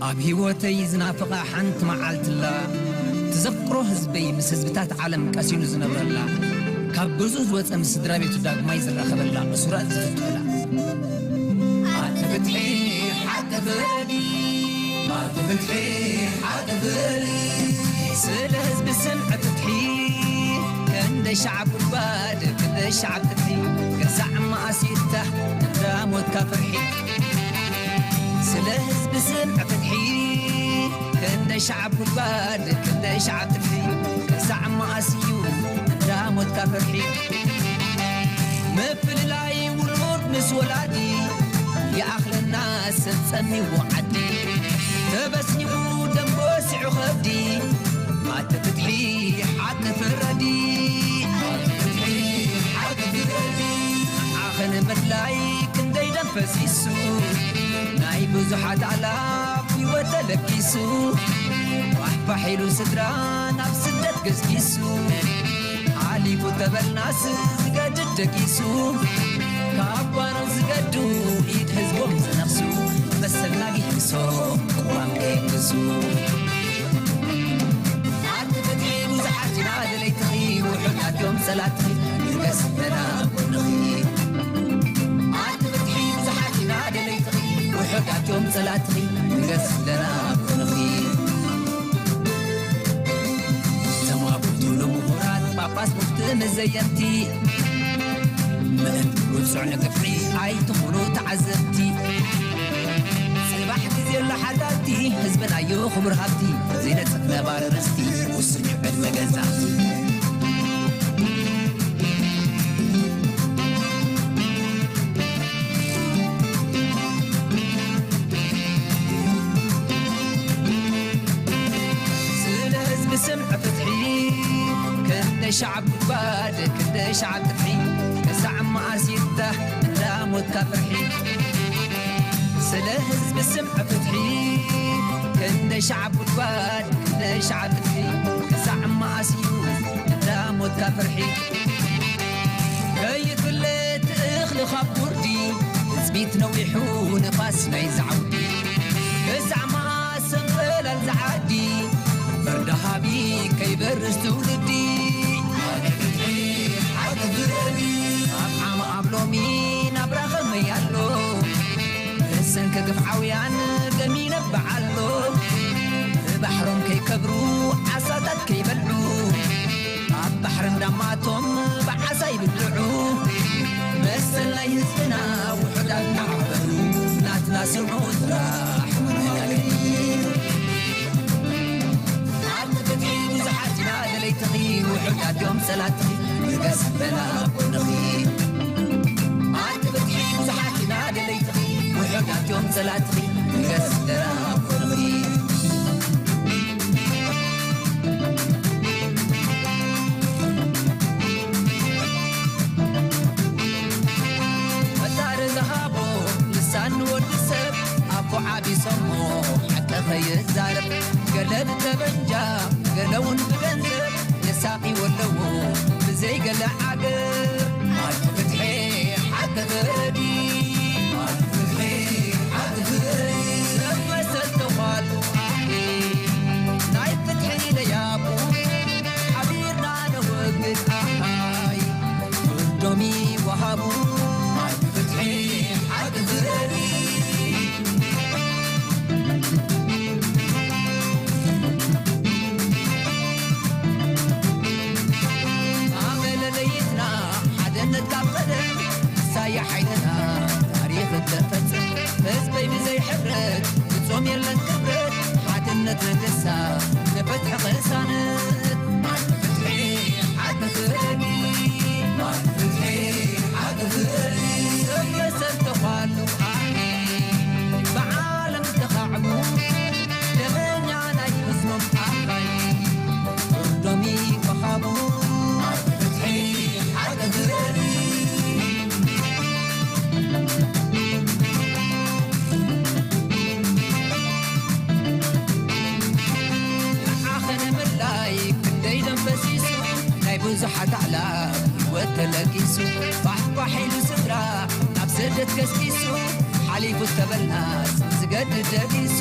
ኣብ ህይወተይ ዝናፍቓ ሓንቲ መዓልትላ፣ ትዘክሮ ህዝበይ ምስ ህዝብታት ዓለም ቀሲኑ ዝነብረላ፣ ካብ ገዝኡ ዝወጸ ምስ ስድራ ቤቱ ዳግማይ ዝራኸበላ፣ እሱራት ዝፍትሑላ። ኣቲ ፍትሒ ሓቂ ፍረዲ፣ ኣቲ ፍትሒ ሓቂ ፍረዲ። ስለ ህዝቢ ስምዒ ፍትሒ፣ ክንደይ ሸዓብ ጉድጓድ፣ ክንደይ ሸዓብ ፍትሒ፣ ገዛዕ መኣሲታ እንዳ ሞትካ ፍርሒ። ስለ ህዝቢ ስምዒ ፍትሒ፣ ክንደይ ሸዓብ ጉድጓድ፣ ክንደይ ሸዓብ ፍትሒ፣ ገዛዕ መኣስ እዩ እንዳ ሞትካ ፍርሒ። ምፍልላይ ውሉድ ምስ ወላዲ፣ ይኣኽለና ሰብ ጸሚዎ ዓዲ። ተበስኒቑ ደም በሲዑ ከብዲ፣ ኣቲ ፍትሒ ሓቂ ፍረዲ። ኣቲ ፍትሒ ሓቂ ፍረዲ። ንዓኸ ንምድላይ ክንደይ ደም ፈሲሱ፣ ናይ ብዙሓት ኣላፍ ህይወት ተለጊሱ፣ ፋሕፋሕ ኢሉ ስድራ ናብ ስደት ገስጊሱ፣ ሓሊፉ ተበልናስ ዝገድድ ደቂሱ፣ ካብ ጓኖት ዝገዱ ኢድ ህዝቦም ዝነኽሱ፣ መሰልና ጊሂሶም ቅዋም ከየንግሱ። ኣቲ ፍትሒ ብዙሓት ኢና ደለይትኺ፣ ውሑዳት እዮም ጸላትኺ፣ ንገስ ኣለና ኣብ ጎንኺ። ኣቲ ፍትሒ ብዙሓት ኢና ደለይትኺ፣ ውሑዳት እዮም ጸላትኺ፣ ንገስ ኣለና ኣብ ጎንኺ። ተማጉቱ ንምሁራት ጳጳስ ሙፍቲ መዘየምቲ፣ ምእንቲ ውጹዕ ንግፍዒ ኣይትኹኑ ተዓዘብቲ። ጽባሕ ግዜ ኣሎ ሓታቲ፣ ህዝብና እዩ ክቡር ሃብቲ፣ ዘይነጽፍ ነባሪ ርስቲ፣ ውሱን እዩ ዕድመ ገዛእቲ። ስለ ህዝቢ ስምዒ ፍትሒ፣ ክንደይ ሸዓብ ጉድጓድ፣ ክንደይ ሸዓብ ጥፍሒ፣ ክሳዕ መኣስ ይፍታሕ እንዳ ሞትካ ፍርሒ? ስለ ህዝቢ ስምዒ ፍትሒ፣ ክንደይ ሸዓብ ጉድጓድ፣ ክንደይ ሸዓብ ጥፍሒ፣ ክሳዕ መኣስ እዩ እንዳ ሞትካ ፍርሒ? ከይፍለጥ እኽሊ ካብ ጉርዲ፣ ትጽቢት ነዊሑ ንፋስ ናይ ዛዕውዲ። ክሳዕ መኣስ ሰንበላል ዝዓዲ፣ ፍርዲ ሃቢ ከይበርስ ትውልዲ። ኣብ ዓሚ ኣብ ሎሚ ናብራ ኸመይ ኣሎ? ብሰንኪ ግፍዓውያን ደም ይነብዕ ኣሎ። ብባሕሮም ከይከብሩ ዓሳታት ከይበልዑ፣ ኣብ ባሕሪ እንዳማቶም ብዓሳ ይብልዑ። መሰል ናይ ህዝብና ውሑዳት ማዕበሉ፣ ናትና ስምዑ ጥራሕ መነጋገሪ። ኣቲ ፍትሒ ብዙሓት ኢና ደለይትኺ፣ ውሑዳት እዮም ጸላትኺ፣ ንገስ በላ ኣብ ጎንኺ። ኣቲ ፍትሒ ብዙሓት ኢና ደለይትኺ፣ ውሑዳት እዮም ጸላትኺ፣ ንገስ በላ ኣብ ጎንኺ። ፈጣሪ ዝሃቦ ልሳን ንወዲ ሰብ ኣፉ ዓቢሶሞ ሓቂ ኸይዛረብ፣ ገለ ብጠበንጃ ገለ እውን ብገንዘብ የሳቒዎ ኣለዉ ብዘይ ገለ ዓገብ። ሓቂ ፍትሒ ሓቂ ፍርዲ፣ ሓቂ ፍትሒ ሓቂ ፍርዲ። ሰብ መሰል ተዃሉ ናይ ፍትሒ ለያቡ ሓቢርና ነወግድ ኣሃይ ፍርዶም ይወሃቡ። ሓቂ ፍትሒ ሓቂ ፍርዲ። ኣመለ ለይትና ሓደነት ካብ ቀደም፣ ንሳያ ሓይልና ታሪኽ እተፈጽም። ህዝበይ ብዘይ ሕብረት ፍጹም የለን ክብረት፣ ሓድነት ንግሳ ንፍትሒ ቅሳነት። ፍትሒ ሓቂ ፍርዲ፣ ፍትሒ ሓቂ ፍርዲ። ሰብ መሰል ተዃሉ ብዓለም ተኻዕቡ፣ ደመኛ ናይ ህዝቦም ኣኻይ ፍርዶም ይወሃቡ። ፍትሒ ሓቂ ፍርዲ። ንዓኸ ንምላይ ክንደይ ደም ፈሲሱ፣ ናይ ብዙሓት ኣዕላፍ ህይወት ተለጊሱ፣ ፋሕፋሕ ኢሉ ስድራ ኣብ ስደት ገስጊሱ፣ ሓሊፉ ዝተበልናስ ዝገድድ ደቢሱ።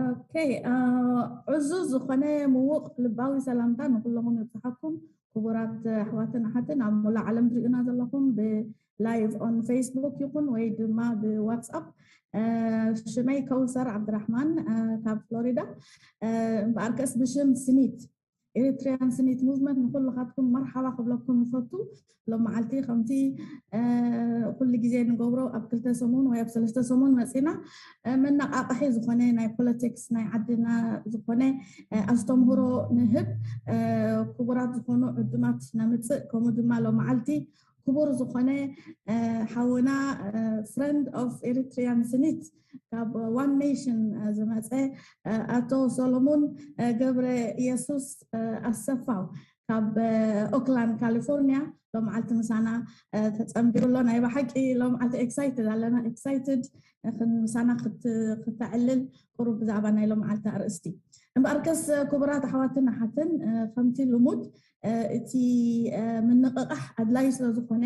ኦኬ፣ ዕዙዝ ዝኾነ ምዉቕ ልባዊ ሰላምታ ንኩለኹም ይብጽሓኩም። ክቡራት ኣሕዋትን ኣሓትን ኣብ ሙሉእ ዓለም ትሪኡና ዘለኹም ብላይቭ ኦን ፌስቡክ ይኹን ወይ ድማ ብዋትስኣፕ። ሽመይ ከውሰር ዓብድራሕማን ካብ ፍሎሪዳ። እምበኣርከስ ብሽም ስኒት፣ ኤሪትሪያን ስኒት ሙቭመንት ንኩልኻትኩም መርሓባ ክብለኩም ይፈቱ። ሎም መዓልቲ ከምቲ ኩሉ ግዜ ንገብሮ ኣብ ክልተ ሰሙን ወይ ኣብ ሰለስተ ሰሙን መፂና መነቃቕሒ ዝኾነ ናይ ፖለቲክስ ናይ ዓድና ዝኾነ ኣስተምህሮ ንህብ። ክቡራት ዝኾኑ ዕዱማት ነምፅእ። ከምኡ ድማ ሎም መዓልቲ ክቡር ዝኾነ ሓውና ፍረንድ ኦፍ ኤሪትሪያን ስኒት ካብ ዋን ኔሽን ዝመፀ ኣቶ ሰሎሞን ገብረ ኢየሱስ ኣሰፋው ካብ ኦክላንድ ካሊፎርኒያ ሎም መዓልቲ ምሳና ተፀንቢሩ ኣሎ። ናይ ብሓቂ ሎም መዓልቲ ኤክሳይትድ ኣለና። ኤክሳይትድ ምሳና ክተዕልል ቁሩብ ብዛዕባ ናይ ሎም መዓልቲ ኣርእስቲ። እምበኣርከስ ክቡራት ኣሕዋትን ኣሓትን ከምቲ ልሙድ እቲ ምንቕቓሕ ኣድላይ ስለ ዝኾነ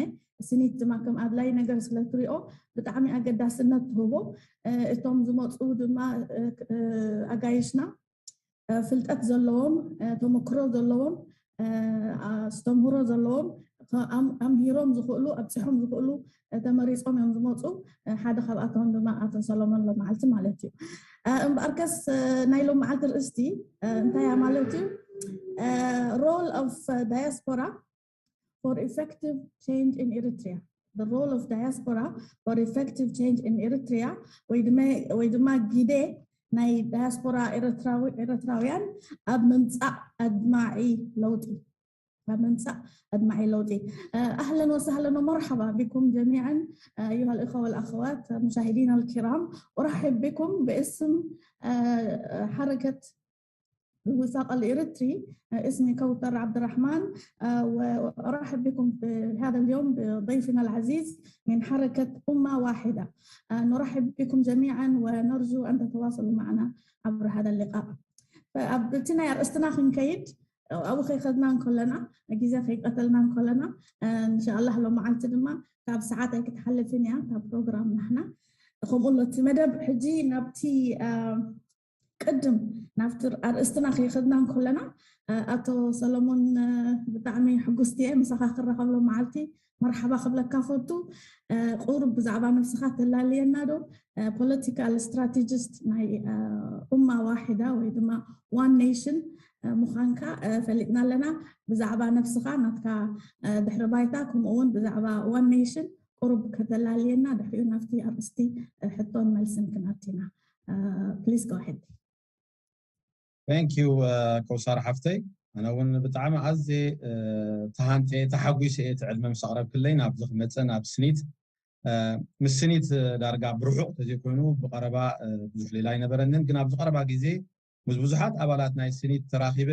ስኒት ድማ ከም ኣድላይ ነገር ስለ ትሪኦ ብጣዕሚ ኣገዳስነት ትህቦ። እቶም ዝመፁ ድማ ኣጋይሽና ፍልጠት ዘለዎም፣ ተመክሮ ዘለዎም፣ ኣስተምህሮ ዘለዎም ኣምሂሮም ዝኽእሉ ኣብፅሖም ዝኽእሉ ተመሪፆም እዮም ዝመፁ። ሓደ ካብኣቶም ድማ ኣቶ ሰሎሞን ሎም መዓልቲ ማለት እዩ። እምበኣርከስ ናይ ሎም መዓልቲ ርእስቲ እንታይ እያ ማለት እዩ? Role of diaspora for effective change in Eritrea. The role of diaspora for effective change in Eritrea ወይ ድማ ግደ ናይ ዳያስፖራ ኤርትራውያን ኣብ ምምፃእ ኣድማዒ ለውጢ ኣብ ምምፃእ ኣድማዒ ለውጢ። أهلا وسهلا ومرحبا بكم جميعا أيها الإخوة والأخوات مشاهدينا الكرام. أرحب بكم باسم حركة الوفاق الإريتري. اسمي كوثر عبد الرحمن، وأرحب بكم في هذا اليوم بضيفنا العزيز من حركة أمة واحدة. نرحب بكم جميعا ونرجو أن تتواصلوا معنا عبر هذا اللقاء. فأبتنا يا أستنا خنكيد أو خيخدنا كلنا، أجيزة خيقتلنا كلنا. إن شاء الله لو ما عملت دما كاب ساعات هيك تحلفين يا كاب بروجرام نحنا. خم قلت مدب حجي نبتي ቅድም ናብቲ ኣርእስትና ከይኸድና እንከለና ኣቶ ሰሎሞን ብጣዕሚ ሕጉስቲ እየ ምሳኻ ክረኸብ ሎም መዓልቲ መርሓባ ክብለካ ፈቱ። ቁሩብ ብዛዕባ ነብስኻ ተላልየና ዶ? ፖለቲካል ስትራቴጂስት ናይ ኡማ ዋሒዳ ወይ ድማ ዋን ኔሽን ምዃንካ ፈሊጥና ኣለና። ብዛዕባ ነብስኻ ናትካ ድሕሪ ባይታ ከምኡ እውን ብዛዕባ ዋን ኔሽን ቁሩብ ከተላልየና ድሕሪኡ ናብቲ ኣርእስቲ ሕቶን መልስን ክንኣቲና። Please go ahead. Thank you ከውሳር ሓፍተይ። ኣነ እውን ብጣዕሚ ኣዝየ ተሃንጥየ ተሓጒሰ እየ እቲ ዕድመ ምስ ኣቕረብክለይ ናብዚ ክመፀ ናብ ስኒት። ምስ ስኒት ዳርጋ ብርሑቕ ተዘይኮይኑ ብቐረባ ብዙሕ ሌላ ኣይነበረንን፣ ግን ኣብዚ ቀረባ ግዜ ምስ ብዙሓት ኣባላት ናይ ስኒት ተራኺበ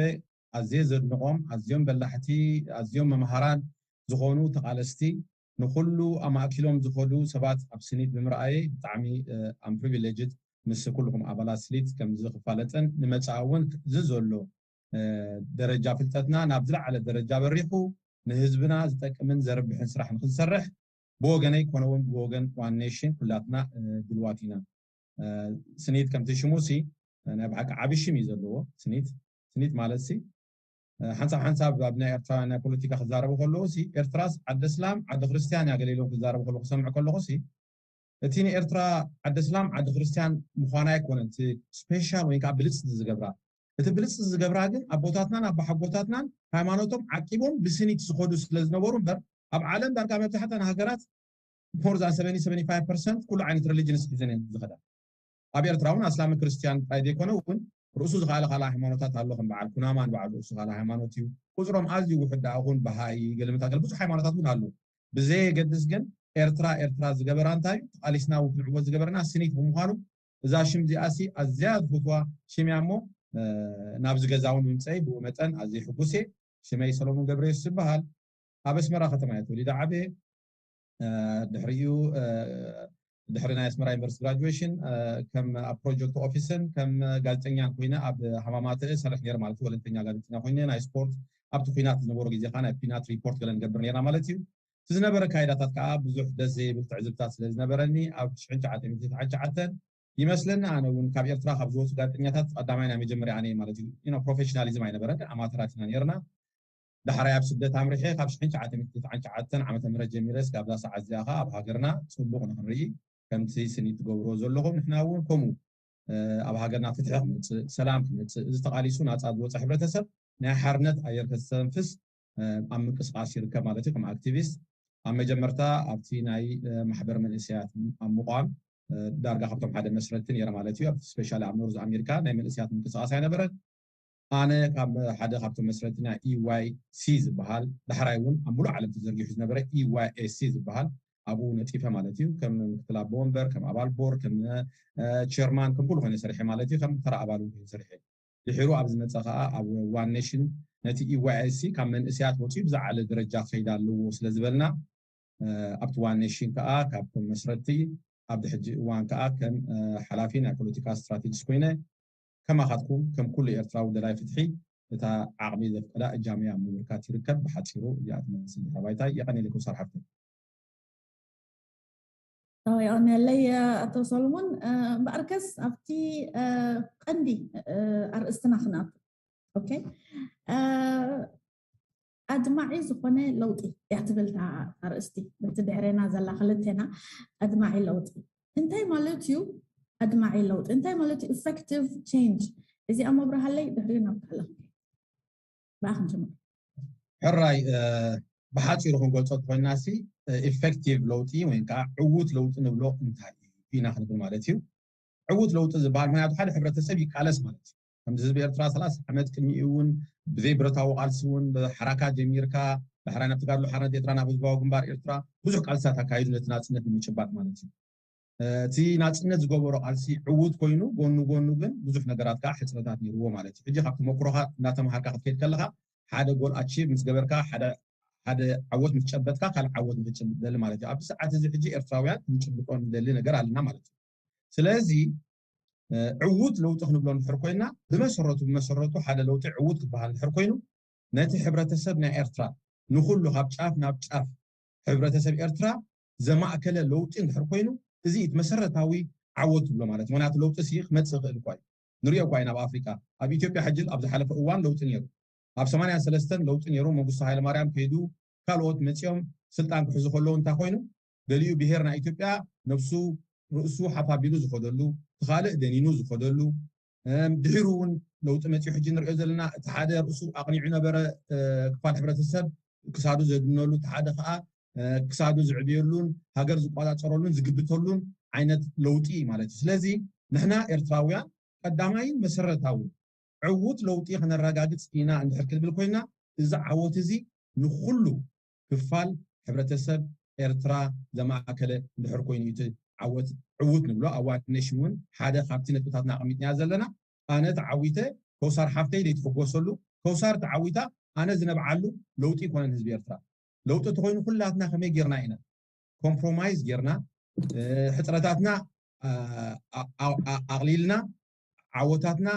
ኣዝየ ዘድንቖም ኣዝዮም በላሕቲ ኣዝዮም መምሃራን ዝኾኑ ተቓለስቲ ንኹሉ ኣማእኪሎም ዝኸዱ ሰባት ኣብ ስኒት ብምርኣየ ብጣዕሚ ኣም ፕሪቪሌጅድ ምስ ኩልኹም ኣባላት ስኒት ከምዚ ክፋለጥን ንመጻኢ እውን እዚ ዘሎ ደረጃ ፍልጠትና ናብ ዝለዓለ ደረጃ በሪኹ ንህዝብና ዝጠቅምን ዘርብሕን ስራሕ ንክንሰርሕ ብወገነይ ኮነ እውን ብወገን ዋን ኔሽን ኩላትና ድልዋት ኢና። ስኒት ከምቲ ሽሙ ሲ ናይ ብሓቂ ዓቢ ሽም እዩ ዘለዎ። ስኒት ስኒት ማለት ሲ ሓንሳብ ሓንሳብ ኣብ ናይ ኤርትራውያን ናይ ፖለቲካ ክዛረቡ ከለዉ ሲ ኤርትራስ ዓዲ እስላም ዓዲ ክርስትያን እያ ገለ ኢሎም ክዛረቡ ከለዉ ክሰምዕ ከለኹ ሲ እቲ ንኤርትራ ዓዲ እስላም ዓዲ ክርስትያን ምዃና ኣይኮነን እቲ ስፔሻል ወይ ከዓ ብልፅቲ ዝገብራ። እቲ ብልፅቲ ዝገብራ ግን ኣቦታትናን ኣባሓጎታትናን ሃይማኖቶም ዓቂቦም ብስኒት ዝኸዱ ስለ ዝነበሩ እምበር ኣብ ዓለም ዳርጋ መብዛሕተን ሃገራት more than seventy seventy five percent ኩሉ ዓይነት ሪሊጅንስ ሒዘን እየን ዝኸዳ። ኣብ ኤርትራ እውን ኣስላምን ክርስትያን ጥራይ ዘይኮነ እውን ርእሱ ዝኸኣለ ካልእ ሃይማኖታት ኣሎ። ከም በዓል ኩናማ ንበዓል ርእሱ ካልእ ሃይማኖት እዩ። ቁፅሮም ኣዝዩ ውሑድ ደኣ እውን በሃኢ ገለመታት ገለ ብዙሕ ሃይማኖታት እውን ኣሎ። ብዘየገድስ ግን ኤርትራ ኤርትራ ዝገበራ እንታይ እዩ? ተቓሊስና እውን ክንዕወት ዝገበረና ስኒት ብምዃኑ እዛ ሽም እዚኣ ሲ ኣዝያ ዝፈትዋ ሽም እያ እሞ ናብዚ ገዛ እውን ምምፀይ ብኡ መጠን ኣዝየ ሕጉስ እየ። ሽመይ ሰሎሞን ገብረየሱስ ይበሃል። ኣብ ኣስመራ ከተማ እየ ተወሊደ ዓብየ። ድሕሪኡ ድሕሪ ናይ ኣስመራ ዩኒቨርሲቲ ግራጁዌሽን ከም ኣብ ፕሮጀክት ኦፊስን ከም ጋዜጠኛን ኮይነ ኣብ ሃማማተ እሰርሕ ነይረ ማለት እዩ። ወለንተኛ ጋዜጠኛ ኮይነ ናይ ስፖርት ኣብቲ ኩናት ዝነበሩ ግዜ ከዓ ናይ ኩናት ሪፖርት ገለ ንገብር ነይርና ማለት እዩ። እቲ ዝነበረ ካይዳታት ከዓ ብዙሕ ደስ ዘይብል ትዕዝብታት ስለ ዝነበረኒ ኣብ ትሽዓተ ሚእቲ ተዓን ትሽዓተን ይመስለኒ። ኣነ እውን ካብ ኤርትራ ካብ ዝወፁ ጋዜጠኛታት ቀዳማይ ናይ መጀመርያ ኣነ ማለት እዩ። ፕሮፌሽናሊዝም ኣይነበረን፣ ኣማተራት ኢና ነርና። ዳሕራይ ኣብ ስደት ኣምሪሐ ካብ ሽሕን ትሽዓተ ሚእትን ተስዓን ትሽዓተን ዓመተ ምህረት ጀሚረ እስካብ እዛ ሰዓት እዚኣ ከዓ ኣብ ሃገርና ፅቡቕ ንክንርኢ ከምቲ ስኒ ትገብርዎ ዘለኹም ንሕና እውን ከምኡ ኣብ ሃገርና ፍትሒ ክመፅእ፣ ሰላም ክመፅእ፣ እዚ ተቓሊሱ ናፃ ዝወፀ ሕብረተሰብ ናይ ሓርነት ኣየር ከስተንፍስ ኣብ ምንቅስቃስ ይርከብ ማለት እዩ። ከም ኣክቲቪስት ኣብ መጀመርታ ኣብቲ ናይ ማሕበር መንእሰያት ኣብ ምቋም ዳርጋ ካብቶም ሓደ መስረቲ ነይረ ማለት እዩ። ኣብቲ ስፔሻሊ ኣብ ኖርዝ ኣሜሪካ ናይ መንእሰያት ምንቅስቃስ ኣይነበረን። ኣነ ካብ ሓደ ካብቶም መስረቲ ናይ ኢዋይ ሲ ዝበሃል ዳሕራይ እውን ኣብ ሙሉእ ዓለም ተዘርጊሑ ዝነበረ ኢዋይ ኤስ ሲ ዝበሃል ኣብኡ ነጢፈ ማለት እዩ። ከም ምክትል ኣቦ ወንበር፣ ከም ኣባል ቦርድ፣ ከም ቸርማን ከም ኩሉ ኮይነ ሰሪሐ ማለት እዩ። ከም ተራ ኣባል እውን ኮይነ ሰሪሐ ድሒሩ ኣብ ዝመፀ ከዓ ኣብ ዋን ኔሽን ነቲ ኢዋይ ኤስ ሲ ካብ መንእሰያት ወፂኡ ብዝዓለ ደረጃ ክኸይድ ኣለዎ ስለ ዝበልና ኣብቲ ዋን ኔሽን ከዓ ካብቶም መስረቲ ኣብዚ ሕጂ እዋን ከዓ ከም ሓላፊ ናይ ፖለቲካ ስትራቴጂስት ኮይነ ከማኻትኩም ከም ኩሉ ኤርትራዊ ደላይ ፍትሒ እታ ዓቕሚ ዘፍቀዳ እጃመይ ኣብ ምብርካት ይርከብ። ብሓፂሩ እዚኣ ትመስል ድሕረ ባይታይ። የቐኔለይ ኮሳር ሓፍተይ። የቐንየለይ ኣቶ ሰሎሞን። እምበኣርከስ ኣብቲ ቀንዲ ኣርእስትና ክንኣቱ። ኦኬ፣ ኣድማዒ ዝኾነ ለውጢ እያ ትብል እታ ኣርእስቲ። በቲ ድሕሬና ዘላ ክልቴና ኣድማዒ ለውጢ እንታይ ማለት እዩ? ኣድማዒ ለውጢ እንታይ ማለት እዩ? ኢፌክቲቭ ቼንጅ። እዚኣ መብርሃለይ ድሕሪ ናብ ካልእ ብኣ ክንጅምር። ሕራይ ብሓፂሩ ክንገልፆ እንተኮይናሲ ኢፌክቲቭ ለውጢ ወይ ከዓ ዕዉት ለውጢ ንብሎ እንታይ እዩ ኢና ክንብል ማለት እዩ። ዕዉት ለውጢ ዝበሃል ምክንያቱ ሓደ ሕብረተሰብ ይቃለስ ማለት እዩ። ከምዚ ህዝቢ ኤርትራ ሰላሳ ዓመት ቅድሚኡ እውን ብዘይ ብረታዊ ቃልሲ እውን ብሓራካ ጀሚርካ ዳሕራይ ናብ ተጋድሎ ሓርነት ኤርትራ ናብ ህዝባዊ ግንባር ኤርትራ ብዙሕ ቃልስታት ኣካይዱ ነቲ ናፅነት ንምጭባጥ ማለት እዩ። እቲ ናፅነት ዝገበሮ ቃልሲ ዕዉት ኮይኑ ጎኑ ጎኑ ግን ብዙሕ ነገራት ከዓ ሕፅረታት ነይርዎ ማለት እዩ። ሕጂ ካብ ተመክሮካ እናተምሃርካ ክትከይድ ከለካ ሓደ ጎል ኣቺቭ ምስ ገበርካ ሓደ ዓወት ምስ ጨበጥካ ካልእ ዓወት ንክትጭብጥ ትደሊ ማለት እዩ። ኣብዚ ሰዓት እዚ ሕጂ ኤርትራውያን ክንጭብጦ ንደሊ ነገር ኣለና ማለት እዩ። ስለዚ ዕዉት ለውጢ ክንብሎ እንድሕር ኮይና ብመሰረቱ ብመሰረቱ ሓደ ለውጢ ዕዉት ክበሃል እንድሕር ኮይኑ ነቲ ሕብረተሰብ ናይ ኤርትራ ንኩሉ ካብ ጫፍ ናብ ጫፍ ሕብረተሰብ ኤርትራ ዘማእከለ ለውጢ እንድሕር ኮይኑ እዚ እቲ መሰረታዊ ዓወት ትብሎ ማለት እዩ። ምክንያቱ ለውጢ ሲ ክመፅእ ይኽእል እኳ እዩ። ንሪኦ እኳ ኢና ኣብ ኣፍሪቃ ኣብ ኢትዮጵያ ሕጂ ኣብ ዝሓለፈ እዋን ለውጢ ነይሩ። ኣብ ሰማንያን ሰለስተን ለውጢ ነይሩ። መንግስቱ ሃይለማርያም ከይዱ ካልኦት መፂኦም ስልጣን ክሕዙ ከለዉ እንታይ ኮይኑ ገሊኡ ብሄር ናይ ኢትዮጵያ ነብሱ ርእሱ ሓፍ ኣቢሉ ዝኸደሉ፣ እቲ ካልእ ደኒኑ ዝኸደሉ፣ ድሒሩ እውን ለውጢ መፂኡ ሕጂ ንሪኦ ዘለና እቲ ሓደ ርእሱ ኣቕኒዑ ነበረ ክፋል ሕብረተሰብ ክሳዱ ዘድነሉ፣ እቲ ሓደ ከዓ ክሳዱ ዝዕብየሉን ሃገር ዝቆፃፀረሉን ዝግብተሉን ዓይነት ለውጢ ማለት እዩ። ስለዚ ንሕና ኤርትራውያን ቀዳማይን መሰረታውን ዕዉት ለውጢ ክነረጋግፅ ኢና እንድሕር ክንብል ኮይና እዚ ዓወት እዚ ንኩሉ ክፋል ሕብረተሰብ ኤርትራ ዘማእከለ እንድሕር ኮይኑ እዩ እቲ ዓወት ዕዉት ንብሎ። ኣብ ዋን ኔሽን እውን ሓደ ካብቲ ነጥብታትና ኣቐሚጥናያ ዘለና ኣነ ተዓዊተ ከውሳር ሓፍተይ ዘይትሕጎሰሉ ከውሳር ተዓዊታ ኣነ ዝነብዓሉ ለውጢ ይኮነን ህዝቢ ኤርትራ። ለውጢ ተኮይኑ ኩላትና ከመይ ጌርና ኢና ኮምፕሮማይዝ ጌርና ሕፅረታትና ኣቕሊልና ዓወታትና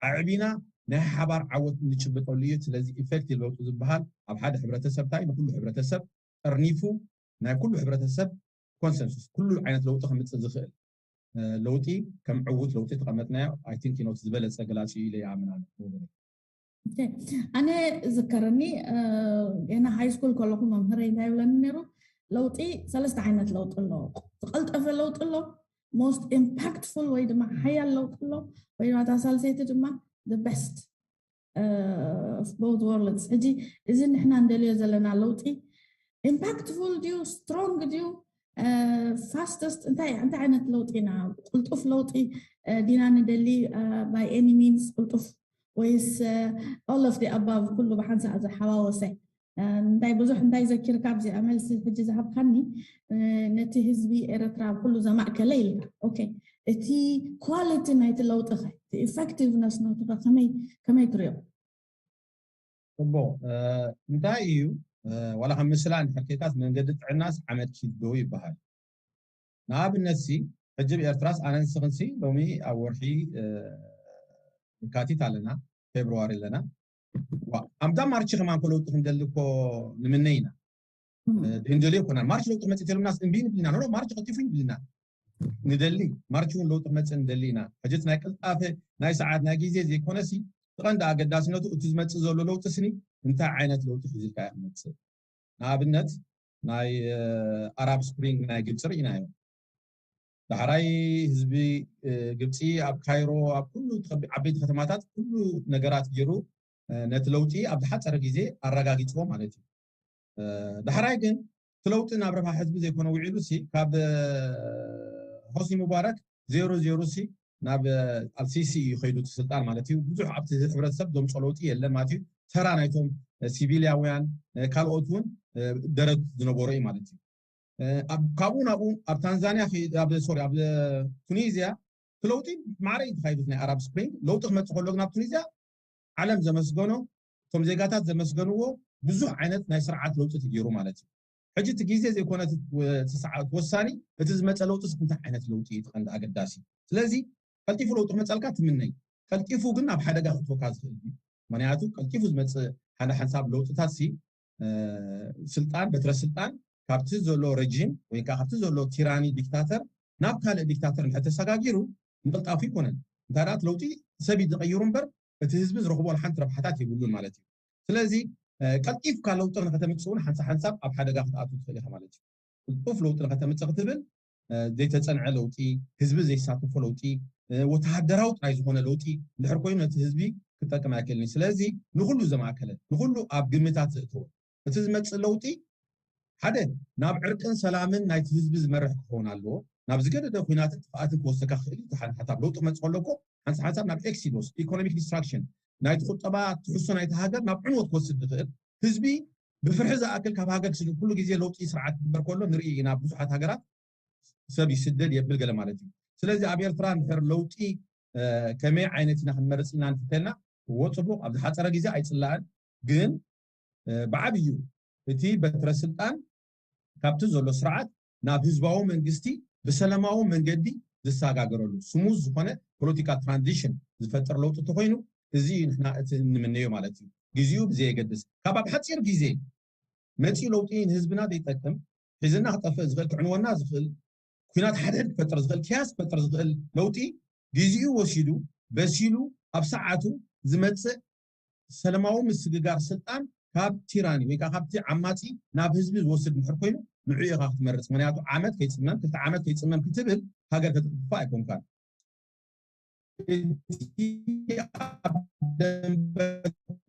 ኣዕቢና ናይ ሓባር ዓወት እንጭብጠሉ እዩ። ስለዚ ኢፌክቲቭ ለውጢ ዝበሃል ኣብ ሓደ ሕብረተሰብ እንታይ ንኩሉ ሕብረተሰብ ጠርኒፉ ናይ ኩሉ ሕብረተሰብ ኮንሰንሱስ ኩሉ ዓይነት ለውጢ ከምፅእ ዝኽእል ለውጢ ከም ዕዉት ለውጢ ተቐመጥናዮ ኣይ ቲንክ ኖት ዝበለፀ ገላፂ እዩ ኢለ ይኣምን ኣነ። ኣነ ዝከረኒ ገና ሃይ ስኩል ከለኹ መምህረይ እንታይ ይብለኒ ነይሩ፣ ለውጢ ሰለስተ ዓይነት ለውጢ ኣለዎ። ዝቀልጠፈ ለውጢ ኣሎ፣ ሞስት ኢምፓክትፉል ወይ ድማ ሓያል ለውጢ ኣሎ፣ ወይ ድማ እታ ሳልሰይቲ ድማ ቤስት ኦፍ ቦዝ ወርልድስ። ሕጂ እዚ ንሕና እንደልዮ ዘለና ለውጢ ኢምፓክትፉል ድዩ፣ ስትሮንግ ድዩ፣ ፋስተስት እንታይ እንታይ ዓይነት ለውጢ ኢና? ቅልጡፍ ለውጢ ዲና ንደሊ ባይ ኤኒ ሚንስ ቅልጡፍ ወይስ all of the above ኩሉ ብሓንሳእ ዝሓዋወሰ? እንታይ ብዙሕ እንታይ ዘኪርካ ኣብዚኣ መልሲ ሕጂ ዝሃብካኒ ነቲ ህዝቢ ኤረትራ ኩሉ ዘማእከለ ኢልካ። ኦኬ፣ እቲ ኳሊቲ ናይቲ ለውጢ ኸ፣ እቲ ኢፌክቲቭነስ ናቱ ኸ ከመይ ከመይ ትሪኦ? ጽቡቕ። እንታይ እዩ ዋላ ከም ምስላ እንድሕር ኬድካስ መንገዲ ጥዕናስ ዓመት ኪድ ዶ ይበሃል። ንኣብነት ሲ ሕጂ ብኤርትራስ ኣነ ንስኽን ሲ ሎሚ ኣብ ወርሒ የካቲት ኣለና፣ ፌብርዋሪ ኣለና። ኣምዳ ማርች ከማን ኮ ለውጢ ክንደሊ እኮ ንምነ ኢና። ክንደልዮ ኮና ማርች ለውጢ መጽእ ተሉናስ እምቢ ንብልና ኖ ማርች ቀጢፉ ይብልና። ንደሊ፣ ማርች እውን ለውጢ ክመፅእ ንደሊ ኢና። ሕጂ እቲ ናይ ቅልጣፈ ናይ ሰዓት ናይ ግዜ ዘይኮነሲ፣ እቲ ቀንዲ ኣገዳስነቱ እቲ ዝመፅእ ዘሎ ለውጢ ስኒ እንታይ ዓይነት ለውጢ ሒዙልካ እዩ ክመፅእ። ንኣብነት ናይ ኣራብ ስፕሪንግ ናይ ግብፂ ርኢናዮ። ዳሕራይ ህዝቢ ግብፂ ኣብ ካይሮ ኣብ ኩሉ ዓበይቲ ከተማታት ኩሉ ነገራት ገይሩ ነቲ ለውጢ ኣብ ዝሓፀረ ግዜ ኣረጋጊፅዎ ማለት እዩ። ዳሕራይ ግን እቲ ለውጢ ናብ ረብሓ ህዝቢ ዘይኮነ ውዒሉ ሲ ካብ ሆስኒ ሙባረክ ዜሮ ዜሮ ሲ ናብ ኣልሲሲ እዩ ከይዱ እቲ ስልጣን ማለት እዩ። ብዙሕ ኣብቲ ህብረተሰብ ዘምፆ ለውጢ የለን ማለት እዩ። ተራ ናይቶም ሲቪልያውያን ካልኦት እውን ደረት ዝነበሮ እዩ ማለት እዩ። ካብኡ ናብኡ ኣብ ታንዛኒያ ሶሪ ኣብ ቱኒዝያ እቲ ለውጢ ማዕረ እዩ ተካይዱት ናይ ኣራብ ስፕሪንግ ለውጢ ክመፅእ ከሎ ግን ኣብ ቱኒዝያ ዓለም ዘመስገኖ እቶም ዜጋታት ዘመስገንዎ ብዙሕ ዓይነት ናይ ስርዓት ለውጢ ተገይሩ ማለት እዩ። ሕጂ እቲ ግዜ ዘይኮነ ወሳኒ እቲ ዝመፀ ለውጢ እንታይ ዓይነት ለውጢ እዩ ቀንዲ ኣገዳሲ። ስለዚ ቀልጢፉ ለውጢ ክመፀልካ ትምነይ፣ ቀልጢፉ ግን ኣብ ሓደጋ ክትወካ ዝኽእል እዩ። ምክንያቱ ቀልጢፉ ዝመፅእ ሓደ ሓንሳብ ለውጥታት ሲ ስልጣን በትረ ስልጣን ካብቲ ዘሎ ረጂም ወይ ከዓ ካብቲ ዘሎ ቲራኒ ዲክታተር ናብ ካልእ ዲክታተር እንድሕር ተሰጋጊሩ ምቅልጣፉ ይኮነን። እንታይ ደኣ ለውጢ ሰብ እዩ ዝቀይሩ እምበር እቲ ህዝቢ ዝረኽቦ ሓንቲ ረብሓታት የብሉን ማለት እዩ። ስለዚ ቀልጢፍካ ለውጢ ንከተምፅእ እውን ሓንሳብ ሓንሳብ ኣብ ሓደጋ ክትኣቱ ትኽእል ኢኻ ማለት እዩ። ቅልጡፍ ለውጢ ንከተምፅእ ክትብል ዘይተፀንዐ ለውጢ፣ ህዝቢ ዘይሳተፎ ለውጢ፣ ወተሃደራዊ ጥራይ ዝኾነ ለውጢ እንድሕር ኮይኑ ነቲ ህዝቢ ክጠቅም ኣይክእልን። ስለዚ ንኩሉ ዘማእከለ ንኩሉ ኣብ ግምታት ዘእተወ እቲ ዝመፅእ ለውጢ ሓደ ናብ ዕርቅን ሰላምን ናይቲ ህዝቢ ዝመርሕ ክኸውን ኣለዎ። ናብ ዝገደደ ኩናትን ጥፍኣትን ክወስደካ ክእል እዩ። ሓንሳብ ለውጢ ክመፅእ ከሎ እኮ ሓንሳብ ሓንሳብ ናብ ኤክሲዶስ ኢኮኖሚክ ዲስትራክሽን ናይቲ ቁጠባ ትሕሶ ናይቲ ሃገር ናብ ዕንወት ክወስድ ዝኽእል ህዝቢ ብፍርሒ ዝኣክል ካብ ሃገር ክስደድ ኩሉ ግዜ ለውጢ ስርዓት ክግበር ከሎ ንርኢ ኢና። ብዙሓት ሃገራት ሰብ ይስደድ የብል ገለ ማለት እዩ። ስለዚ ኣብ ኤርትራ እንድሕር ለውጢ ከመይ ዓይነት ኢና ክንመርፅ ኢና እንተተልና እዎ ፅቡቅ ኣብ ዝሓፀረ ግዜ ኣይፅላእን ግን ብዓብዩ እቲ በትረ ስልጣን ካብቲ ዘሎ ስርዓት ናብ ህዝባዊ መንግስቲ ብሰላማዊ መንገዲ ዝሰጋገረሉ ስሙዝ ዝኾነ ፖለቲካል ትራንዚሽን ዝፈጥር ለውጢ እንተኮይኑ እዚ እዩ ንሕና እቲ እንምነዮ ማለት እዩ። ግዜኡ ብዘየገድስ ካብ ኣብ ሓፂር ግዜ መፂኡ ለውጢ ንህዝብና ዘይጠቅም ሒዝና ክጠፍእ ዝኽእል ክዕንወና ዝኽእል ኩናት ሓድሕድ ክፈጥር ዝኽእል ኪያስ ክፈጥር ዝኽእል ለውጢ ግዜኡ ወሲዱ በሲሉ ኣብ ሰዓቱ ዝመፅእ ሰላማዊ ምስግጋር ስልጣን ካብ ቲራኒ ወይ ከዓ ካብቲ ዓማፂ ናብ ህዝቢ ዝወስድ ምሕር ኮይኑ ንዑ ኢኻ ክትመርፅ። ምክንያቱ ዓመት ከይፅመም ክልተ ዓመት ከይፅመም ክትብል ሃገር ከተጥፋ ኣይኮንካን። እቲ ኣብ ደንበ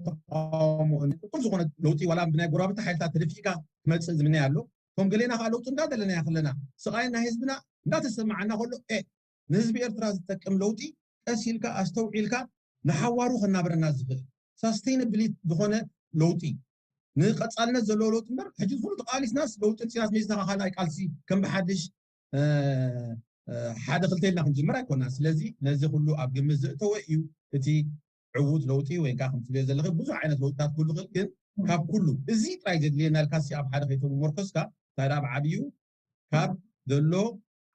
ተቃውሞ እኩል ዝኾነ ለውጢ ዋላ ብናይ ጎረባብቲ ሓይልታት ተደፊእካ ክመፅእ ዝምነይ ኣሎ። እቶም ገሌና ከዓ ለውጢ እንዳደለና ከለና ስቃይ ናይ ህዝብና እንዳተሰማዓና ከሎ ኤ ንህዝቢ ኤርትራ ዝጠቅም ለውጢ ቀስ ኢልካ ኣስተውዒልካ ንሓዋሩ ከናብረና ዝኽእል ሳስቴይነብሊ ዝኾነ ለውጢ ንቀፃልነት ዘለዎ ለውጢ እምበር ሕጂ ኩሉ ተቃሊስናስ ለውጢ ምፅናስ መፅናኻ ካልኣይ ቃልሲ ከም ብሓድሽ ሓደ ክልተ ኢልና ክንጅምር ኣይኮና። ስለዚ ነዚ ኩሉ ኣብ ግምት ዘእተወ እዩ እቲ ዕዉት ለውጢ ወይ ከዓ ከምትብልዮ ዘለኺ ብዙሕ ዓይነት ለውጥታት ክህሉ ይኽእል ግን ካብ ኩሉ እዚ ጥራይ ዘድልየና ኢልካ ሲ ኣብ ሓደ ከይተመርኮስካ እንታይ ደኣ ብዓብዩ ካብ ዘሎ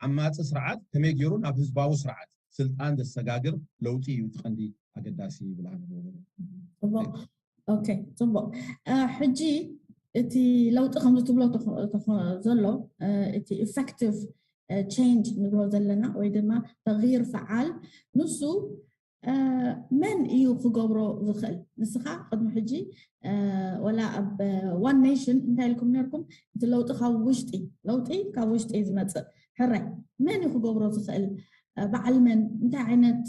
ዓማፂ ስርዓት ከመይ ገይሩ ናብ ህዝባዊ ስርዓት ስልጣን ዘሰጋግር ለውጢ እዩ እቲ ቀንዲ ኣገዳሲ ይብል ኣነ ብወገነይ። ጽቡቅ ኦኬ ጽቡቅ ሕጂ እቲ ለውጢ ከምዚ ትብሎ ዘሎ እቲ effective change ንብሎ ዘለና ወይ ድማ ተغይር ፈዓል ንሱ መን እዩ ክገብሮ ዝኽእል? ንስኻ ቅድሚ ሕጂ ወላ ኣብ one nation እንታይ ኢልኩም ነርኩም? እቲ ለውጢ ካብ ውሽጢ ለውጢ ካብ ውሽጢ እዩ ዝመፅእ። ሕራይ መን እዩ ክገብሮ ዝኽእል? በዓል መን? እንታይ ዓይነት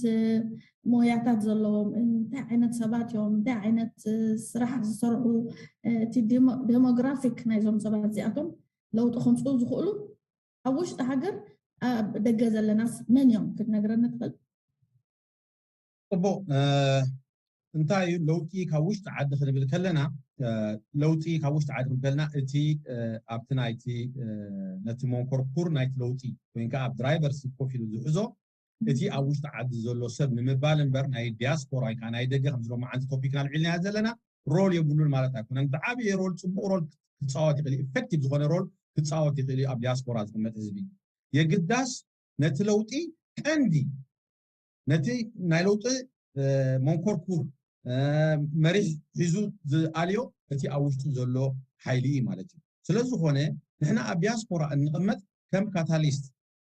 ሞያታት ዘለዎም? እንታይ ዓይነት ሰባት እዮም? እንታይ ዓይነት ስራሕ ዝሰርሑ? እቲ ዴሞግራፊክ ናይዞም ሰባት እዚኣቶም ለውጢ ከምፅኡ ዝኽእሉ ኣብ ውሽጢ ሃገር ኣብ ደገ ዘለናስ መን እዮም ክትነግረኒ ትኽእል? ፅቡቅ እንታይ እዩ ለውጢ ካብ ውሽጢ ዓዲ ክንብል ከለና ለውጢ ካብ ውሽጢ ዓዲ ክንብል ከለና እቲ ኣብቲ ናይቲ ነቲ መንኮርኩር ናይቲ ለውጢ ወይ ከዓ ኣብ ድራይቨር ሲት ኮፍ ኢሉ ዝሕዞ እቲ ኣብ ውሽጢ ዓዲ ዘሎ ሰብ ንምባል እምበር ናይ ዲያስፖራ ወይ ከዓ ናይ ደገ ከምዚ ሎማዓንቲ ቶፒክና ኣልዒልናያ ዘለና ሮል የብሉን ማለት ኣይኮነን። ብዓብየ ሮል ፅቡቅ ሮል ክፃወት ይኽእል እዩ። ኢፌክቲቭ ዝኾነ ሮል ክፃወት ይኽእል እዩ ኣብ ዲያስፖራ ዝቕመጥ ህዝቢ። የግዳስ ነቲ ለውጢ ቀንዲ ነቲ ናይ ለውጢ መንኮርኩር መሪሕ ሒዙ ዝኣልዮ እቲ ኣብ ውሽጢ ዘሎ ሓይሊ እዩ ማለት እዩ። ስለዝኾነ ንሕና ኣብ ዲያስፖራ እንቕመጥ ከም ካታሊስት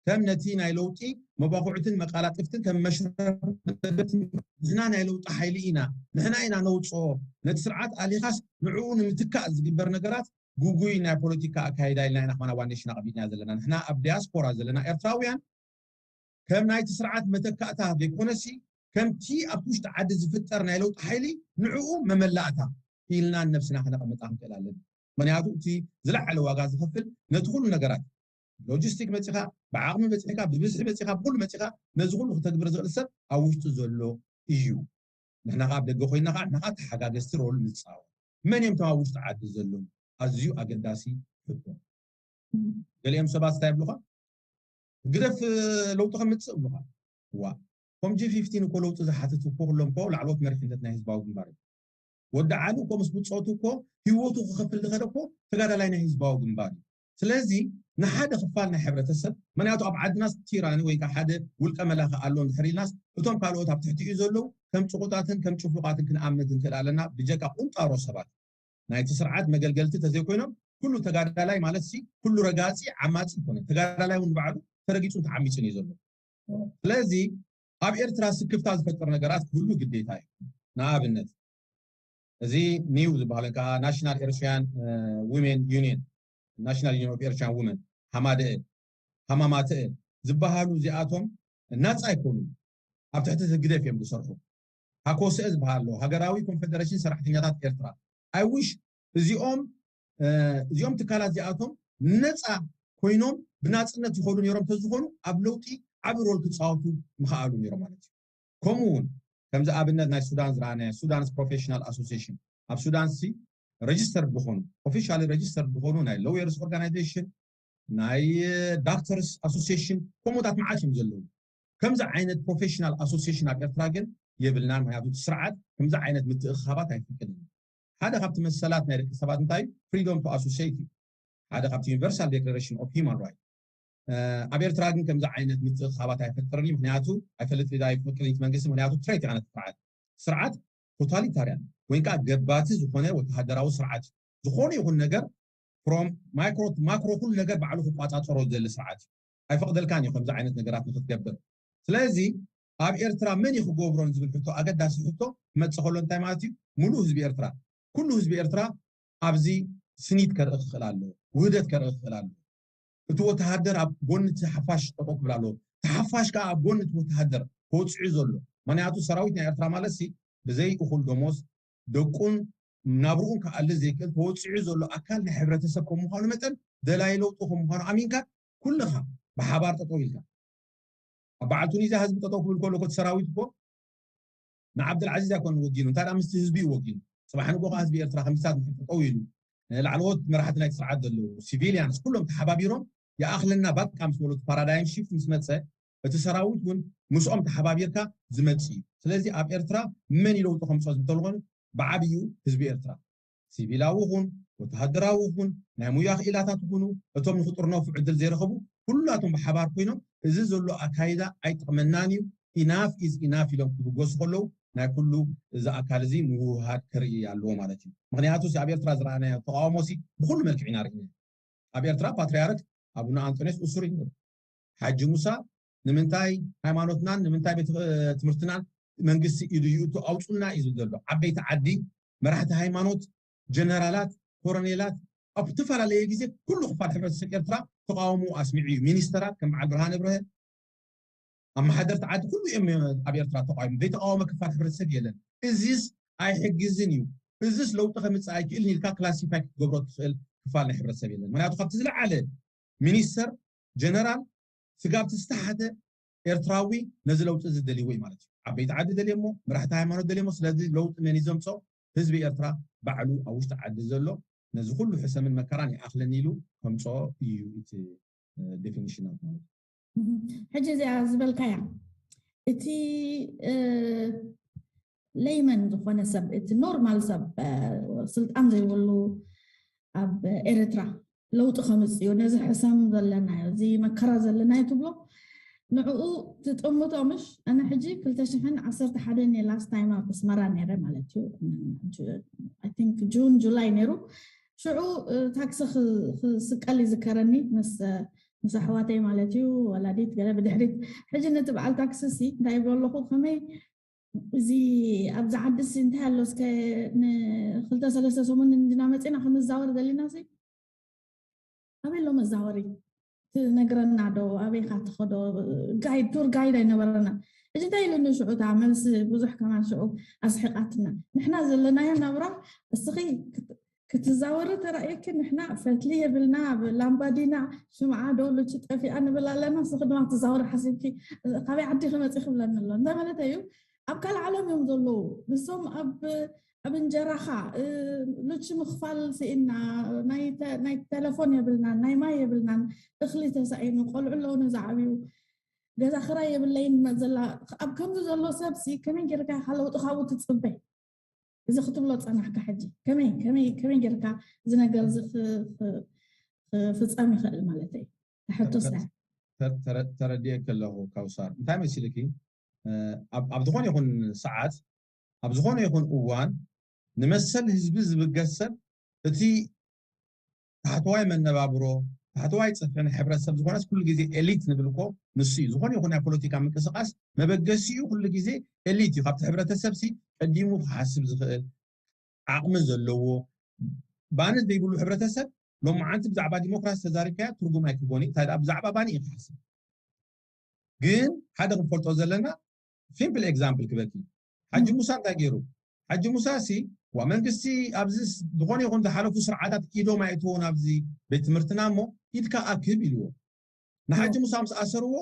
ከም ነቲ ናይ ለውጢ መባኹዕትን መቃላጥፍትን ከም መሽረፈትን ንሕና ናይ ለውጢ ሓይሊ ኢና፣ ንሕና ኢና ነውፅኦ፣ ነቲ ስርዓት ኣሊኻስ ንዕኡ ንምትካእ ዝግበር ነገራት ግጉይ ናይ ፖለቲካ ኣካይዳ ኢልና ኢና ከማና ዋን ኔሽን ኣቐሚጥና ዘለና። ንሕና ኣብ ዲያስፖራ ዘለና ኤርትራውያን ከም ናይቲ ስርዓት መተካእታ ዘይኮነሲ ከምቲ ኣብቲ ውሽጢ ዓዲ ዝፍጠር ናይ ለውጢ ሓይሊ ንዕኡ መመላእታ ኢልና ነብስና ከነቐምጣ ክንክእል ኣለና። ምክንያቱ እቲ ዝለዓለ ዋጋ ዝኸፍል ነቲ ኩሉ ነገራት ሎጂስቲክ መፂኻ፣ ብዓቕሚ መፂኻ፣ ብብዝሒ መፂኻ፣ ብኩሉ መፂኻ ነዚ ኩሉ ክተግብር ዝኽእል ሰብ ኣብ ውሽጢ ዘሎ እዩ። ንሕና ከዓ ኣብ ደገ ኮይና ከዓ ንሕና ከዓ ተሓጋገዝቲ ሮል ንፃወት። መን እዮም እቶም ኣብ ውሽጢ ዓዲ ዘለዉ? ኣዝዩ ኣገዳሲ ሕቶ። ገሊኦም ሰባት እንታይ ይብሉኻ? ግደፍ ለውጢ ከምፅእ ይብሉኻ። ዋ ኮም ጂ ፊፍቲን እኮ ለውጢ ዝሓትት እኮ ኩሎም እኮ ላዕለዎት መሪሕነት ናይ ህዝባዊ ግንባር እዮም። ወዲ ዓሊ እኮ ምስ ብፆቱ እኮ ህይወቱ ክኸፍል ዝኸደ እኮ ተጋዳላይ ናይ ህዝባዊ ግንባር እዩ። ስለዚ ንሓደ ክፋል ናይ ሕብረተሰብ ምክንያቱ ኣብ ዓድናስ ቲራኒ ወይ ከዓ ሓደ ውልቀ መላኺ ኣሎ እንድሕር ኢልናስ እቶም ካልኦት ኣብ ትሕቲኡ ዘለዉ ከም ጭቁጣትን ከም ጭፉቃትን ክንኣምን ክንክእል ኣለና ብጀካ ቁንጣሮ ሰባት ናይቲ ስርዓት መገልገልቲ ተዘይኮይኖም ኩሉ ተጋዳላይ ማለት ሲ ኩሉ ረጋፂ ዓማፂ ይኮነ ተጋዳላይ እውን ባዕሉ ተረጊፁን ተዓሚፁን እዩ ዘሎ። ስለዚ ኣብ ኤርትራ ስክፍታ ዝፈጥር ነገራት ክህሉ ግዴታ እዩ። ንኣብነት እዚ ኒው ዝበሃል ከዓ ናሽናል ኤርትራያን ዊሜን ዩኒየን ናሽናል ዩኒየን ኦፍ ኤርትራያን ዊመን ሃማደኤ ሃማማተኤ ዝበሃሉ እዚኣቶም ናፃ ኣይኮኑን። ኣብ ትሕቲ ህግደፍ እዮም ዝሰርሑ። ሃኮሰኤ ዝበሃል ኣሎ ሃገራዊ ኮንፌደሬሽን ሰራሕተኛታት ኤርትራ። ኣይ ዊሽ እዚኦም እዚኦም ትካላት እዚኣቶም ነፃ ኮይኖም ብናፅነት ይኸዱ ነይሮም ተዝኾኑ ኣብ ለውጢ ዓብ ሮል ክፃወቱ ምኽኣሉ ነይሮም ማለት እዩ። ከምኡ እውን ከምዚ ኣብነት ናይ ሱዳን ዝረኣናዮ ሱዳንስ ፕሮፌሽናል ኣሶሲሽን ኣብ ሱዳን ሲ ረጅስተርድ ዝኾኑ ኦፊሻሊ ረጅስተርድ ዝኾኑ ናይ ሎየርስ ኦርጋናይዜሽን ናይ ዳክተርስ ኣሶሲሽን ከምኡታት መዓት እዮም ዘለዉ። ከምዚ ዓይነት ፕሮፌሽናል ኣሶሲሽን ኣብ ኤርትራ ግን የብልናን። ምክንያቱ እቲ ስርዓት ከምዚ ዓይነት ምትእኽኻባት ኣይፍቅድን። ሓደ ካብቲ መሰላት ናይ ደቂ ሰባት እንታይ ፍሪዶም ቱ ኣሶሲየት እዩ። ሓደ ካብቲ ዩኒቨርሳል ዴክላሬሽን ኦፍ ሂማን ራይት ኣብ ኤርትራ ግን ከምዚ ዓይነት ምትእኽኻባት ኣይፈጥርን እዩ። ምክንያቱ ኣይፈልጥ ዳ ይፍቅድ እቲ መንግስቲ ምክንያቱ ትሬት ይኮነ ስርዓት ስርዓት ቶታሊታርያን ወይ ከዓ ገባቲ ዝኾነ ወተሃደራዊ ስርዓት ዝኾነ ይኹን ነገር ፍሮም ማይክሮ ማክሮ ኩሉ ነገር ባዕሉ ክቋፃፀሮ ዝደሊ ስርዓት እዩ። ኣይፈቅደልካን እዩ ከምዚ ዓይነት ነገራት ንክትገብር። ስለዚ ኣብ ኤርትራ መን እዩ ክገብሮን ዝብል ሕቶ ኣገዳሲ ሕቶ ክመፅእ ከሎ እንታይ ማለት እዩ? ሙሉእ ህዝቢ ኤርትራ ኩሉ ህዝቢ ኤርትራ ኣብዚ ስኒት ከርኢ ክኽእል ኣለዎ፣ ውህደት ከርኢ ክኽእል ኣለዎ። እቲ ወተሃደር ኣብ ጎኒ እቲ ሓፋሽ ጠጠው ክብል ኣለዎ። እቲ ሓፋሽ ከዓ ኣብ ጎኒ እቲ ወተሃደር ተወፂዑ ዘሎ ምክንያቱ ሰራዊት ናይ ኤርትራ ማለት ሲ ብዘይ እኹል ደሞዝ ደቁን ናብርኡን ክኣሊ ዘይክእል ተወፂዑ ዘሎ ኣካል ናይ ሕብረተሰብ ከም ምዃኑ መጠን ደላይ ለውጢ ከም ምዃኑ ኣሚንካ ኩልኻ ብሓባር ጠጠው ኢልካ ኣብ በዓል ቱኒዝያ ህዝቢ ጠጠው ክብል ከሎ እቲ ሰራዊት እኮ ንዓብደልዓዚዝ ኣይኮነን ወጊኑ እንታይ ደኣ ምስቲ ህዝቢ እዩ ወጊኑ። ፅባሕ ንጎ ከዓ ህዝቢ ኤርትራ ከምስታት ንሕጠጠው ኢሉ ላዕለዎት መራሕቲ ናይቲ ስርዓት ዘለዉ ሲቪልያንስ ኩሎም ተሓባቢሮም ይኣኽለና ባቃ ምስ በሉ ፓራዳይም ሽፍት ምስ መፀ እቲ ሰራዊት እውን ምስኦም ተሓባቢርካ ዝመፅ እዩ። ስለዚ ኣብ ኤርትራ መን እዩ ለውጢ ከምፅኦ ዝብል ተለኾነ ብዓብዩ ህዝቢ ኤርትራ ሲቪላዊ ይኹን ወተሃደራዊ ይኹን ናይ ሙያ ክኢላታት ይኹኑ እቶም ንክጥርነፉ ዕድል ዘይረኸቡ ኩላቶም ብሓባር ኮይኖም እዚ ዘሎ ኣካይዳ ኣይጠቕመናን እዩ ኢናፍ ኢዝ ኢናፍ ኢሎም ክብገሱ ከለዉ ናይ ኩሉ እዚ ኣካል እዚ ምውህሃድ ክርኢ ኣለዎ ማለት እዩ። ምክንያቱ ኣብ ኤርትራ ዝረኣናዮ ተቃውሞ ሲ ብኩሉ መልክዕ ኢና ርኢና። ኣብ ኤርትራ ፓትርያርክ ኣቡነ ኣንጦንዮስ እሱር እዩ። ሓጂ ሙሳ ንምንታይ ሃይማኖትናን ንምንታይ ቤት ትምህርትናን መንግስቲ ኢዱ ይእቱ ኣውፁልና እዩ ዝብል ዘሎ። ዓበይቲ ዓዲ፣ መራሕቲ ሃይማኖት፣ ጀነራላት፣ ኮረኔላት ኣብ ዝተፈላለየ ግዜ ኩሉ ክፋል ሕብረተሰብ ኤርትራ ተቃውሞ ኣስሚዑ እዩ። ሚኒስተራት ከም በዓል ብርሃነ ብርሀ ኣመሓደርቲ ዓዲ ኩሉ እዮም ኣብ ኤርትራ ተቃዊሞም። ዘይተቃወመ ክፋል ሕብረተሰብ የለን። እዚስ ኣይሕግዝን እዩ። እዚስ ለውጢ ከምፅእ ኣይክእልን ኢልካ ክላሲፋይ ክትገብሮ ትኽእል ክፋል ናይ ሕብረተሰብ የለን። ምክንያቱ ካብቲ ዝለዓለ ሚኒስተር ጀነራል ስጋብ እቲ ዝተሓተ ኤርትራዊ ነዚ ለውጢ እዚ ደልይዎ እዩ ማለት እዩ። ዓበይቲ ዓዲ ደልዮሞ፣ መራሕቲ ሃይማኖት ደልዮሞ። ስለዚ ለውጢ መን እዩ ዘምፅኦ? ህዝቢ ኤርትራ ባዕሉ ኣብ ውሽጢ ዓዲ ዘሎ ነዚ ኩሉ ሕሰምን መከራን ይኣኽለኒ ኢሉ ከምፅኦ እዩ እቲ ዴፊኒሽናት ማለት እዩ። ሕጂ እዚኣ ዝበልካያ እቲ ለይመን ዝኾነ ሰብ እቲ ኖርማል ሰብ ስልጣን ዘይብሉ ኣብ ኤርትራ ለውጢ ከምፅእ እዩ ነዚ ሕሰም ዘለናዮ እዚ መከራ ዘለናዮ ትብሎ ንዕኡ ትጥምቶ ምሽ ኣነ ሕጂ ክልተ ሽሕን ዓሰርተ ሓደን እየ ላስት ታይም ኣብ ኣስመራ ነይረ ማለት እዩ ጁን ጁላይ ነይሩ ሽዑ ታክሲ ክስቀል ይዝከረኒ ምስ ምስ ኣሕዋተይ ማለት እዩ። ወላዲት ገለ ብድሕሪት ሕጂ ነቲ በዓል ታክሲ ሲ እንታይ ይብሎ ኣለኹ፣ ከመይ እዚ ኣብዚ ዓዲ ሲ እንታይ ኣሎ እስከ ንክልተ ሰለስተ ሰሙን እንድና መፂና ክንዛወር ደሊና ሲ ኣበይ ኣሎ መዛወሪ ትነግረና ዶ ኣበይካ ትኸዶ? ጋይድ ቱር ጋይድ ኣይነበረና። ሕጂ እንታይ ኢሉ ንሽዑ እታ መልሲ ብዙሕ ከማን ሽዑ ኣስሒቃትና። ንሕና ዘለናዮ ናብራ እስኺ ክትዛወሪ ተራእየኪ ንሕና ፈትሊ የብልና፣ ላምባ ዲና ሽምዓ ዶ ሉቺ ጠፊኣ ንብል ኣለና። እስኺ ድማ ትዛወሪ ሓሲብኪ ካበይ ዓዲ ክመፂ ክብለኒ ኣሎ እንታይ ማለት እዩ? ኣብ ካልእ ዓለም እዮም ዘለዉ ንሶም ኣብ ኣብ እንጀራኻ ሉቺ ምኽፋል ስኢና፣ ናይ ተለፎን የብልናን፣ ናይ ማይ የብልናን፣ እኽሊ ተሳኢኑ፣ ቆልዑ ኣለውኒ ዝዓብዩ፣ ገዛ ክራይ የብለይን ዘላ ኣብ ከምዚ ዘሎ ሰብሲ ከመይ ጌርካ ኢኻ ለውጢ ካብኡ ትጽበ? እዚ ክትብሎ ጸናሕካ ሕጂ ከመይ ከመይ ከመይ ጌርካ እዚ ነገር እዚ ክፍጸም ይኽእል ማለት እዩ? ሕቶ ሰ ተረዲኤ ከለኹ ካውሳር እንታይ መሲልኪ ኣብ ዝኾነ ይኹን ሰዓት ኣብ ዝኾነ ይኹን እዋን ንመሰል ህዝቢ ዝብገስ ሰብ እቲ ታሕተዋይ መነባብሮ ታሕተዋይ ፅፍሒ ናይ ሕብረተሰብ ዝኾነስ ኩሉ ግዜ ኤሊት ንብል እኮ ንሱ እዩ። ዝኾነ ይኹን ናይ ፖለቲካ ምንቅስቃስ መበገሲኡ ኩሉ ግዜ ኤሊት እዩ። ካብቲ ሕብረተሰብ ሲ ቀዲሙ ክሓስብ ዝኽእል ዓቕሚ ዘለዎ ባኒ ዘይብሉ ሕብረተሰብ ሎማዓንቲ ብዛዕባ ዲሞክራሲ ተዛሪብካያ ትርጉም ኣይክቦን እዩ። እንታይ ደኣ ብዛዕባ ባኒ እዩ ክሓስብ። ግን ሓደ ክንፈልጦ ዘለና ሲምፕል ኤግዛምፕል ክበኪ ሓጂ ሙሳ እንታይ ገይሩ? ሓጂ ሙሳ ሲ ዋ መንግስቲ ኣብዚ ዝኾነ ይኹን ዝሓለፉ ስርዓታት ኢዶም ኣይእትዎ ናብዚ ቤት ትምህርትና እሞ ኢድካ ኣክብ ኢልዎ። ንሓጂ ሙሳ ምስ ኣሰርዎ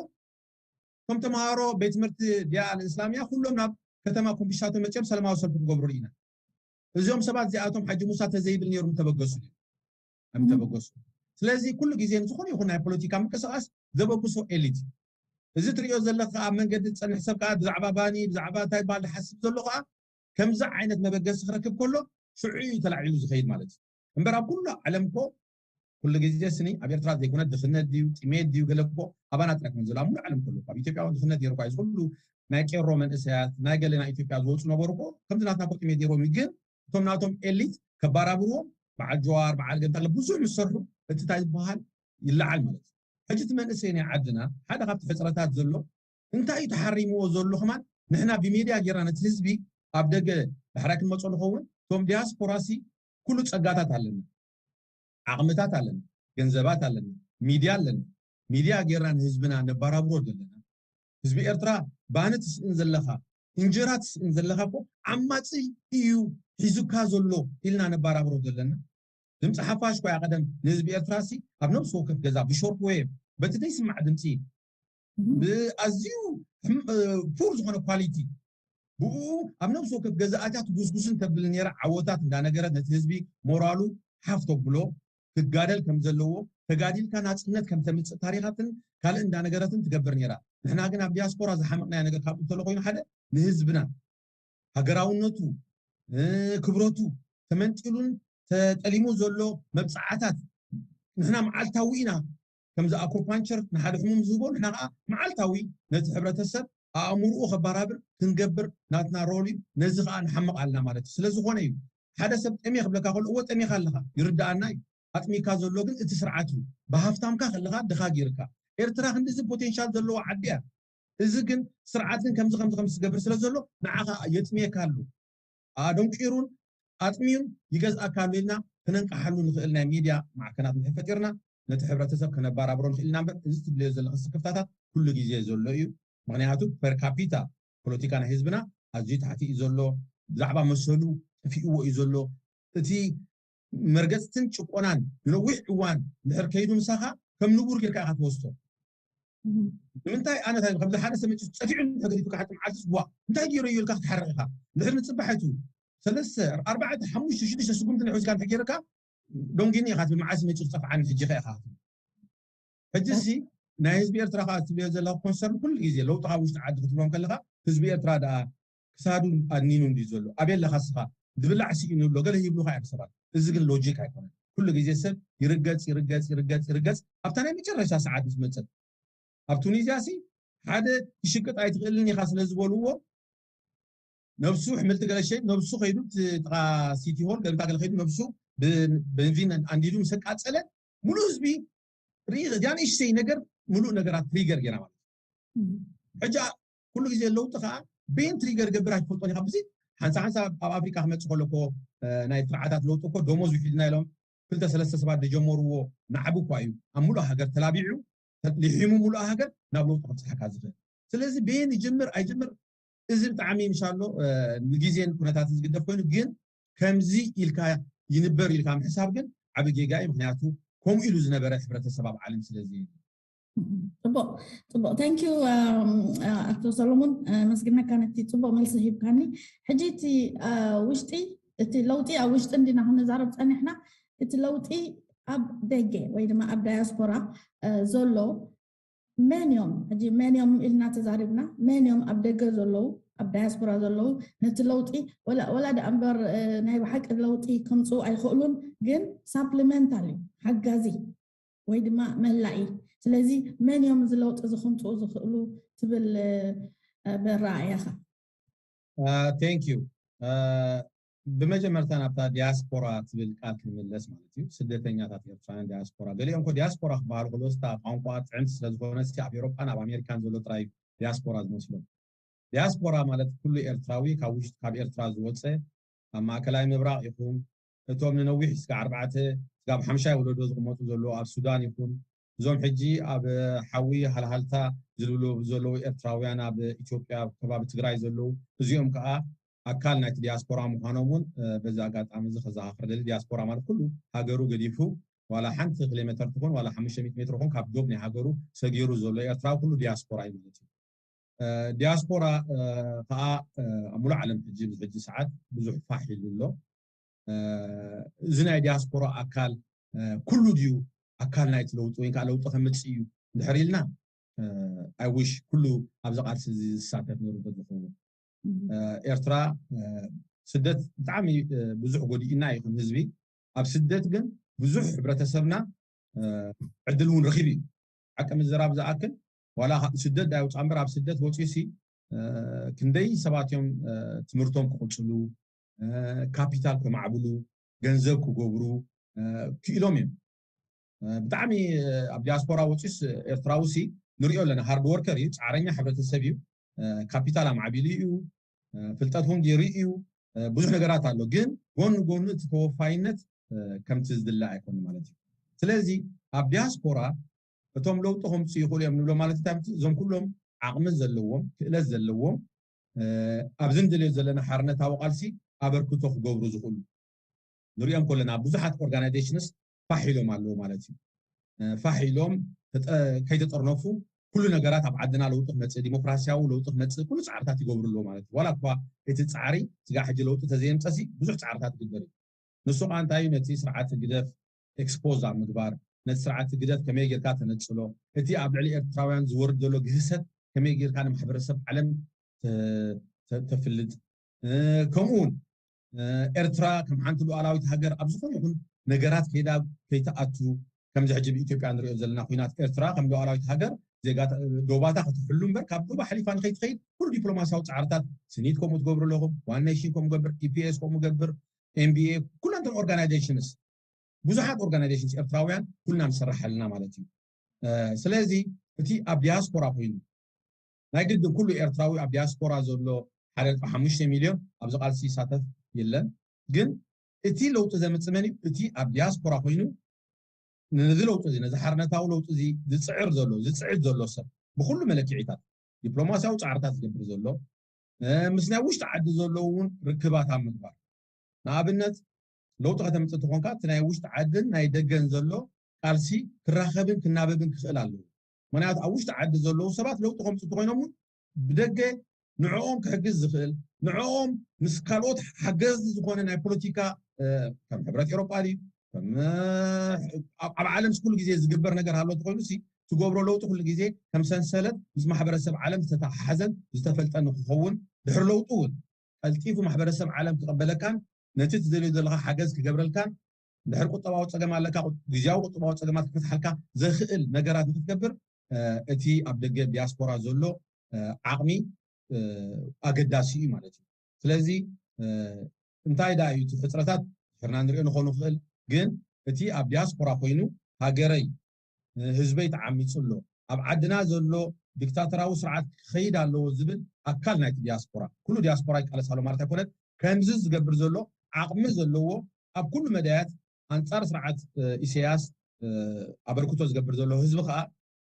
እቶም ተምሃሮ ቤት ትምህርቲ ዲያ ኣልእስላሚያ ኩሎም ናብ ከተማ ኮምቢሻቶ መፅኦም ሰላማዊ ሰልፊ ክገብሩ ኢና። እዚኦም ሰባት እዚኣቶም ሓጂ ሙሳ ተዘይብል ነይሩ ምተበገሱ እዮም ምተበገሱ። ስለዚ ኩሉ ግዜ ንዝኾነ ይኹን ናይ ፖለቲካ ምንቅስቃስ ዘበግሶ ኤሊት እዩ። እዚ ትሪኦ ዘለካ ኣብ መንገዲ ዝፀንሕ ሰብ ከዓ ብዛዕባ ባኒ ብዛዕባ እንታይ ባል ዝሓስብ ዘሎ ከዓ ከምዚ ዓይነት መበገሲ ክረክብ ከሎ ሽዑ እዩ ተላዒሉ ዝኸይድ ማለት እዩ። እምበር ኣብ ኩሉ ዓለም እኮ ኩሉ ግዜ ስኒ ኣብ ኤርትራ ዘይኮነ ድኽነት ድዩ ጥሜት ድዩ ገለ እኮ ኣባና ጥራይ ኮን ዘሎ ኣብ ሙሉ ዓለም ከሎ ኣብ ኢትዮጵያ እውን ድኽነት ነይሩ እኳ እዚ ኩሉ ናይ ቄሮ መንእሰያት ናይ ገለ ናይ ኢትዮጵያ ዝወፁ ነበሩ እኮ ከምዚ ናትና እኮ ጥሜት ነይሮም እዩ። ግን እቶም ናቶም ኤሊት ከባራብርዎም በዓል ጀዋር በዓል ገንታ ብዙሕ ምስ ሰርሑ እቲ እንታይ ዝበሃል ይለዓል ማለት እዩ። ሕጂ እቲ መንእሰይ ናይ ዓድና ሓደ ካብቲ ሕፅረታት ዘሎ እንታይ እዩ ተሓሪምዎ ዘሎ ከማን ንሕና ብሜድያ ጌርና ነቲ ህዝቢ ኣብ ደገ ዳሕራይ ክንመፆ ንኸውን እቶም ዲያስፖራ ሲ ኩሉ ፀጋታት ኣለና ዓቕምታት ኣለና ገንዘባት ኣለና ሚድያ ኣለና ሚድያ ጌርና ንህዝብና ነባራብሮ ዘለና ህዝቢ ኤርትራ ባኒ ትስእን ዘለኻ እንጀራ ትስእን ዘለኻ እኮ ዓማፂ እዩ ሒዙካ ዘሎ ኢልና ነባራብሮ ዘለና ድምፂ ሓፋሽ ኮያ ቀደም ንህዝቢ ኤርትራ ሲ ኣብ ነብሲ ወከፍ ገዛ ብሾርት ዌቭ በቲ ዘይስማዕ ድምፂ ብኣዝዩ ፑር ዝኾነ ኳሊቲ ብኡ ኣብ ነብሲ ወከፍ ገዛኣታ ትጉስጉስን ተብል ነይራ ዓወታት እንዳነገረት ነቲ ህዝቢ ሞራሉ ሓፍ ተብሎ ክጋደል ከም ዘለዎ ተጋዲልካ ናፅነት ከም ተምፅእ ታሪኻትን ካልእ እንዳነገረትን ትገብር ነይራ። ንሕና ግን ኣብ ዲያስፖራ ዝሓመቕናዮ ነገር ካብኡ እንተሎ ኮይኑ ሓደ ንህዝብና ሃገራውነቱ ክብረቱ ተመንጢሉን ተጠሊሙ ዘሎ መብፅዓታት ንሕና መዓልታዊ ኢና ከምዚ ኣኩፓንቸር ንሓደ ሕሙም ዝህቦ ንሕና ከዓ መዓልታዊ ነቲ ሕብረተሰብ ኣእምርኡ ከባራብር ክንገብር ናትና ሮል እዩ። ነዚ ከዓ ንሓምቕ ኣለና ማለት እዩ። ስለዝኾነ እዩ ሓደ ሰብ ጠሜ ክብለካ ከሎ እወ ጠሜካ ኣለካ ይርድኣና እዩ። ኣጥሚካ ዘሎ ግን እቲ ስርዓት እዩ። ብሃፍታምካ ከለካ ድኻ ጌርካ ኤርትራ ክንዲዚ ፖቴንሻል ዘለዎ ዓዲ እያ። እዚ ግን ስርዓት ግን ከምዚ ከምዚ ከምዚ ዝገብር ስለ ዘሎ ንዓኻ የጥምየካ ኣሎ። ኣደንቂሩን ኣጥሚዩን ይገዝኣካ ኣሎ ኢልና ክነንቅሓሉ ንኽእል ናይ ሚድያ ማዕከናት እንድሕር ፈጢርና ነቲ ሕብረተሰብ ከነባራብሮ ንኽእል ኢና እምበር እዚ ትብለዮ ዘለኺ ስክፍታታት ኩሉ ግዜ ዘሎ እዩ። ምኽንያቱ ፐር ካፒታ ፖለቲካ ናይ ህዝብና ኣዝዩ ታሕቲ እዩ ዘሎ። ብዛዕባ መሰሉ ጠፊእዎ እዩ ዘሎ። እቲ መርገፅትን ጭቆናን ንነዊሕ እዋን እንድሕር ከይዱ ምሳኻ ከም ንቡር ጌርካ ኢኻ ትወስዶ። ንምንታይ ኣነ እንታይ ከምዚ ሓደ ሰብ መፂኡ ፀፊዑ እንድሕር ገዲፉካ ሓንቲ መዓልቲ ዋ እንታይ ገይሩ እዩ ኢልካ ክትሓርቕ ኢኻ። እንድሕር ንፅባሕ ኣይትብል ሰለስተ ኣርባዕተ ሓሙሽተ ሽዱሽተ ስጉምቲ እንድሕር ወሲድካ እንድሕር ገይርካ ዶንጊኒ ኢኻ ትብል መዓልቲ መፂኡ ዝጠፍዓኒ ሕጂ ኢኻ ኢኻ ትብል። ሕጂ ሲ ናይ ህዝቢ ኤርትራ ከዓ ትብልዮ ዘለካ ኮንሰርን ኩሉ ግዜ ለውጢ ካብ ውሽጢ ዓዲ ክትብሎም ከለካ ህዝቢ ኤርትራ ደኣ ክሳዱ ኣድኒኑ እንድዩ ዘሎ ኣበይ ኣለካ ስኻ ዝብላዕ ስኢኑ ኣሎ ገለ ይብሉካ እዮም ሰባት። እዚ ግን ሎጂክ ኣይኮነን። ኩሉ ግዜ ሰብ ይርገፅ ይርገፅ ይርገፅ ይርገፅ ኣብታ ናይ መጨረሻ ሰዓት ምስ መፀት ኣብ ቱኒዝያ ሲ ሓደ ክሽቅጥ ኣይትኽእልን ኢኻ ስለ ዝበልዎ ነብሱ ሕምልቲ ገለ ሸይጥ ነብሱ ከይዱ ጥቓ ሲቲ ሆል ገምታ ገለ ከይዱ ነብሱ ቤንዚን ኣንዲዱ ምስ ኣቃፀለ ሙሉእ ህዝቢ ሪኢ እዚኣ ንእሽተይ ነገር ሙሉእ ነገራት ትሪገር ጌና ማለት እዩ። ሕጂ ኩሉ ግዜ ለውጢ ከዓ በየን ትሪገር ገብር ኣይትፈልጦን ኢኻ። ብዚ ሓንሳ ሓንሳ ኣብ ኣፍሪካ ክመፅእ ከሎ እኮ ናይ ስርዓታት ለውጢ እኮ ደሞዝ ውሒድና ኢሎም ክልተ ሰለስተ ሰባት ዝጀመርዎ ናዕቢ እኳ እዩ ኣብ ሙሉእ ሃገር ተላቢዑ ሊሒሙ ሙሉእ ሃገር ናብ ለውጢ ከብፅሓካ ዝኽእል። ስለዚ በየን ይጅምር ኣይጅምር እዚ ብጣዕሚ ምሻሎ ንግዜን ኩነታት ዝግደፍ ኮይኑ ግን ከምዚ ኢልካ ይንበር ኢልካ ምሕሳብ ግን ዓብ ጌጋ እዩ። ምክንያቱ ከምኡ ኢሉ ዝነበረ ሕብረተሰብ ኣብ ዓለም ስለዚ ፅቡቅ ፅቡቅ thank you ኣቶ ሰሎሞን መስግነካ ነቲ ፅቡቅ መልሲ ሂብካኒ። ሕጂ እቲ ውሽጢ እቲ ለውጢ ኣብ ውሽጢ እንዲና ክንዛረብ ፀኒሕና። እቲ ለውጢ ኣብ ደገ ወይ ድማ ኣብ ዳያስፖራ ዘሎ መን እዮም ሕጂ መን እዮም ኢልና ተዛሪብና። መን እዮም ኣብ ደገ ዘለዉ ኣብ ዳያስፖራ ዘለዉ ነቲ ለውጢ ወላ ደኣ እምበር ናይ ብሓቂ ለውጢ ከምፅኡ ኣይኽእሉን፣ ግን ሳፕሊመንታል እዩ ሓጋዚ ወይ ድማ መላኢ። ስለዚ መን እዮም እዚ ለውጢ እዚ ከምፅኡ ዝኽእሉ ትብል በረኣእያኻ? Thank you። ብመጀመርታ ናብታ ዲያስፖራ ትብል ቃል ክንምለስ ማለት እዩ። ስደተኛታት ኤርትራውያን ዲያስፖራ ገሊኦም ኮ ዲያስፖራ ክበሃሉ ከለስታ ቋንቋ ጥዕምቲ ስለዝኮነ ኣብ ኤሮጳን ኣብ ኣሜሪካን ዘሎ ጥራይ ዲያስፖራ ዝመስሎም። ዲያስፖራ ማለት ኩሉ ኤርትራዊ ካብ ውሽጢ ካብ ኤርትራ ዝወፀ ኣብ ማእከላይ ምብራቕ ይኹን እቶም ንነዊሕ ስጋ ኣርባዕተ ስጋብ ሓምሻይ ወለዶ ዝቕመጡ ዘለዉ ኣብ ሱዳን ይኹን እዞም ሕጂ ኣብ ሓዊ ሃልሃልታ ዝልብሉ ዘለዉ ኤርትራውያን ኣብ ኢትዮጵያ ከባቢ ትግራይ ዘለዉ እዚኦም ከዓ ኣካል ናይቲ ዲያስፖራ ምዃኖም እውን በዚ ኣጋጣሚ እዚ ከዘኻኽር ደሊ። ዲያስፖራ ማለት ኩሉ ሃገሩ ገዲፉ ዋላ ሓንቲ ኪሎ ሜትር ትኾን ዋላ ሓሙሽተ ሚእቲ ሜትር ኾን ካብ ዶብ ናይ ሃገሩ ሰጊሩ ዘሎ ኤርትራዊ ኩሉ ዲያስፖራ እዩ ማለት እዩ። ዲያስፖራ ከዓ ኣብ ሙሉእ ዓለም ሕጂ ብዚ ሕጂ ሰዓት ብዙሕ ፋሕ ኢሉ ኣሎ። እዚ ናይ ዲያስፖራ ኣካል ኩሉ ድዩ ኣካል ናይቲ ለውጢ ወይ ከዓ ለውጢ ከምፅእ እዩ እንድሕር ኢልና I wish ኩሉ ኣብዚ ቃልሲ እዚ ዝሳተፍ ነሩ ተዝኸውን። ኤርትራ ስደት ብጣዕሚ ብዙሕ ጎዲእና እዩ ከም ህዝቢ። ኣብ ስደት ግን ብዙሕ ሕብረተሰብና ዕድል እውን ረኺቡ እዩ። ሓቂ ምዝራብ ዝኣክል ዋላ ስደት ዳይውፃ እምበር ኣብ ስደት ወፂኡ ሲ ክንደይ ሰባት እዮም ትምህርቶም ክቕፅሉ፣ ካፒታል ከማዕብሉ፣ ገንዘብ ክገብሩ ክኢሎም እዮም። ብጣዕሚ ኣብ ዲያስፖራ ወፂስ ኤርትራዊ ሲ ንሪኦ ኣለና። ሃርድ ወርከር እዩ፣ ፃዕረኛ ሕብረተሰብ እዩ፣ ካፒታል ኣማዕቢሉ እዩ፣ ፍልጠት እውን ገይሩ እዩ፣ ብዙሕ ነገራት ኣሎ። ግን ጎን ጎኑ እቲ ተወፋይነት ከምቲ ዝድለ ኣይኮነ ማለት እዩ። ስለዚ ኣብ ዲያስፖራ እቶም ለውጢ ከምፅኡ ይኽእሉ እዮም ንብሎ ማለት እንታይ እዞም ኩሎም ዓቕሚ ዘለዎም ክእለት ዘለዎም ኣብዚ ንደልዮ ዘለና ሓርነታዊ ቃልሲ ኣበርክቶ ክገብሩ ዝኽእሉ ንሪኦም ከለና ብዙሓት ኦርጋናይዜሽንስ ፋሕ ኢሎም ኣለዉ ማለት እዩ። ፋሕ ኢሎም ከይተጠርነፉ ኩሉ ነገራት ኣብ ዓድና ለውጢ ክመፅእ ዲሞክራሲያዊ ለውጢ ክመፅእ ኩሉ ፃዕርታት ይገብሩ ኣለዉ ማለት እዩ። ዋላ እኳ እቲ ፃዕሪ ስጋ ሕጂ ለውጢ ተዘየምፀሲ ብዙሕ ፃዕርታት ይግበር እዩ። ንሱ ከዓ እንታይ እዩ ነቲ ስርዓት ግደፍ ኤክስፖዝ ኣብ ምግባር ነቲ ስርዓት ግደፍ ከመይ ጌርካ ተነፅሎ እቲ ኣብ ልዕሊ ኤርትራውያን ዝወርድ ዘሎ ግህሰት ከመይ ጌርካ ንማሕበረሰብ ዓለም ተፍልጥ ከምኡ እውን ኤርትራ ከም ሓንቲ ሉዓላዊት ሃገር ኣብ ዝኾነ ይኹን ነገራት ከይዳ ከይትኣቱ ከምዚ ሕጂ ብኢትዮጵያ ንሪኦ ዘለና ኩናት ኤርትራ ከም ሉዓላዊት ሃገር ዜጋ ዶባታ ክትሕሉ እምበር ካብ ዶባ ሓሊፋ ንኸይትኸይድ ኩሉ ዲፕሎማሲያዊ ፃዕርታት ስኒት ከምኡ ትገብሩ ኣለኹም ዋን ኔሽን ከምኡ ገብር ኢፒኤስ ከምኡ ገብር ኤንቢኤ ኩለን ኦርጋናይዜሽንስ ብዙሓት ኦርጋናይዜሽንስ ኤርትራውያን ኩልና ንሰርሕ ኣለና ማለት እዩ። ስለዚ እቲ ኣብ ዲያስፖራ ኮይኑ ናይ ግድን ኩሉ ኤርትራዊ ኣብ ዲያስፖራ ዘሎ ሓደ ነጥቢ ሓሙሽተ ሚልዮን ኣብዚ ቃልሲ ይሳተፍ የለን። ግን እቲ ለውጢ ዘምፅእ መን እዩ? እቲ ኣብ ዲያስፖራ ኮይኑ ነዚ ለውጢ እዚ ነዚ ሓርነታዊ ለውጢ እዚ ዝፅዕር ዘሎ ዝፅዕድ ዘሎ ሰብ ብኩሉ መለክዒታት ዲፕሎማሲያዊ ፃዕርታት ዝገብር ዘሎ ምስ ናይ ውሽጢ ዓዲ ዘለዉ እውን ርክባት ኣብ ምግባር ንኣብነት ለውጢ ከተምፅእ ተኾንካ እቲ ናይ ውሽጢ ዓድን ናይ ደገን ዘሎ ቃልሲ ክራኸብን ክናበብን ክኽእል ኣለዎ። ምክንያቱ ኣብ ውሽጢ ዓዲ ዘለዉ ሰባት ለውጢ ከምፅእ ተኮይኖም እውን ብደገ ንዕኦም ክሕግዝ ዝኽእል ንዕኦም ምስ ካልኦት ሓገዝቲ ዝኾነ ናይ ፖለቲካ ከም ሕብረት ኤሮጳ ድዩ ኣብ ዓለም ኩሉ ግዜ ዝግበር ነገር ሃሎ ተኮይኑ ትገብሮ ለውጢ ኩሉ ግዜ ከም ሰንሰለት ምስ ማሕበረሰብ ዓለም ዝተተሓሓዘን ዝተፈልጠን ንክኸውን ድሕሪ ለውጢ እውን ቀልጢፉ ማሕበረሰብ ዓለም ክቐበለካን ነቲ ትደልዮ ዘለካ ሓገዝ ክገብረልካን ድሕሪ ቁጠባዊ ፀገም ኣለካ ግዜያዊ ቁጠባዊ ፀገማት ክፈትሓልካ ዘኽእል ነገራት ንክትገብር እቲ ኣብ ደገ ዲያስፖራ ዘሎ ዓቕሚ ኣገዳሲ እዩ ማለት እዩ። ስለዚ እንታይ ዳ እዩ እቲ ሕፅረታት ድሕርና ንሪኦ ንኾኑ ክኽእል ግን እቲ ኣብ ዲያስፖራ ኮይኑ ሃገረይ ህዝበይ ተዓሚፁ ኣሎ፣ ኣብ ዓድና ዘሎ ዲክታተራዊ ስርዓት ክኸይድ ኣለዎ ዝብል ኣካል ናይቲ ዲያስፖራ፣ ኩሉ ዲያስፖራ ይቃለስ ኣሎ ማለት ኣይኮነን። ከምዚ ዝገብር ዘሎ ዓቕሚ ዘለዎ ኣብ ኩሉ መዳያት ኣንጻር ስርዓት ኢሳያስ ኣበርክቶ ዝገብር ዘሎ ህዝቢ ከዓ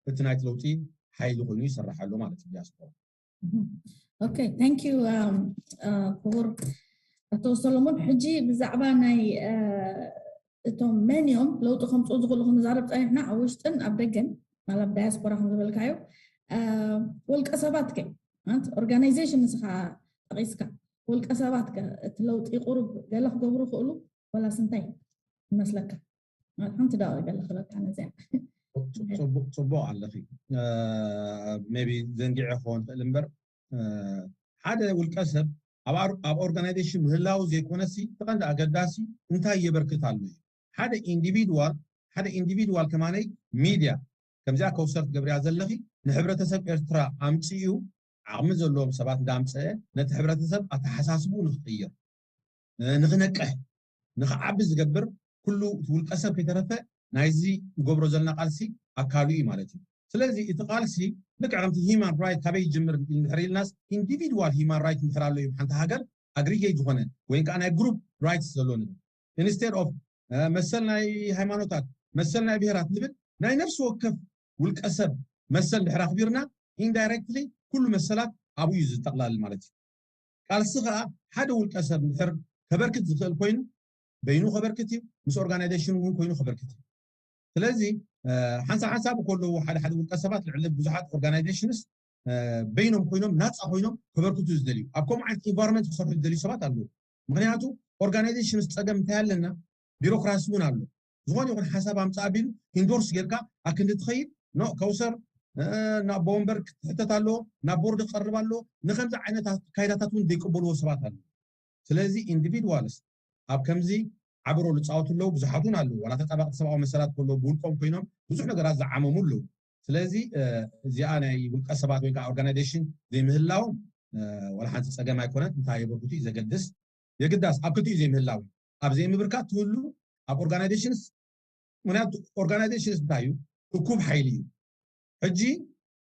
እቲ ናይቲ ለውጢ ሓይሊ ኮይኑ ይሰርሕ ኣሎ ማለት እዩ ዲያስፖራ። ኦኬ፣ thank you ክቡር ኣቶ ሰሎሞን። ሕጂ ብዛዕባ ናይ እቶም መን እዮም ለውጢ ከምፅኡ ዝኽእሉ ክንዛረብ ፀኒሕና፣ ኣብ ውሽጥን ኣብ ደገን ማለት ዳያስፖራ ከም ዝበልካዮ። ውልቀ ሰባት ከ ኦርጋናይዜሽን ንስኻ ጠቒስካ፣ ውልቀ ሰባት ከ እቲ ለውጢ ቁሩብ ገለ ክገብሩ ይኽእሉ ወላስ እንታይ ይመስለካ? ሓንቲ ደቂቕ ገለ ክበካ ነዚኣ። ፅቡቕ ኣለኺ። ሜቢ ዘንጊዐ ክኸውን ክእል እምበር ሓደ ውልቀ ሰብ ኣብ ኦርጋናይዜሽን ምህላው ዘይኮነሲ እቲ ቀንዲ ኣገዳሲ እንታይ የበርክት ኣሎ እዩ። ሓደ ኢንዲቪድዋል ሓደ ኢንዲቪድዋል ከማነይ ሚድያ ከምዚኣ ከውሰር ትገብርያ ዘለኺ ንሕብረተሰብ ኤርትራ ኣምፅኡ ዓቕሚ ዘለዎም ሰባት እንዳምፀአ ነቲ ሕብረተሰብ ኣተሓሳስቡ ንክቕይር ንክነቅሕ ንክዓቢ ዝገብር ኩሉ ውልቀ ሰብ ከይተረፈ ናይዚ ንገብሮ ዘለና ቃልሲ ኣካሉ እዩ ማለት እዩ። ስለዚ እቲ ቃልሲ ልክዕ ከምቲ ሂማን ራይት ካበይ ይጅምር እንድሕር ኢልናስ ኢንዲቪድዋል ሂማን ራይት እንድሕር ኣሎ እዩ ሓንቲ ሃገር ኣግሪጌት ዝኾነ ወይ ከዓ ናይ ግሩፕ ራይትስ ዘሎ ንብል ኢንስቴድ ኦፍ መሰል ናይ ሃይማኖታት መሰል ናይ ብሄራት ንብል ናይ ነፍሲ ወከፍ ውልቀ ሰብ መሰል ድሕር ኣኽቢርና ኢንዳይሬክትሊ ኩሉ መሰላት ኣብኡ እዩ ዝጠቕላል ማለት እዩ። ቃልሲ ከዓ ሓደ ውልቀ ሰብ እንድሕር ከበርክት ዝኽእል ኮይኑ በይኑ ከበርክት እዩ፣ ምስ ኦርጋናይዜሽን እውን ኮይኑ ከበርክት እዩ። ስለዚ ሓንሳብ ሓንሳብ ከለዉ ሓደ ሓደ ውልቀ ሰባት ልዕሊ ብዙሓት ኦርጋናይዜሽንስ በይኖም ኮይኖም ናፃ ኮይኖም ከበርክቱ ዝደልዩ ኣብ ከምኡ ዓይነት ኢንቫይሮንመንት ክሰርሑ ዝደልዩ ሰባት ኣለዉ። ምክንያቱ ኦርጋናይዜሽንስ ፀገም እንታይ ኣለና ቢሮክራሲ እውን ኣሎ። ዝኾነ ይኹን ሓሳብ ኣምፃእ ኣቢሉ ኢንዶርስ ጌርካ ኣክንዲ ትኸይድ ኖ ከውሰር ናብ ወንበር ክትሕተት ኣለዎ ናብ ቦርድ ክቐርብ ኣለዎ። ንከምዚ ዓይነት ኣካይዳታት እውን ዘይቅበልዎ ሰባት ኣለዉ። ስለዚ ኢንዲቪድዋልስ ኣብ ከምዚ ዓቢ ሮል ዝፃወቱ ኣለዉ፣ ብዙሓት እውን ኣለዉ። ዋላ ተጣባቕቲ ሰብኣዊ መሰላት ከለዉ ብውልቆም ኮይኖም ብዙሕ ነገራት ዝዓመሙ ኣለዉ። ስለዚ እዚኣ ናይ ውልቀ ሰባት ወይ ከዓ ኦርጋናይዜሽን ዘይምህላዎም ዋላ ሓንቲ ፀገም ኣይኮነን። እንታይ የበርክቱ እዩ ዘገድስ። የግዳስ ኣብ ክልቲኡ ዘይምህላው ኣብ ዘይምብርካት ትህሉ ኣብ ኦርጋናይዜሽንስ ምክንያቱ ኦርጋናይዜሽንስ እንታይ እዩ እኩብ ሓይሊ እዩ። ሕጂ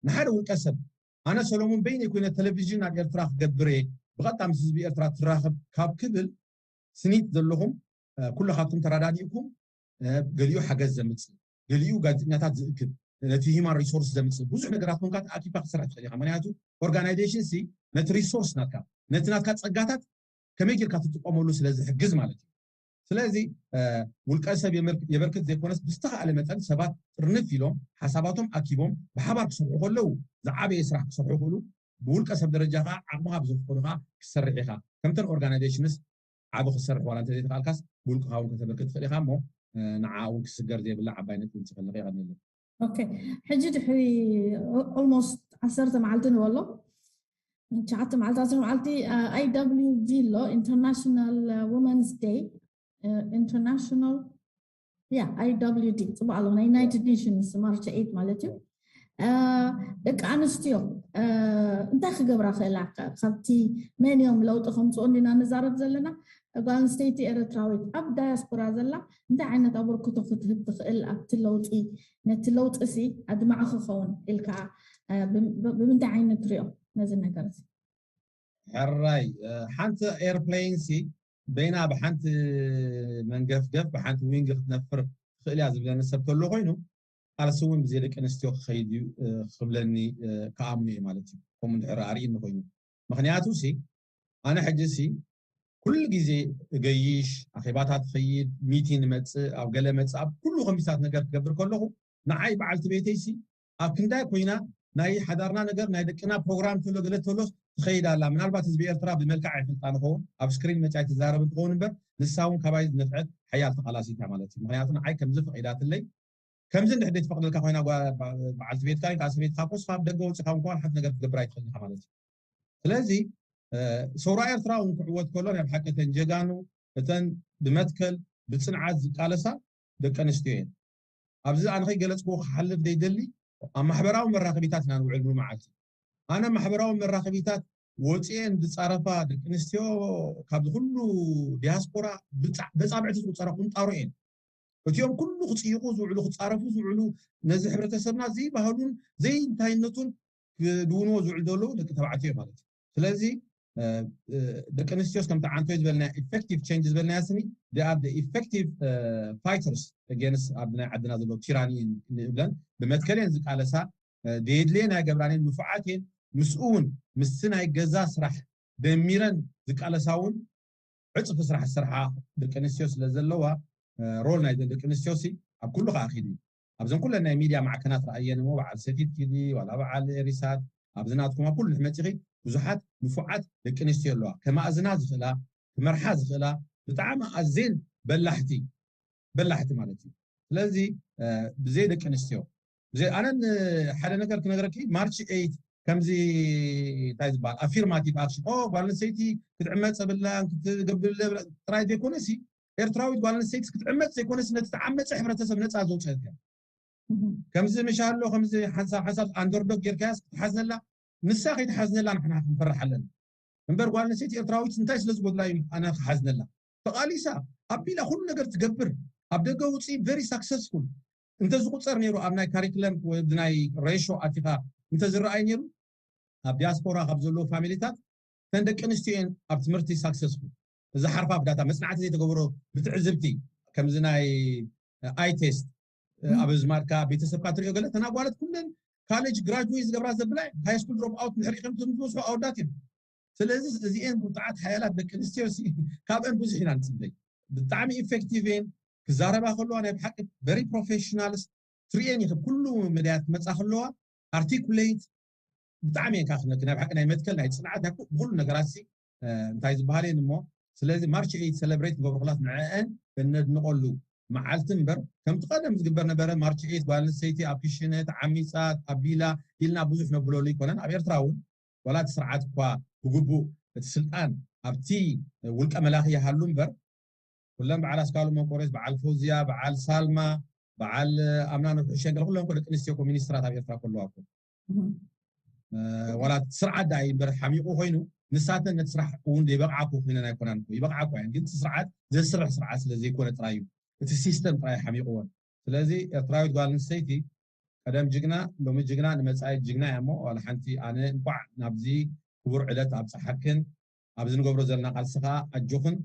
ንሓደ ውልቀ ሰብ ኣነ ሰሎሙን በይነይ ኮይነ ቴሌቪዥን ኣብ ኤርትራ ክገብር እየ ብቐጥታ ምስ ህዝቢ ኤርትራ ትራኸብ ካብ ክብል ስኒት ዘለኹም ኩልኻትኩም ተረዳዲእኩም ገሊኡ ሓገዝ ዘምፅእ ገሊኡ ጋዜጠኛታት ዝእክብ ነቲ ሂማን ሪሶርስ ዘምፅእ ብዙሕ ነገራት ኮንካ ተኣኪብካ ክትሰርሕ ትኽእል ኢኻ። ምክንያቱ ኦርጋናይዜሽን ሲ ነቲ ሪሶርስ ናትካ ነቲ ናትካ ፀጋታት ከመይ ጌርካ ትጥቀመሉ ስለ ዝሕግዝ ማለት እዩ። ስለዚ ውልቀ ሰብ የበርክት ዘይኮነስ ብዝተኻእለ መጠን ሰባት ጥርንፍ ኢሎም ሓሳባቶም ኣኪቦም ብሓባር ክሰርሑ ከለዉ ዝዓበየ ስራሕ ክሰርሑ ይኽእሉ። ብውልቀ ሰብ ደረጃ ከዓ ዓቕምኻ ብዘፍቀዱ ከዓ ክትሰርሕ ኢኻ። ከምተን ኦርጋናይዜሽንስ ዓቢ ክትሰርሕ ዋላ እንተዘይተኽኣልካስ ብውልቅኻ እውን ከተበርክት ትኽእል ኢኻ እሞ ንዓ እውን ክስገር ዘይብላ ዓባይ ነጥቢ ምፅፈለኺ። የቐንየለይ። ኦኬ፣ ሕጂ ድሕሪ ኦልሞስት ዓሰርተ መዓልቲ ንበሎ ትሽዓተ መዓልቲ ዓሰርተ መዓልቲ IWD ኣሎ ኢንተርናሽናል ውመንስ ዴይ ኢንተርናሽናል ያ IWD ፅቡቅ ኣሎ ናይ ዩናይትድ ኔሽንስ ማርች ኤይት ማለት እዩ። ደቂ ኣንስትዮ እንታይ ክገብራ ክእላ ካብቲ መን እዮም ለውጢ ከምፅኡ እንዲና ንዛረብ ዘለና ጓል ኣንስተይቲ ኤረትራዊት ኣብ ዳያስፖራ ዘላ እንታይ ዓይነት ኣበርክቶ ክትህብ ትኽእል ኣብቲ ለውጢ ነቲ ለውጢ ሲ ኣድማዒ ክኸውን ኢልካ ብምንታይ ዓይነት ትሪኦ ነዚ ነገር እዚ? ሕራይ ሓንቲ ኤርፕሌን ሲ በይና ብሓንቲ መንገፍገፍ ብሓንቲ ዊንግ ክትነፍር ትኽእል እያ ዝብለኒ ሰብ ተሎ ኮይኑ ቃልሲ እውን ብዘይ ደቂ ኣንስትዮ ክኸይድ እዩ ክብለኒ ክኣምኑ እዩ ማለት እዩ። ከምኡ እንድሕር ኣርእኒ ኮይኑ ምክንያቱ ሲ ኣነ ሕጂ ሲ ኩሉ ግዜ እገይሽ ኣኼባታት ክኸይድ ሚቲን መፅእ ኣብ ገለ መፅእ ኣብ ኩሉ ከምዚታት ነገር ክገብር ከለኹ ንዓይ በዓልቲ ቤተይ ሲ ኣብ ክንዳይ ኮይና ናይ ሓዳርና ነገር ናይ ደቅና ፕሮግራም ተሎ ገለ ተሎስ ትኸይድ ኣላ። ምናልባት ህዝቢ ኤርትራ ብመልክዓ ይፈልጣ ንኸውን ኣብ ስክሪን መፅያ ትዛረብ እንትኸውን እምበር ንሳ እውን ካባይ ዝነፍዐት ሓያል ተቓላሲት እያ ማለት እዩ። ምክንያቱ ንዓይ ከምዚ ፈቒዳትለይ ከምዚ እንድሕር ዘይትፈቕደልካ ኮይና በዓልቲ ቤትካ ወይ ከዓ ሰበይትካ ኮስ ካብ ደገ ወፂኻ እውን ከዋን ሓንቲ ነገር ክትገብር ኣይትኽእልን ኢኻ ማለት እዩ። ስለዚ ሰውራ ኤርትራ እውን ክዕወት ከሎ ናይ ብሓቂ እተን ጀጋኑ እተን ብመትከል ብፅንዓት ዝቃለሳ ደቂ ኣንስትዮ እየን። ኣብዚ ኣነ ከይገለፅክዎ ክሓልፍ ዘይደሊ ኣብ ማሕበራዊ መራኸቢታት ኢና ንውዕል ሙሉ መዓልቲ። ኣነ ማሕበራዊ መራኸቢታት ወፂኤን ዝፃረፋ ደቂ ኣንስትዮ ካብዚ ኩሉ ዲያስፖራ በፃብዕቲ ዝቁፀራ ቁንጣሮ እየን። እቲኦም ኩሉ ክፅይቑ ዝውዕሉ ክፃረፉ ዝውዕሉ ነዚ ሕብረተሰብና ዘይባህሉን ዘይእንታይነቱን ክድውንዎ ዝውዕሉ ዘለዉ ደቂ ተባዕትዮ ማለት እዩ። ስለዚ ደቂ ኣንስትዮስ ከምቲ ዓንቶይ ዝበልና effective change ዝበልናዮ ስኒ they are the effective fighters against ኣብ ናይ ዓድና ዘሎ ቲራኒ ንብለን ብመትከል እየን ዝቃለሳ ደየድልየን ኣይገብራን እየን ንፉዓት እየን። ምስኡ እውን ምስቲ ናይ ገዛ ስራሕ ደሚረን ዝቃለሳ እውን ዕፅፊ ስራሕ ዝሰርሓ ደቂ ኣንስትዮ ስለ ዘለዋ ሮል ናይ ደቂ ኣንስትዮ ሲ ኣብ ኩሉ ከዓ ኪዲ ኣብዘን ኩለን ናይ ሚድያ ማዕከናት ረኣየን እሞ በዓል ሰቲት ኪዲ ዋላ በዓል ኤሪሳት ኣብዚ ናትኩም ኣብ ኩሉ መፂኺ ብዙሓት ንፉዓት ደቂ ኣንስትዮ ኣለዋ ከማእዝና ዝኽእላ ክመርሓ ዝኽእላ ብጣዕሚ ኣዜን በላሕቲ በላሕቲ ማለት እዩ። ስለዚ ብዘይ ደቂ ኣንስትዮ ብዘይ ኣነን ሓደ ነገር ክነግረኪ ማርች ኤይት ከምዚ እንታይ ዝበሃል affirmative action ኦ ጓል ኣንስተይቲ ክትዕመፅ የብላን ክትገብር የብላን ጥራይ ዘይኮነሲ ኤርትራዊት ጓል ኣንስተይቲ ክትዕመፅ ዘይኮነሲ ነቲ ተዓመፀ ሕብረተሰብ ነፃ ዘውፅአት እያ። ከምዚ ምሻሎ ከምዚ ሓንሳብ ሓንሳብ ኣንደርዶግ ጌርካያስ ክትሓዝነላ ንሳ ከይትሓዝነላ ንሕና ክንፈርሕ ኣለና። እምበር ጓል ኣንስተይቲ ኤርትራዊት እንታይ ስለ ዝጎድላ እዩ ኣነ ክሓዝነላ? ተቓሊሳ ኣቢላ ኩሉ ነገር ትገብር ኣብ ደገ ውፅኢ very successful እንተዝቁፀር ነይሩ ኣብ ናይ ካሪክለም ወይ ናይ ሬሾ ኣቲኻ እንተዝረኣይ ነይሩ ኣብ ዲያስፖራ ካብ ዘለዉ ፋሚሊታት እተን ደቂ ኣንስትዮ እየን ኣብ ትምህርቲ successful። እዚ ሓርፋፍ ዳታ መፅናዕቲ ዘይተገበሮ ብትዕዝብቲ ከምዚ ናይ eye test ኣብ ዝማድካ ቤተሰብካ ትሪኦ ገለ ተናጓለት ኩለን college graduate ዝገብራ ዘብላ high school drop out ንሕሪቅም ትምዝበዝሑ ኣወዳት እዮም። ስለዚ እዚኤን ብርቱዓት ሓያላት ደቂ ኣንስትዮ ሲ ካብአን ብዙሕ ኢና ንፅበይ። ብጣዕሚ effective እየን። ክዛረባ ከለዋ ናይ ብሓቂ very professionals ትሪኤን ኢኺ ኩሉ መድያት ክመፃ ከለዋ articulate ብጣዕሚ እየን ካክነክ ናይ ብሓቂ ናይ መትከል ናይ ፅንዓት ናይ ኩ- ብኩሉ ነገራት ሲ እንታይ ዝበሃል እየን እሞ ስለዚ ማርች ኤይት celebrate ንገብሮ ኩላት ንዕአን እነድንቀሉ መዓልቲ እምበር ከምቲ ቀደም ዝግበር ነበረ ማርች ኤይት ጓል ኣንስተይቲ ኣብ ክሽነ ተዓሚፃ ኣቢላ ኢልና ብዙሕ ነብለሉ ይኮነን ኣብ ኤርትራ እውን ዋላ እቲ ስርዓት እኳ ብግቡእ እቲ ስልጣን ኣብቲ ውልቀ መላኺ ይሃሉ እምበር ኩለን በዓል ኣስካሉ መንቆሬስ በዓል ፎዝያ በዓል ሳልማ በዓል ኣምና ነብሑ ሸንገል ኩለን ደቂ ኣንስትዮ እኮ ሚኒስትራት ኣብ ኤርትራ ከለዋ እኮ ዋላ ስርዓት ዳ እምበር ሓሚቑ ኮይኑ ንሳተን ነቲ ስራሕ እውን ዘይበቕዓኩ ኮይነን ኣይኮናን ይበቕዓኩ እየን ግን እቲ ስርዓት ዘስርሕ ስርዓት ስለ ዘይኮነ ጥራይ እዩ እቲ ሲስተም ጥራይ ሓሚቑወን ስለዚ ኤርትራዊት ጓል ኣንስተይቲ ቀደም ጅግና ሎሚ ጅግና ንመፃኢ ጅግና እያ እሞ ዋላ ሓንቲ ኣነ እንኳዕ ናብዚ ክቡር ዕለት ኣብፀሓክን ኣብዚ ንገብሮ ዘለና ቃልሲ ከዓ ኣጆኽን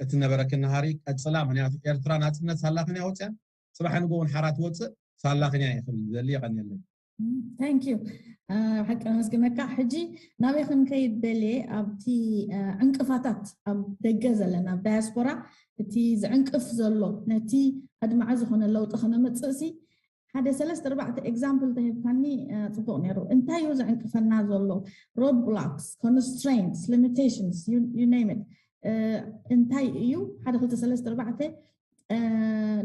እቲ ነበረክን ናሃሪ ቀፅላ ምክንያቱ ኤርትራ ናፅነት ሳላኽን እያ ወፅያ ፅባሕ ንጎ እውን ሓራ ትወፅእ ሳላኽን እያ ይኽብል ዘሊ የቐንየለይ thank you ሓቂ ኣመስግነካ ሕጂ ናበይ ክንከይድ ደልየ ኣብቲ ዕንቅፋታት ኣብ ደገ ዘለና ኣብ ዳያስፖራ እቲ ዝዕንቅፍ ዘሎ ነቲ ኣድማዒ ዝኾነ ለውጢ ከነመፅእ ሲ ሓደ ሰለስተ ኣርባዕተ example ተሂብካኒ ፅቡቅ ነይሩ እንታይ እዩ ዝዕንቅፈና ዘሎ road blocks constraints limitations you name it እንታይ እዩ ሓደ ክልተ ሰለስተ ኣርባዕተ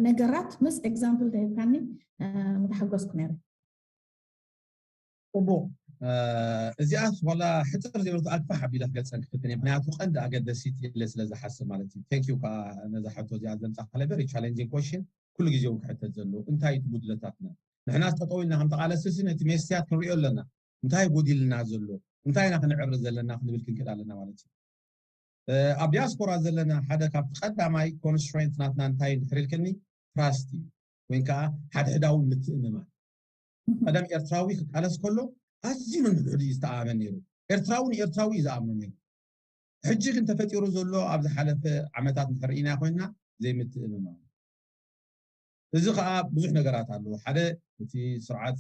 ነገራት ምስ example ተሂብካኒ ምተሓጎስኩ ነይረ ፅቡቅ እዚኣስ ዋላ ሕፅር ዘይበለት ኣግፋሕ ኣቢለ ክገልፀን ክፍትን እየ ምክንያቱ ቀንዲ ኣገደሲት ኢለ ስለ ዝሓስብ ማለት እዩ thank you ከዓ ነዛ ሕቶ እዚኣ ዘምፃእካለ very challenging question ኩሉ ግዜ እውን ክሕተት ዘለዎ እንታይ እቲ ጉድለታትና ንሕና ጠጠው ኢልና ከም ተቃለስቲ ነቲ ሜስትያት ክንሪኦ ኣለና እንታይ ጎዲልና ዘሎ እንታይ ኢና ክንዕሪ ዘለና ክንብል ክንክእል ኣለና ማለት እዩ ኣብ ዲያስፖራ ዘለና ሓደ ካብቲ ቀዳማይ constraint ናትና እንታይ እንድሕር ኢልክኒ trust እዩ ወይ ከዓ ሓድሕዳዊ ምትእምማን ቀደም ኤርትራዊ ክቃለስ ከሎ ኣዝዩ ንንሕዱ እዩ ዝተኣማመን ነይሩ ኤርትራዊ ንኤርትራዊ እዩ ዝኣምኖ ነይሩ ሕጂ ግን ተፈጢሩ ዘሎ ኣብ ዝሓለፈ ዓመታት እንድሕር ኢና ኮይንና ዘይምትእምማን እዚ ከዓ ብዙሕ ነገራት ኣለዎ ሓደ እቲ ስርዓት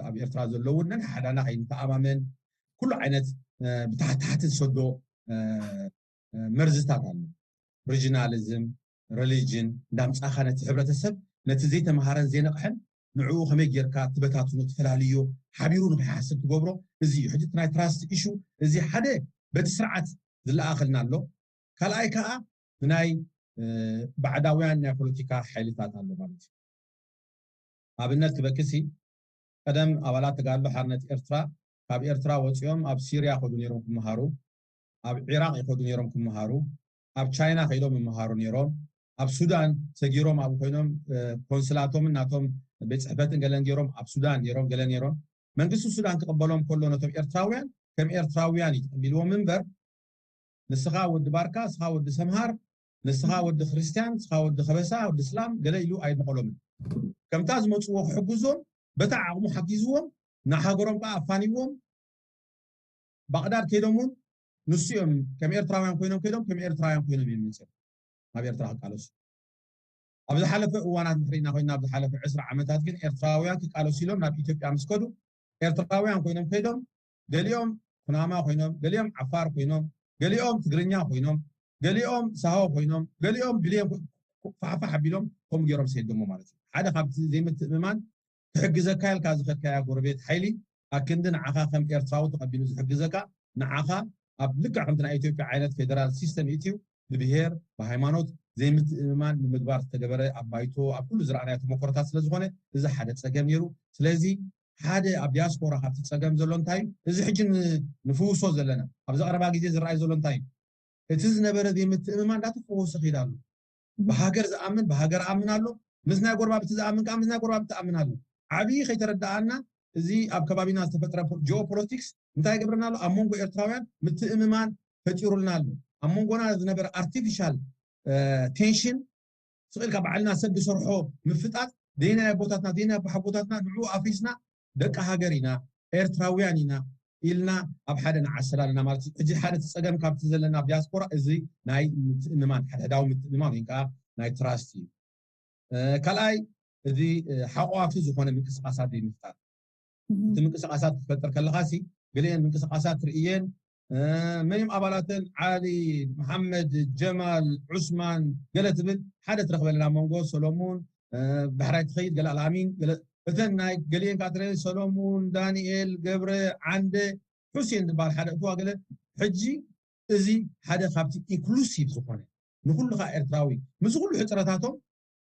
ኣብ ኤርትራ ዘለውን ነንሓዳና ከይንተኣማመን ኩሉ ዓይነት ብታሕታሕቲ ዝሰዶ መርዝታት ኣሎ regionalism religion እንዳምፃእካ ነቲ ሕብረተሰብ ነቲ ዘይተምሃረን ዘይነቕሐን ንዕኡ ከመይ ጌርካ ትበታትኖ ትፈላልዮ ሓቢሩ ንክይሓስብ ትገብሮ እዚ እዩ ሕጂ ናይ trust issue እዚ ሓደ በቲ ስርዓት ዝለኣኸልና ኣሎ ካልኣይ ከዓ ብናይ ባዕዳውያን ናይ ፖለቲካ ሓይልታት ኣሎ ማለት እዩ ኣብነት ክበክሲ ቀደም ኣባላት ተጋድሎ ሓርነት ኤርትራ ካብ ኤርትራ ወፂኦም ኣብ ሲርያ ከዱ ነይሮም ክመሃሩ ኣብ ዒራቅ ይኸዱ ነይሮም ክመሃሩ ኣብ ቻይና ከይዶም ይመሃሩ ነይሮም ኣብ ሱዳን ሰጊሮም ኣብ ኮይኖም ኮንስላቶምን ናቶም ቤት ፅሕፈትን ገለን ገይሮም ኣብ ሱዳን ነይሮም ገለ ነይሮም መንግስቲ ሱዳን ክቕበሎም ከሎ ነቶም ኤርትራውያን ከም ኤርትራውያን እዩ ተቐቢልዎም እምበር ንስኻ ወዲ ባርካ ንስኻ ወዲ ሰምሃር ንስኻ ወዲ ክርስትያን፣ ንስኻ ወዲ ከበሳ፣ ወዲ እስላም ገለ ኢሉ ኣይመቐሎምን። ከምታ ዝመፅዎ ክሕግዞም በታ ዓቕሙ ሓጊዝዎም፣ ንሃገሮም ከዓ ኣፋንዎም፣ ባቕዳድ ከይዶም እውን ንሱ እዮም ከም ኤርትራውያን ኮይኖም ከይዶም ከም ኤርትራውያን ኮይኖም እዮም መፅኦም ናብ ኤርትራ ክቃለሱ። ኣብ ዝሓለፈ እዋናት እንድሕር ኢና ኮይና፣ ኣብ ዝሓለፈ ዕስራ ዓመታት ግን ኤርትራውያን ክቃለሱ ኢሎም ናብ ኢትዮጵያ ምስ ከዱ፣ ኤርትራውያን ኮይኖም ከይዶም፣ ገሊኦም ኩናማ ኮይኖም፣ ገሊኦም ዓፋር ኮይኖም፣ ገሊኦም ትግርኛ ኮይኖም፣ ገሊኦም ሳሆ ኮይኖም፣ ገሊኦም ብሌን ፋሕፋሕ ኣቢሎም ከምኡ ገይሮም ሰደሞ ማለት እዩ። ሓደ ካብቲ ዘይምትእምማን ክሕግዘካ ኢልካ ዝኸድካያ ጎረቤት ሓይሊ ኣክንዲ ንዓኻ ከም ኤርትራዊ ተቐቢሉ ዝሕግዘካ፣ ንዓኻ ኣብ ልክዕ ከምቲ ናይ ኢትዮጵያ ዓይነት ፌደራል ሲስተም ኢትዩ ብብሄር ብሃይማኖት ዘይምትእምማን ንምግባር ዝተገበረ ኣብ ባይቶ ኣብ ኩሉ ዝረኣናዮ ተሞክሮታት ስለ ዝኾነ፣ እዚ ሓደ ፀገም ነይሩ። ስለዚ ሓደ ኣብ ዲያስፖራ ካብቲ ፀገም ዘሎ እንታይ እዩ? እዚ ሕጂ ን- ንፍውሶ ዘለና ኣብዚ ቀረባ ግዜ ዝረኣይ ዘሎ እንታይ እዩ? እቲ ዝነበረ ዘይምትእምማን እንዳተፈወሰ ከይዳ ኣሎ። ብሃገር ዝኣምን ብሃገር ኣምን ኣሎ፣ ምስ ናይ ጎረባብቲ ዝኣምን ከዓ ምስ ናይ ጎረባብቲ ኣምን ኣሎ። ዓብዪ ከይተረዳኣና እዚ ኣብ ከባቢና ዝተፈጥረ ጂኦፖለቲክስ እንታይ ይገብረና ኣሎ? ኣብ መንጎ ኤርትራውያን ምትእምማን ፈጢሩልና ኣሎ። ኣብ መንጎና ዝነበረ ኣርቲፊሻል ቴንሽን ስቕ ኢልካ ባዕልና ሰብ ዝሰርሖ ምፍጣጥ፣ ዘይናይ ኣቦታትና ዘይናይ ኣቦሓጎታትና ንዕኡ ኣፍሪስና ደቂ ሃገር ኢና፣ ኤርትራውያን ኢና ኢልና ኣብ ሓደ ንዓሰል ኣለና ማለት እዩ። ሕጂ ሓደ እቲ ፀገም ካብቲ ዘለና ኣብ ዲያስፖራ እዚ ናይ ምትእምማን፣ ሓድሕዳዊ ምትእምማን ወይ ከዓ ናይ ትራስት እዩ። ካልኣይ፣ እዚ ሓቋፊ ዝኾነ ምንቅስቃሳት ዘይምፍጣር። እቲ ምንቅስቃሳት ክትፈጥር ከለኻ ሲ ገሊአን ምንቅስቃሳት ትርእየን፣ መን እዮም ኣባላተን? ዓሊ፣ መሓመድ፣ ጀማል፣ ዑስማን፣ ገለ ትብል ሓደ ትረኽበልና መንጎ ሰሎሙን፣ ዳሕራይ ትኸይድ ገለ ኣልኣሚን፣ እተን ናይ ገሊአን ከዓ ትረአ ሰሎሙን፣ ዳንኤል፣ ገብረ፣ ዓንደ፣ ሑሴን ዝበሃል ሓደ እትዋ ገለ። ሕጂ እዚ ሓደ ካብቲ ኢንክሉሲቭ ዝኾነ ንኩሉ ከዓ ኤርትራዊ ምስ ኩሉ ሕፅረታቶም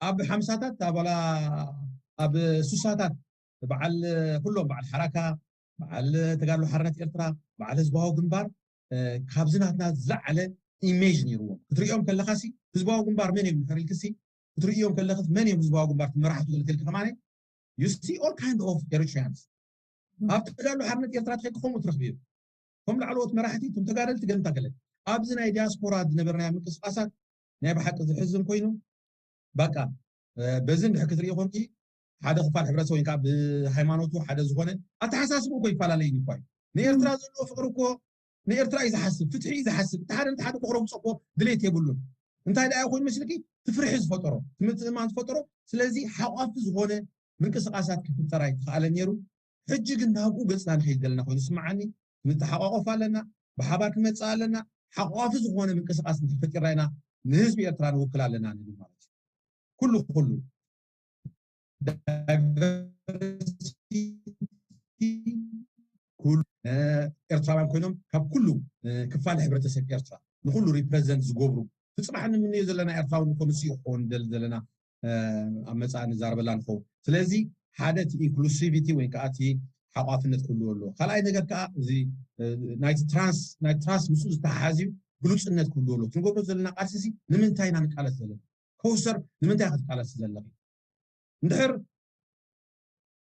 ኣብ ሓምሳታት ኣባላ ኣብ ሱሳታት በዓል ኩሎም በዓል ሓራካ በዓል ተጋድሎ ሓርነት ኤርትራ በዓል ህዝባዊ ግንባር ካብዚ ናትና ዝለዓለ ኢሜጅ ነይርዎም ክትሪኦም ከለካ ሲ ህዝባዊ ግንባር መን እዮም ንሕሪልክሲ ክትርእዮም ከለክት መን እዮም ህዝባዊ ግንባር መራሕቱ ዝልክልክ ከማነ you see all kind of Eritreans ኣብ ተጋድሎ ሓርነት ኤርትራ ትኸይድ ከምኡ ትረክብ እዮም ከም ላዕለዎት መራሕቲ እቶም ተጋደልቲ ገንታ ገለ ኣብዚ ናይ ዲያስፖራ ዝነበርናዮ ምንቅስቃሳት ናይ ብሓቂ ዝሕዝን ኮይኑ በቃ በዚ እንድሕር ክትርኢ ኮንኪ ሓደ ክፋል ሕብረተሰብ ወይ ከዓ ብሃይማኖቱ ሓደ ዝኾነ ኣተሓሳስቡ እኮ ይፈላለዩ እኳ እዩ ንኤርትራ ዘለዎ ፍቅሪ እኮ ንኤርትራ እዩ ዝሓስብ ፍትሒ እዩ ዝሓስብ እቲ ሓደ ነቲ ሓደ ክረግፆ እኮ ድሌት የብሉን እንታይ ደኣ ኮይኑ መስልኪ ትፍርሒ ዝፈጠሮ ትምትእማን ዝፈጠሮ ስለዚ ሓቋፊ ዝኾነ ምንቅስቃሳት ክፍጠር ኣይተኻእለ ነይሩ ሕጂ ግን ናብኡ ገፅና ንኸይድ ዘለና ኮይኑ ስምዓኒ ክንተሓቋቆፍ ኣለና ብሓባር ክንመፅእ ኣለና ሓቋፊ ዝኾነ ምንቅስቃስ እንተፈጢርና ኢና ንህዝቢ ኤርትራ ንውክል ኣለና ንብል ማለት እዩ ኩሉ ኩሉ ኤርትራውያን ኮይኖም ካብ ኩሉ ክፋል ሕብረተሰብ ኤርትራ ንኩሉ ሪፕረዘንት ዝገብሩ ብፅባሕ ንምንዮ ዘለና ኤርትራዊ ንኮንስ ይኮን ደል ዘለና ኣብ መፃ ንዛረበላ ንኸውን ስለዚ ሓደ እቲ ኢንክሉሲቪቲ ወይ ከዓ እቲ ሓቋፍነት ክህልዎ ኣለዎ ካልኣይ ነገር ከዓ እዚ ናይ ትራንስ ምስኡ ዝተሓሓዝ እዩ ግሉፅነት ክህልዎ ኣለዎ ክንገብሮ ዘለና ቃልሲ ንምንታይ ኢና ንቃለስ ዘለና ከውሰር ንምንታይ ክትቃለስ ዘለኺ እንድሕር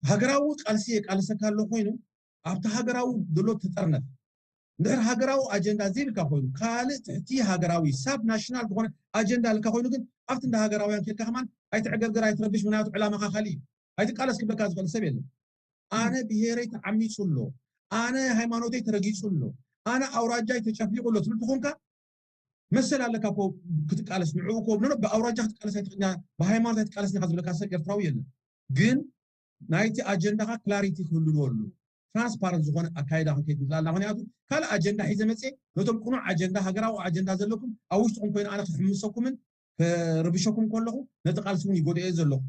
ሃገራዊ ቃልሲ የቃልሰካ ኣሎ ኮይኑ ኣብቲ ሃገራዊ ዘሎ ተጠርነፍ እንድሕር ሃገራዊ ኣጀንዳ ዘይብልካ ኮይኑ ካልእ ትሕቲ ሃገራዊ ሳብ ናሽናል ዝኾነ ኣጀንዳ ልካ ኮይኑ ግን ኣብቲ እንዳ ሃገራውያን ኬድካ ከማን ኣይትዕገርግር ኣይትረብሽ ምክንያቱ ዕላማኻ ካልእ እዩ ኣይትቃለስ ክብለካ ዝኽእል ሰብ የለን ኣነ ብሄረይ ተዓሚፁ ኣሎ ኣነ ሃይማኖተይ ተረጊፁ ኣሎ ኣነ ኣውራጃይ ተጨፍሊቑ ኣሎ ትብል ትኾንካ መሰል ኣለካ እኮ ክትቃለስ ንዕኡ እኮ ብኣውራጃ ክትቃለስ ኣይትኽእልና ብሃይማኖት ኣይትቃለስ ኢኻ ዝብለካ ሰብ ኤርትራዊ የለን ግን ናይቲ ኣጀንዳኻ ክላሪቲ ክህልዎ ኣሉ ትራንስፓረንት ዝኾነ ኣካይዳ ክንከይድ ንኽእል ኣለና ምክንያቱ ካልእ ኣጀንዳ ሒዘ መፅየ ነቶም ቅኑዕ ኣጀንዳ ሃገራዊ ኣጀንዳ ዘለኩም ኣብ ውሽጥኹም ኮይኑ ኣነ ክሕምሰኩምን ክርብሸኩም ከለኹ ነቲ ቃልሲ እውን ይጎድኦ ዘለኹ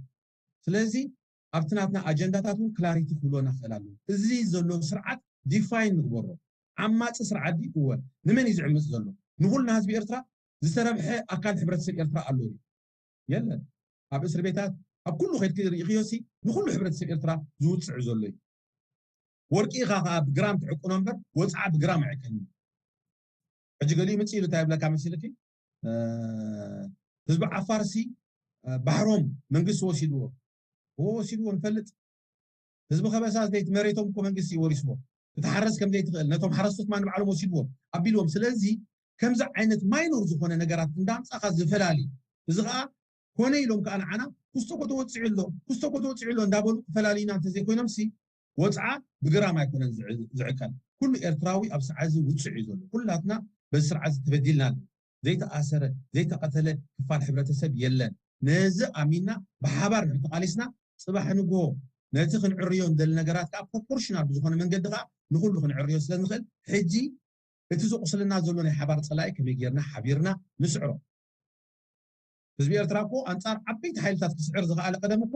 ስለዚ ኣብቲ ናትና ኣጀንዳታት እውን ክላሪቲ ክህልወና ክእል ኣለዎ እዚ ዘሎ ስርዓት ዲፋይን ንግበሮ ዓማፂ ስርዓት ድዩ እወ ንመን እዩ ዝዕምፅ ዘሎ ንኩልና ህዝቢ ኤርትራ ዝተረብሐ ኣካል ሕብረተሰብ ኤርትራ ኣሎ ድዩ የለን ኣብ እስር ቤታት ኣብ ኩሉ ከድኪ ርኢኽዮ ሲ ንኩሉ ሕብረተሰብ ኤርትራ ዝውፅዕ ዘሎ እዩ ወርቂ ኢኻ ከዓ ብግራም ትዕቁኖ እምበር ወፅዓ ብግራም ኣይዕቀንን ሕጂ ገሊኡ ምፅእ ኢሉ እንታይ ይብለካ መሲልኪ ህዝቢ ዓፋር ሲ ባሕሮም መንግስቲ ወሲድዎ እዎ ወሲድዎ ንፈልጥ ህዝቢ ከበሳ ዘይቲ መሬቶም እኮ መንግስቲ እዩ ወሪስዎ ክትሓረስ ከም ዘይትኽእል ነቶም ሓረስቶት ድማ ንባዕሎም ወሲድዎም ኣቢልዎም ስለዚ ከምዚ ዓይነት ማይኖር ዝኾነ ነገራት እንዳምፃኻ ዝፈላሊ፣ እዚ ከዓ ኮነ ኢሎም ከዓ ንዓና ክስቶ ኮ ተወፂዑ ኣሎ፣ ክስቶ ኮ ተወፂዑ ኣሎ እንዳበሉ ክፈላልዩና እንተዘይኮይኖም ሲ ወፅዓ ብግራም ኣይኮነን ዝዕከል። ኩሉ ኤርትራዊ ኣብ ሰዓዚ ውፅዕ እዩ ዘሎ። ኩላትና በዚ ስርዓት ተበዲልና ኣሎ። ዘይተኣሰረ ዘይተቐተለ ክፋል ሕብረተሰብ የለን። ነዚ ኣሚና ብሓባር ንሕተቃሊስና ፅባሕ ንግሆ ነቲ ክንዕርዮ እንደሊ ነገራት ከዓ ፕሮፖርሽናል ብዝኾነ መንገዲ ከዓ ንኩሉ ክንዕርዮ ስለ ንኽእል ሕጂ እቲ ዝቑስልና ዘሎ ናይ ሓባር ፀላኢ ከመይ ጌርና ሓቢርና ንስዕሮ? ህዝቢ ኤርትራ እኮ ኣንጻር ዓበይቲ ሓይልታት ክስዕር ዝኸኣለ ቀደም እኮ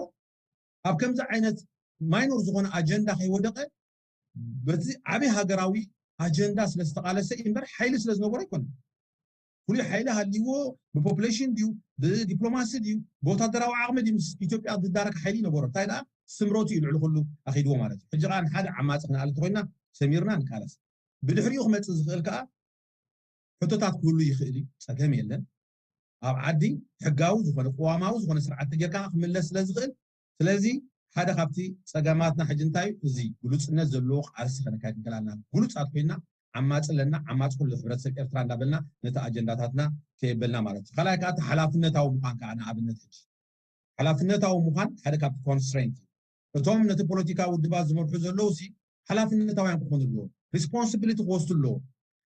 ኣብ ከምዚ ዓይነት ማይኖር ዝኾነ ኣጀንዳ ከይወደቀ በቲ ዓብዪ ሃገራዊ ኣጀንዳ ስለ ዝተቃለሰ እምበር ሓይሊ ስለ ዝነበሮ ኣይኮነን። ፍሉይ ሓይሊ ሃልይዎ ብፖፕሌሽን ድዩ ብዲፕሎማሲ ድዩ ብወታደራዊ ዓቕሚ ድዩ ምስ ኢትዮጵያ ዝዳረግ ሓይሊ ይነበሮ። እንታይ ደኣ ስምረቱ እዩ ልዕሊ ኩሉ ኣኺድዎ ማለት እዩ። ሕጂ ከዓ ንሓደ ዓማፂ ክንኣል እንተኮይና ሰሚርና ንቃለስ። ብድሕሪኡ ክመፅእ ዝኽእል ከዓ ሕቶታት ክህሉ ይኽእል እዩ፣ ፀገም የለን። ኣብ ዓዲ ሕጋዊ ዝኾነ ቅዋማዊ ዝኾነ ስርዓት ተጌርካ ክምለስ ስለ ዝኽእል፣ ስለዚ ሓደ ካብቲ ፀገማትና ሕጂ እንታይ እዩ? እዚ ግሉፅነት ዘለዎ ቃልሲ ከነካይድ እንከላልና ግሉፃት ኮይና ዓማፂ ኣለና፣ ዓማፂ ኩሉ ሕብረተሰብ ኤርትራ እንዳበልና ነቲ ኣጀንዳታትና ከየበልና ማለት እዩ። ካልኣይ ከዓ እቲ ሓላፍነታዊ ምዃን ከዓ ንኣብነት ሕጂ ሓላፍነታዊ ምዃን ሓደ ካብቲ ኮንስትሬንት እዩ። እቶም ነቲ ፖለቲካዊ ውድባት ዝመርሑ ዘለዉ ሲ ሓላፍነታውያን ክኾኑ ኣለዎ፣ ሪስፖንሲቢሊቲ ክወስዱ ኣለዎ።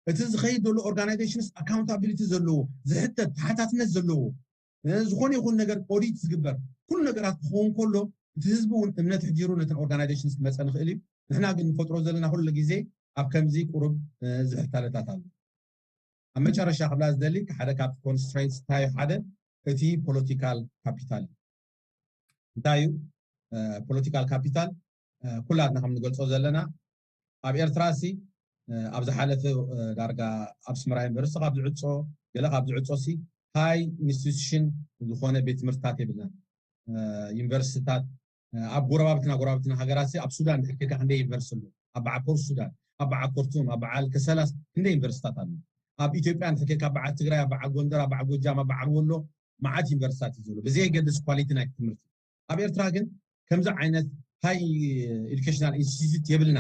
እቲ ዝኸይድ ዘሎ ኦርጋናይዜሽንስ ኣካውንታቢሊቲ ዘለዎ ዝሕተት ተሓታትነት ዘለዎ እ፣ ዝኾነ ይኹን ነገር ኦዲት ዝግበር ኩሉ ነገራት ክኸውን ከሎ እቲ ህዝቢ እውን እምነት ሕዲሩ ነተን ኦርጋናይዜሽንስ ክመፀ ንኽእል እዩ። ንሕና ግን ንፈጥሮ ዘለና ኩሉ ግዜ ኣብ ከምዚ ቁሩብ እ፣ ዝሕታለታት ኣሎ። ኣብ መጨረሻ ክብላ ዝደሊ ሓደ ካብቲ ኮንስትሬንትስ እንታይ ሓደ እቲ ፖለቲካል ካፒታል እዩ። እንታይ እዩ ፖለቲካል ካፒታል? ኩላትና ከም ንገልጾ ዘለና ኣብ ኤርትራ ሲ ኣብ ዝሓለፈ ዳርጋ ኣብ ኣስመራ ዩኒቨርሲቲ ካብ ዝዕጾ ገለ ካብ ዝዕጾ ሲ ሃይ ኢንስቲቱሽን ዝኾነ ቤት ትምህርትታት የብልናን። ዩኒቨርሲቲታት ኣብ ጎረባብትና ጎረባብትና ሃገራት ሲ ኣብ ሱዳን ድሕር ኬድካ ክንደይ ዩኒቨርሲቲ ኣሎ? ኣብ በዓል ፖርት ሱዳን፣ ኣብ በዓል ኮርቱም፣ ኣብ በዓል ከሰላስ ክንደይ ዩኒቨርሲቲታት ኣሎ? ኣብ ኢትዮጵያ ድሕር ኬድካ ኣብ በዓል ትግራይ፣ ኣብ በዓል ጎንደር፣ ኣብ በዓል ጎጃም፣ ኣብ በዓል ወሎ መዓት ዩኒቨርሲቲታት እዩ ዘሎ። ብዘየገድስ ኳሊቲ ናይ ትምህርቲ ኣብ ኤርትራ ግን ከምዚ ዓይነት ሃይ ኤዱኬሽናል ኢንስቲትዩት የብልና።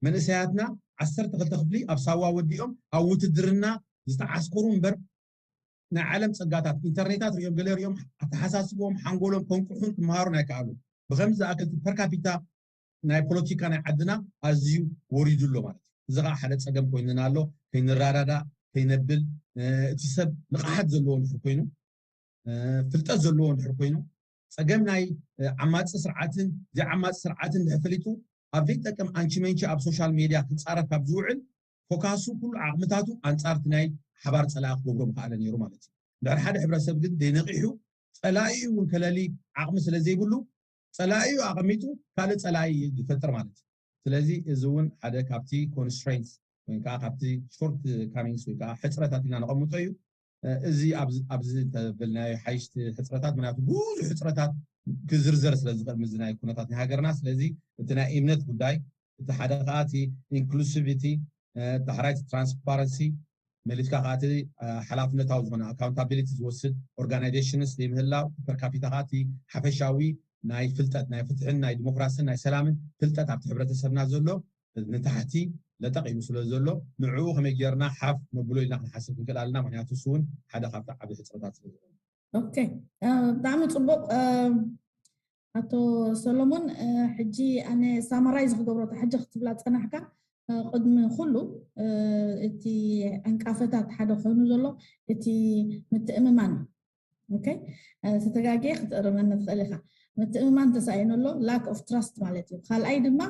መንእሰያትና ዓሰርተ ክልተ ክፍሊ ኣብ ሳዋ ወዲኦም ኣብ ውትድርና ዝተዓስከሩ እምበር ናይ ዓለም ጸጋታት ኢንተርኔታት ሪኦም ገለ ሪኦም ኣተሓሳስቦም ሓንጎሎም ከንቅሑን ክመሃሩን ኣይከኣሉ። ብከምዚ ዝኣክል ፐርካፒታ ናይ ፖለቲካ ናይ ዓድና ኣዝዩ ወሪዱ ኣሎ ማለት እዩ። እዚ ከዓ ሓደ ጸገም ኮይንና ኣሎ። ከይንረዳዳእ ከይነብል እቲ ሰብ ንቕሓት ዘለዎ እንድሕር ኮይኑ ፍልጠት ዘለዎ እንድሕር ኮይኑ ጸገም ናይ ዓማፂ ስርዓትን ዘይዓማፂ ስርዓትን እንድሕር ፈሊጡ ኣብ ዘይጠቅም ኣንቺ መንቺ ኣብ ሶሻል ሜድያ ክፃረፍ ካብ ዝውዕል ፎካሱ ኩሉ ዓቕምታቱ ኣንፃርቲ ናይ ሓባር ፀላኢ ክገብሮ ምኽኣለ ነይሩ ማለት እዩ። ድሕሪ ሓደ ሕብረተሰብ ግን ዘይነቂሑ ፀላኢኡ እውን ከለሊ ዓቕሚ ስለ ዘይብሉ ፀላኢኡ ኣቐሚጡ ካልእ ፀላኢ ይፈጥር ማለት እዩ። ስለዚ እዚ እውን ሓደ ካብቲ ኮንስትሬንትስ ወይ ከዓ ካብቲ ሾርት ካሚንግስ ወይ ከዓ ሕፅረታት ኢና ነቐምጦ እዩ። እዚ ኣብዚ ተበልናዮ ሓይሽቲ ሕፅረታት ምክንያቱ ብዙሕ ሕፅረታት ክዝርዘር ስለ ዝኽእል ምዚ ናይ ኩነታት ናይ ሃገርና ስለዚ እቲ ናይ እምነት ጉዳይ እቲ ሓደ ከዓ እቲ ኢንክሉሲቪቲ ዳሕራይ ትራንስፓረንሲ መሊስካ ከዓ እቲ ሓላፍነታዊ ዝኾነ ኣካውንታቢሊቲ ዝወስድ ኦርጋናይዜሽንስ ዘይምህላው ፐርካፒታ ከዓ እቲ ሓፈሻዊ ናይ ፍልጠት ናይ ፍትሕን ናይ ዲሞክራሲን ናይ ሰላምን ፍልጠት ኣብቲ ሕብረተሰብና ዘሎ ንታሕቲ ለጠቕ ኢሉ ስለ ዘሎ ንዕኡ ከመይ ጌርና ሓፍ ነብሎ ኢልና ክንሓስብ ክንክእል ኣለና። ምክንያቱ እሱ እውን ሓደ ካብቲ ዓብዪ ሕፅረታት ስለ ዝኾነ። ኦኬ፣ ብጣዕሚ ፅቡቕ ኣቶ ሰሎሞን። ሕጂ ኣነ ሳማራይዝ ክገብሮ እታ ሕጂ ክትብላ ፀናሕካ ቅድሚ ኩሉ እቲ ዕንቃፈታት ሓደ ኮይኑ ዘሎ እቲ ምትእምማን እዩ። ኦኬ፣ ተተጋግየ ክትእርመኒ ትኽእል ኢኻ። ምትእምማን ተሳኢኑ ኣሎ፣ ላክ ኦፍ ትራስት ማለት እዩ። ካልኣይ ድማ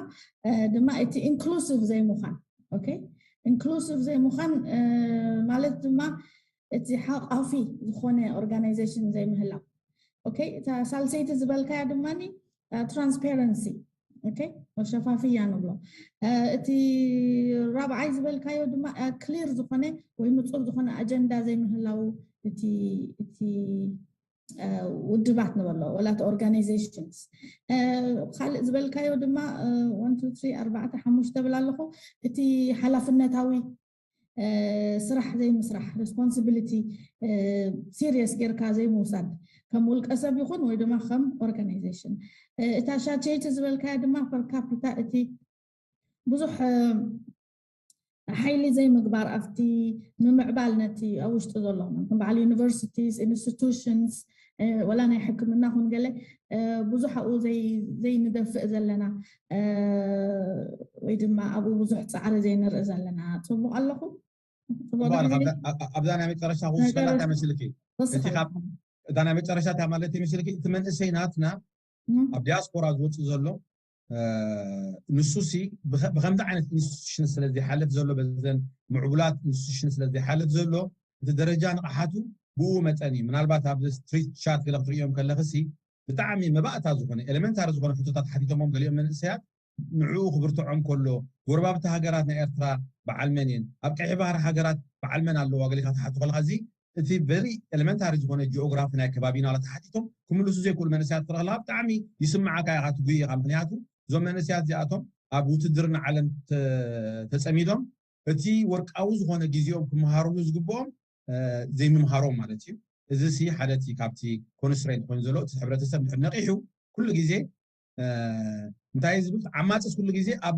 ድማ እቲ ኢንክሉሲቭ ዘይምዃን። ኦኬ፣ ኢንክሉሲቭ ዘይምዃን ማለት ድማ እቲ ሓቋፊ ዝኾነ ኦርጋናይዜሽን ዘይምህላው። ኦኬ፣ እታ ሳልሰይቲ ዝበልካያ ድማ ትራንስፓረንሲ። ኦኬ፣ መሸፋፍያ ንብሎ። እቲ ራብዓይ ዝበልካዮ ድማ ክሊር ዝኾነ ወይ ንፁር ዝኾነ ኣጀንዳ ዘይምህላው እቲ እቲ ውድባት ንበሎ ወላት ኦርጋናይዜሽንስ። ካልእ ዝበልካዮ ድማ ወን ቱ ትሪ ኣርባዕተ ሓሙሽተ ብል ኣለኹ። እቲ ሓላፍነታዊ ስራሕ ዘይምስራሕ ሬስፖንሲቢሊቲ ሲሪየስ ጌርካ ዘይምውሳድ ከም ውልቀ ሰብ ይኹን ወይ ድማ ከም ኦርጋናይዜሽን። እታ ሻቸይቲ ዝበልካያ ድማ ፐርካፒታ እቲ ብዙሕ ሓይሊ ዘይምግባር ኣብቲ ምምዕባል ነቲ ኣብ ውሽጢ ዘሎ ከም በዓል universities institutions ወላ ናይ ሕክምና ኹን ገለ ብዙሕ ኣብኡ ዘይንደፍእ ዘለና ወይ ድማ ኣብኡ ብዙሕ ፃዕሪ ዘይንርኢ ዘለና። ፅቡቕ ኣለኹ? ኣብዛ ናይ መጨረሻ ክውስኸላ እንታይ መስልኪ? እቲ ካብ እታ ናይ መጨረሻ እንታይ ማለት ይመስልኪ? እቲ መንእሰይ ናትና ኣብ ዲያስፖራ ዝወፅእ ዘሎ ንሱ ሲ ብኸምዚ ዓይነት ኢንስቲቱሽን ስለ ዘይሓልፍ ዘሎ በዘን ምዕቡላት ኢንስቲቱሽን ስለ ዘይሓልፍ ዘሎ እቲ ደረጃ ንቕሓቱ ብኡ መጠን እዩ። ምናልባት ኣብዚ ስትሪት ቻት ገለ ክትርእዮም ከለኺ ሲ ብጣዕሚ መባእታ ዝኾነ ኤሌመንታሪ ዝኾነ ሕቶታት ሓቲቶሞም ገሊኦም መንእሰያት ንዕኡ ክብርትዖም ከሎ ጎረባብቲ ሃገራት ናይ ኤርትራ በዓል መን እየን ኣብ ቀይሕ ባህሪ ሃገራት በዓል መን ኣለዋ ገሊካ ትሓቱ ከለካ እዚ እቲ ቨሪ ኤሌመንታሪ ዝኾነ ጂኦግራፊ ናይ ከባቢና ዋላ ተሓቲቶም ክምልሱ ዘይክእሉ መንእሰያት ክረክለካ ብጣዕሚ ይስምዓካ ኢካ ትጉይ ኢካ ምክንያቱ እዞም መንእሰያት እዚኣቶም ኣብ ውትድርና ዓለም ተፀሚዶም እቲ ወርቃዊ ዝኾነ ግዜኦም ክመሃርሉ ዝግብኦም ዘይምምሃሮም ማለት እዩ። እዚ ሲ ሓደ እቲ ካብቲ ኮንስትሬንት ኮይኑ ዘሎ እቲ ሕብረተሰብ ድሕር ነቂሑ ኩሉ ግዜ እንታይ ዝብል ዓማፅስ ኩሉ ግዜ ኣብ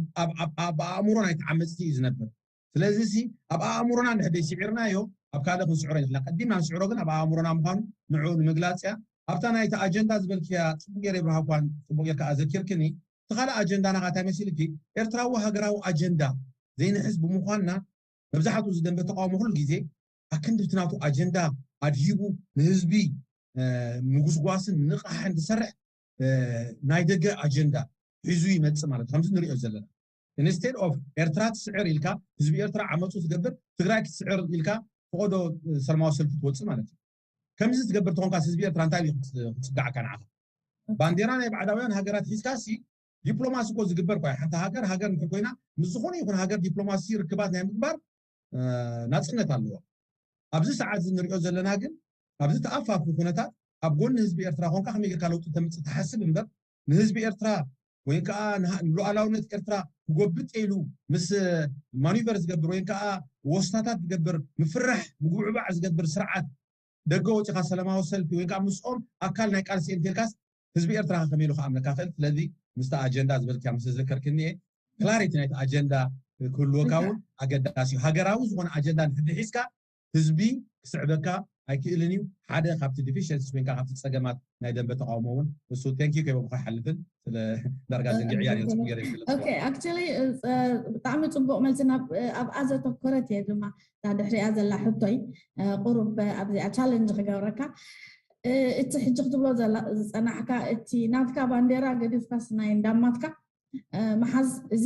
ኣእምሮ ናይ ተዓመፅቲ እዩ ዝነብር። ስለዚ ሲ ኣብ ኣእምሮና እንድሕር ስዒርናዮ ኣብ ካልእ ክንስዕሮ ይኽእልና። ቀዲምና ንስዕሮ ግን ኣብ ኣእምሮና ምዃኑ ንዕኡ ንምግላፅ እያ። ኣብታ ናይቲ ኣጀንዳ ዝበልክያ ፅቡቅ ገይረ ይብርሃኳን ፅቡቅ ጌርካ ኣዘኪርክኒ። እቲ ካልእ ኣጀንዳና ካታ መሲልኪ ኤርትራዊ ሃገራዊ ኣጀንዳ ዘይንሕዝ ብምዃንና መብዛሕትኡ ዝደንበ ተቃውሞ ኩሉ ግዜ ኣክንድብቲ ናቱ ኣጀንዳ ኣድሂቡ ንህዝቢ ምጉስጓስን ንቕሓሕን ዝሰርሕ ናይ ደገ ኣጀንዳ ሒዙ ይመፅእ ማለት ከምዚ ንሪኦ ዘለና ኢንስቴድ ኦፍ ኤርትራ ትስዕር ኢልካ ህዝቢ ኤርትራ ዓመፁ ትገብር ትግራይ ክትስዕር ኢልካ ፈቆዶ ሰላማዊ ሰልፊ ትወፅእ ማለት እዩ። ከምዚ ትገብር ተኾንካ ህዝቢ ኤርትራ እንታይ ክትፅጋዕካ ንዓኻ? ባንዴራ ናይ ባዕዳውያን ሃገራት ሒዝካ ሲ ዲፕሎማሲ እኮ ዝግበር እኮ ሓንቲ ሃገር ሃገር እንተ ኮይና ምስ ዝኾነ ይኹን ሃገር ዲፕሎማሲ ርክባት ናይ ምግባር ናፅነት ኣለዎ። ኣብዚ ሰዓት እዚ ንሪኦ ዘለና ግን ኣብዚ ተኣፋፊ ኩነታት ኣብ ጎኒ ህዝቢ ኤርትራ ኮንካ ከመይ ጌርካ ለውጢ ተምፅእ ትሓስብ እምበር ንህዝቢ ኤርትራ ወይ ከዓ ንሉዓላውነት ኤርትራ ክጎብጥ ኢሉ ምስ ማኒቨር ዝገብር ወይ ከዓ ወስታታት ዝገብር ምፍራሕ ምጉብዕባዕ ዝገብር ስርዓት ደገ ወፂኻ ሰላማዊ ሰልፊ ወይ ከዓ ምስኦም ኣካል ናይ ቃልሲ እንተልካስ ህዝቢ ኤርትራ ከመይ ኢሉ ክኣምነካ ክእል? ስለዚ ምስቲ ኣጀንዳ ዝበልክያ ምስ ዘዘከርክኒ እየ ክላሪቲ ናይቲ ኣጀንዳ ክህልወካ እውን ኣገዳሲ እዩ። ሃገራዊ ዝኾነ ኣጀንዳ ንሕድሪ ሒዝካ ህዝቢ ክስዕበካ ኣይክእልን እዩ። ሓደ ካብቲ ዲፊሽንስ ወይ ከዓ ካብቲ ፀገማት ናይ ደንበ ተቃውሞ እውን እሱ። Thank you ከይበልኩ ኣይሓልፍን ስለ ዳርጋ ዘንጊዕያ እየ። ፅቡቅ ገይረ ይግለፅ። Okay, actually ብጣዕሚ ፅቡቅ መልሲ ኣብኣ ዘተኮረት እየ ድማ እታ ድሕሪኣ ዘላ ሕቶይ ቁሩብ ኣብዚኣ ቻለንጅ ክገብረካ። እቲ ሕጂ ክትብሎ ዝፀናሕካ እቲ ናትካ ባንዴራ ገዲፍካስ ናይ እንዳማትካ ምሓዝ እዚ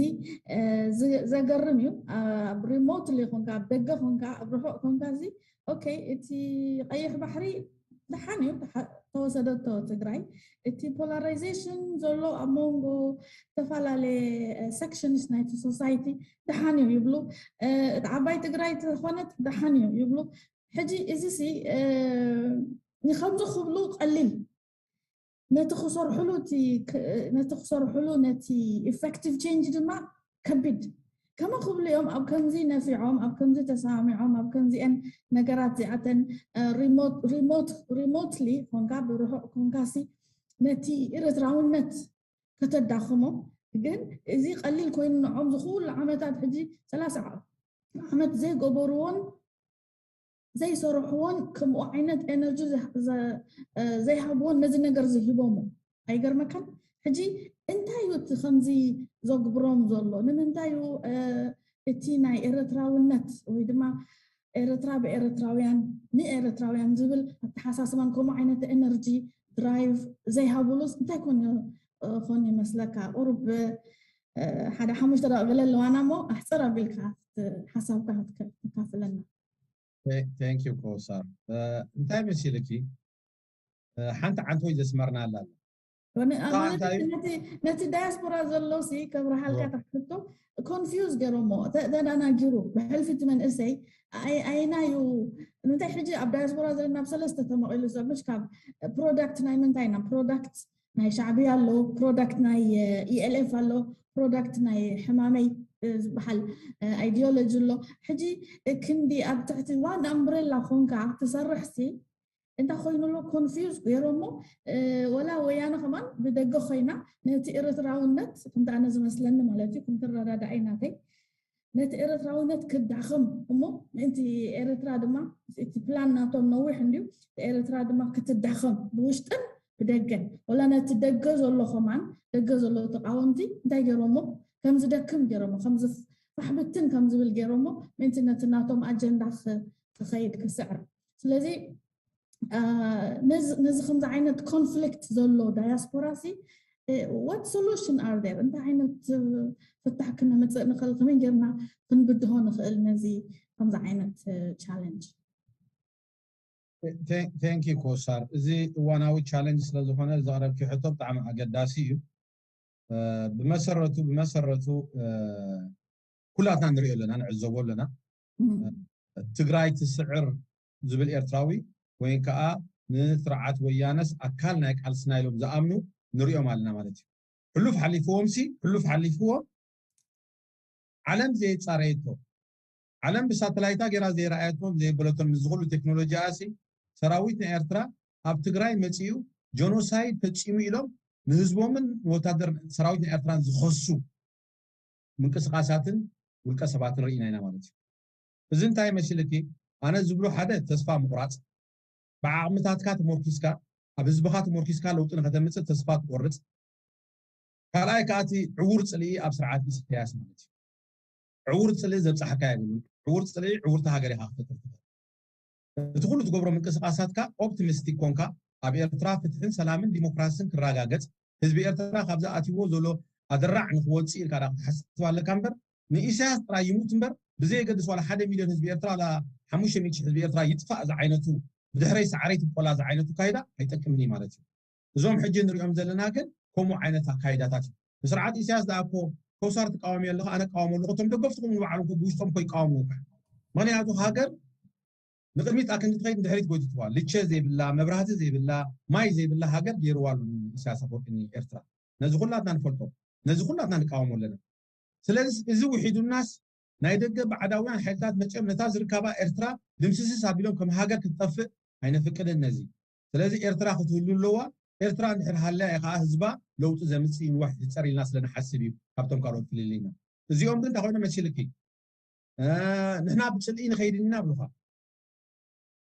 ዘገርም እዩ። ኣብ ሪሞትሊ ኮንካ ኣብ ደገ ኮንካ ኣብ ርሑቕ ኮንካ እዚ okay እቲ ቀይሕ ባሕሪ ደሓን እዩ ተወሰደቶ ትግራይ። እቲ ፖላራይዜሽን ዘሎ ኣብ መንጎ ዝተፈላለየ ሴክሽንስ ናይቲ ሶሳይቲ ደሓን እዩ ይብሉ። እቲ ዓባይ ትግራይ ተኾነት ደሓን እዩ ይብሉ። ሕጂ እዚ ሲ ንከምዚ ክብሉ ቀሊል ነቲ ክሰርሕሉ ነቲ ክሰርሕሉ ነቲ ኢፌክቲቭ ቼንጅ ድማ ከቢድ ከመ ክብሉ እዮም ኣብ ከምዚ ነፊዖም ኣብ ከምዚ ተሰማሚዖም ኣብ ከምዚአን ነገራት እዚኣተን ሪሞትሊ ኮንካ ብርሑቕ ኮንካሲ ነቲ ኤርትራውነት ከተዳኽሞ ግን እዚ ቀሊል ኮይኑ ንዖም ዝኩሉ ዓመታት ሕጂ ሰላሳ ዓመት ዘይገበርዎን ዘይሰርሕዎን ከምኡ ዓይነት ኤነርጂ ዘይሃብዎን ነዚ ነገር ዝሂቦሞ ኣይገርመካን? ሕጂ እንታይ እዩ እቲ ከምዚ ዘግብሮም ዘሎ? ንምንታይ እዩ እቲ ናይ ኤርትራውነት ወይ ድማ ኤርትራ ብኤርትራውያን ንኤርትራውያን ዝብል ኣተሓሳስባን ከምኡ ዓይነት ኤነርጂ ድራይቭ ዘይሃብሉስ እንታይ ኮን ኮን ይመስለካ? ቁሩብ ሓደ ሓሙሽተ ደቂ ገለ ኣለዋና እሞ ኣሕፅር ኣቢልካ ሓሳብካ ተካፍለና። Thank you ኮሳር። እንታይ መሲልኪ ሓንቲ ዓንተወይ ዘስመርና ኣላ ነቲ ዳያስፖራ ዘሎ ሲ ከብረሃልካ ተሕቶ ኮንፊውዝ ገይሮሞ ተደናጊሩ ብሕልፊ እቲ መንእሰይ ኣይናዩ እንታይ ሕጂ ኣብ ዳያስፖራ ዘለና ኣብ ሰለስተ ተመቂሉ ዘሎ ካብ ፕሮዳክት ናይ ምንታይ ኢና ፕሮዳክት ናይ ሻዕብያ ኣሎ ፕሮዳክት ናይ ኢኤልኤፍ ኣሎ ፕሮዳክት ናይ ሕማመይ ዝበሃል ኣይዲዮሎጂ ኣሎ ሕጂ ክንዲ ኣብ ትሕቲ ዋን ኣምብሬላ ኮንካ ትሰርሕ ሲ እንታይ ኮይኑ ኣሎ ኮንፊውዝ ገይሮሞ ወላ ወያነ ከማን ብደገ ኮይና ነቲ ኤርትራውነት ከምቲ ኣነ ዝመስለኒ ማለት እዩ ከምቲ ረዳዳኣይ ናተይ ነቲ ኤርትራውነት ክዳኸም እሞ ምእንቲ ኤርትራ ድማ እቲ ፕላን ናቶም ነዊሕ እንድዩ። ኤርትራ ድማ ክትዳኸም ብውሽጥን ብደገን፣ ወላ ነቲ ደገ ዘሎ ከማን፣ ደገ ዘሎ ተቃወምቲ እንታይ ገይሮሞ? ከም ዝደክም ገይሮሞ፣ ከም ዝፋሕብትን ከም ዝብል ገይሮሞ፣ ምእንቲ ነቲ ናቶም ኣጀንዳ ክኸይድ ክስዕር። ስለዚ ነዚ ከምዚ ዓይነት ኮንፍሊክት ዘሎ ዳያስፖራ ሲ what solution are there? እንታይ ዓይነት ፍታሕ ክነምፅእ ንኽእል? ከመይ ጌርና ክንብድሆ ንኽእል ነዚ ከምዚ ዓይነት ቻለንጅ? Thank you ኮሳር። እዚ እዋናዊ ቻለንጅ ስለዝኾነ ዘቕረብኪ ሕቶ ብጣዕሚ ኣገዳሲ እዩ። ብመሰረቱ ብመሰረቱ ኩላትና ንሪኦ ኣለና፣ ንዕዘቦ ኣለና። ትግራይ ትስዕር ዝብል ኤርትራዊ ወይ ከዓ ንስርዓት ወያነስ ኣካል ናይ ቃልስና ኢሎም ዝኣምኑ ንሪኦም ኣለና ማለት እዩ። ሕሉፍ ሓሊፍዎም ሲ ሕሉፍ ሓሊፍዎም ዓለም ዘይፃረየቶ፣ ዓለም ብሳተላይታ ገይራ ዘይረኣየቶም ዘየበለቶም፣ ምስ ዝኩሉ ቴክኖሎጂ ኣሲ ሰራዊት ናይ ኤርትራ ኣብ ትግራይ መፂኡ ጀኖሳይድ ፈፂሙ ኢሎም ንህዝቦምን ወታደር ሰራዊት ናይ ኤርትራን ዝኸሱ ምንቅስቃሳትን ውልቀ ሰባትን ርኢና ኢና ማለት እዩ። እዚ እንታይ መሲልኪ? ኣነ ዝብሎ ሓደ ተስፋ ምቁራፅ፣ ብዓቕምታትካ ተሞርኪስካ፣ ኣብ ህዝብኻ ተሞርኪስካ ለውጢ ንኸተምፅእ ተስፋ ትቆርፅ። ካልኣይ ከዓ እቲ ዕውር ፅልኢ ኣብ ስርዓት ኢሳያስ ማለት እዩ። ዕውር ፅልኢ ዘብፃሕካ የብሉን። ዕውር ፅልኢ ዕውርቲ ሃገር ኢኻ ክፈጥር ትኽእል። እቲ ኩሉ ትገብሮ ምንቅስቃሳትካ ኦፕቲሚስቲክ ኮንካ ኣብ ኤርትራ ፍትሕን ሰላምን ዲሞክራሲን ክረጋገፅ፣ ህዝቢ ኤርትራ ካብዚ ኣትይዎ ዘሎ ኣደራዕ ንክወፅእ ኢልካ ዳ ክትሓስብ ኣለካ እምበር ንኢሳያስ ጥራይ ይሙት እምበር ብዘየገድስ ዋላ ሓደ ሚልዮን ህዝቢ ኤርትራ ዋላ ሓሙሽተ ሚእቲ ሺሕ ህዝቢ ኤርትራ ይጥፋእ ዝዓይነቱ ብድሕረይ ሳዕረይ ትብቆላ ዝዓይነቱ ካይዳ ኣይጠቅምን እዩ ማለት እዩ። እዞም ሕጂ ንሪኦም ዘለና ግን ከምኡ ዓይነት ኣካይዳታት እዩ። ንስርዓት ኢሳያስ ደኣ እኮ ኮሳር ትቃወሚ ኣለኻ፣ ኣነ እቃወሞ ኣለኹ፣ እቶም ደገፍትኹም ንባዕሎም እኮ ብውሽጦም እኮ ይቃወምዎ እኮ። ምኽንያቱ ሃገር ንቅድሚት ኣክንዲ ትኸይድ ንድሕሪት ጎቲትዋ። ልቸ ዘይብላ፣ መብራህቲ ዘይብላ፣ ማይ ዘይብላ ሃገር ገይርዋ ኣሎ ንኢሳያስ ኣፈወርቂ ንኤርትራ። ነዚ ኩላትና ንፈልጦ፣ ነዚ ኩላትና ንቃወሞ ኣለና። ስለዚ እዚ ውሒዱናስ ናይ ደገ ባዕዳውያን ሓይልታት መፂኦም ነታ ዝርካባ ኤርትራ ድምስስስ ኣቢሎም ከም ሃገር ክትጠፍእ ኣይነፍቅድን ነዚ። ስለዚ ኤርትራ ክትህሉ ኣለዋ። ኤርትራ እንድሕር ሃልያ እያ ከዓ ህዝባ ለውጢ ዘምፅእ ይንዋሕ ይሕፀር ኢልና ስለንሓስብ እዩ ካብቶም ካልኦት ፍልልይና። እዚኦም ግን እንታይ ኮይኖም መሲልኪ? ንሕና ብፅልኢ ንኸይድ ኢና ብሉኻ።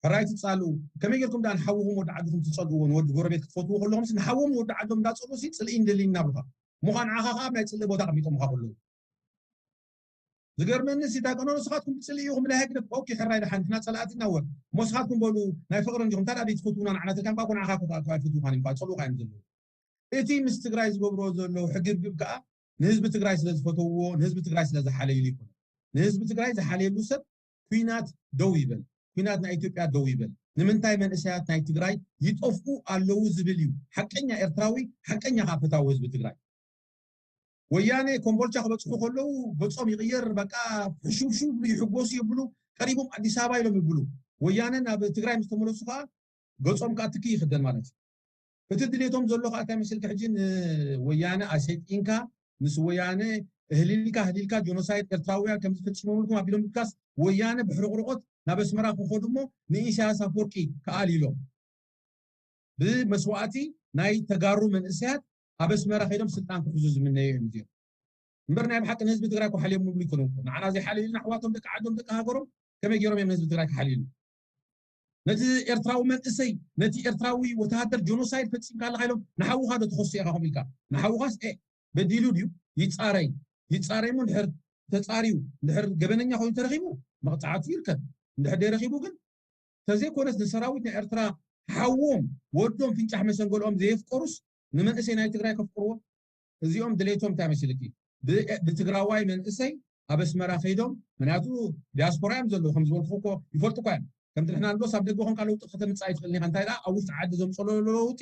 ሕራይ ትፃልኡ። ከመይ ጌርኩም ደኣ ንሓውኹም ወዲ ዓድኹም ትፀልእዎ? ንወዲ ጎረቤት ክትፈትዎ ከለኹም ንሓዎም ወዲ ዓዶም እንዳፀልኡ ሲ ፅልኢ እንደሊ ኢና ብሉኻ። ምዃን ዓኻ ከዓ ኣብ ናይ ፅልኢ ቦታ ቀሚጦምኻ ከለዉ ዝገርመኒ ሲ እንታይ ቀኖ ንስኻትኩም ብፅልኢ ኢኹም ናይ ህግደፍ ኦኬ ሕራይ ደሓን ንሕና ፀላእቲ ኢና ወ እሞ ንስኻትኩም በሉ ናይ ፍቕሪ እንዲኹም እንታይ ደኣ ትፈትውና ንዓና ተልካ እኳ ንዓኻ ኣይፈትውኻን እዮም ፀልኡኻ እዮም ዘለዉ። እቲ ምስ ትግራይ ዝገብርዎ ዘለዉ ሕግብግብ ከዓ ንህዝቢ ትግራይ ስለ ዝፈተውዎ ንህዝቢ ትግራይ ስለ ዝሓለይሉ ይኮነ። ንህዝቢ ትግራይ ዝሓለየሉ ሰብ ኩናት ደው ይበል፣ ኩናት ናይ ኢትዮጵያ ደው ይበል። ንምንታይ መንእሰያት ናይ ትግራይ ይጠፍኡ ኣለዉ ዝብል እዩ ሓቀኛ ኤርትራዊ፣ ሓቀኛ ከዓ ፍትዊ ህዝቢ ትግራይ። ወያነ ኮምቦልቻ ክበፅሑ ከለዉ ገፆም ይቕየር፣ በቃ ሕሹብሹብ ይብሉ፣ ይሕጎሱ ይብሉ፣ ቀሪቦም ኣዲስ ኣበባ ኢሎም ይብሉ። ወያነ ናብ ትግራይ ምስ ተመለሱ ከዓ ገፆም ከዓ ትኪ ይኽደን ማለት እዩ። እቲ ድሌቶም ዘሎ ከዓ እንታይ መሲልካ ሕጂ ንወያነ ኣሰይጢንካ ምስ ወያነ እህሊልካ ህሊልካ ጆኖሳይድ ኤርትራውያን ከምዚ ፈፂሞምልኩም ኣቢሎም ድካስ ወያነ ብሕርቕርቆት ናብ ኣስመራ ክኸዱ እሞ ንኢሳያስ ኣፈወርቂ ከኣል ኢሎም ብመስዋእቲ ናይ ተጋሩ መንእሰያት ኣብ ኣስመራ ከይዶም ስልጣን ክሕዙ ዝምነዩ እዮም እዚኦም። እምበር ናይ ብሓቂ ንህዝቢ ትግራይ ክሓልዮም ምብሉ ይኮኑ። ንዓና ዘይሓልዩልና ኣሕዋቶም ደቂ ዓዶም ደቂ ሃገሮም ከመይ ገይሮም እዮም ንህዝቢ ትግራይ ክሓልዩሉ? ነቲ ኤርትራዊ መንእሰይ ነቲ ኤርትራዊ ወተሃደር ጆኖሳይድ ፈፂምካ ኣለካ ኢሎም ንሓውኻ ዶ ትኸሱ ኢኻ ከምኡ ኢልካ? ንሓውኻስ ኤ በዲሉ ድዩ? ይፃረይ ይፃረይ እሞ እንድሕር ተፃርዩ እንድሕር ገበነኛ ኮይኑ ተረኺቡ መቕፃዕቱ ይርከብ። እንድሕር ደይረኺቡ ግን ተዘይኮነስ ንሰራዊት ናይ ኤርትራ ሓዎም ወዶም ፍንጫሕ መሰንገሎኦም ዘየፍቀሩስ ንመንእሰይ ናይ ትግራይ ከፍቅርዎ? እዚኦም ድሌቶም እንታይ መሲልኪ? ብትግራዋይ መንእሰይ ኣብ ኣስመራ ከይዶም ምክንያቱ ዲያስፖራ እዮም ዘለዉ ከም ዝበልኩ እኮ ይፈልጡ እኳ እዮም ከምቲ ንሕና ንብሎስ ኣብ ደገ ኮንካ ለውጢ ከተምፅእ ኣይትኽእልን ኢኻ እንታይ ደኣ ኣብ ውሽጢ ዓዲ ዘምፀሎ ለውጢ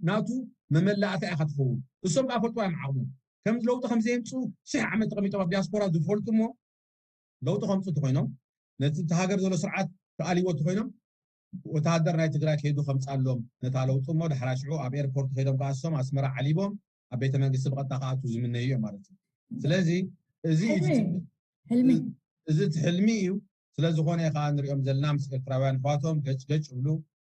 ናቱ መመላእታ ኢኻ ትኸውን እሶም ከዓ ፈልጥዋ እዮም ዓቕሞም ከም ለውጢ ከም ዘየምፅኡ ሽሕ ዓመት ተቐሚጦም ኣብ ዲያስፖራ ዝፈልጡ እሞ ለውጢ ከምፁ እንተኮይኖም ነቲ እቲ ሃገር ዘሎ ስርዓት ክኣልይዎ እንተኮይኖም ወተሃደር ናይ ትግራይ ከይዱ ከምፃሎም ነታ ለውጢ እሞ ዳሕራ ሽዑ ኣብ ኤርፖርት ከይዶም ከኣሶም ኣስመራ ዓሊቦም ኣብ ቤተ መንግስቲ ብቐጥታ ክኣቱ ዝምነዩ እዮም ማለት እዩ። ስለዚ እዚ እዩ እቲ ሕልሚ እዚ እቲ ሕልሚ እዩ። ስለዝኾነ ከዓ ንሪኦም ዘለና ምስ ኤርትራውያን ኣሕዋቶም ገጭ ገጭ ይብሉ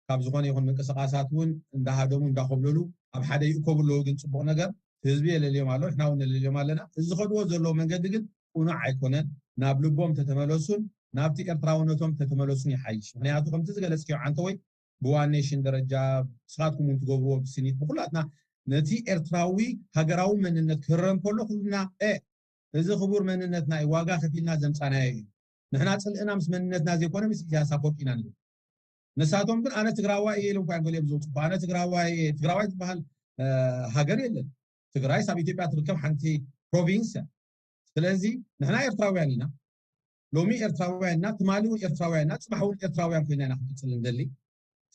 ካብ ዝኾነ ይኹን ምንቅስቃሳት እውን እንዳሃደሙ እንዳኮብለሉ ኣብ ሓደ ይእከቡ ኣለዉ። ግን ፅቡቕ ነገር ህዝቢ የለልዮም ኣሎ፣ ንሕና እውን ነለልዮም ኣለና። እዚ ዝኸድዎ ዘለዉ መንገዲ ግን ቅኑዕ ኣይኮነን። ናብ ልቦም ተተመለሱን ናብቲ ኤርትራውነቶም ተተመለሱን ይሓይሽ። ምክንያቱ ከምቲ ዝገለጽክዮ ዓንተወይ ብዋን ኔሽን ደረጃ ንስኻትኩም እውን ትገብርዎ ብስኒት ብኩላትና ነቲ ኤርትራዊ ሃገራዊ መንነት ክህረም ከሎ ኩልና እ እዚ ክቡር መንነትና እዩ፣ ዋጋ ከፊልና ዘምጻናዮ እዩ። ንሕና ጽልእና ምስ መንነትና ዘይኮነ ምስ ኢሳያስ ኣፈወርቂ ኢና ንብል። ንሳቶም ግን ኣነ ትግራዋይ እየ ኢሎም እኳ እዮም ገሊኦም ዝወፁ። ኣነ ትግራዋይ እየ፣ ትግራዋይ ዝበሃል ሃገር የለን። ትግራይ ኣብ ኢትዮጵያ ትርከብ ሓንቲ ፕሮቪንስ እያ። ስለዚ ንሕና ኤርትራውያን ኢና። ሎሚ ኤርትራውያን ኢና፣ ትማሊ እውን ኤርትራውያን ኢና፣ ፅባሕ እውን ኤርትራውያን ኮይና ኢና ክንቅፅል እንደሊ።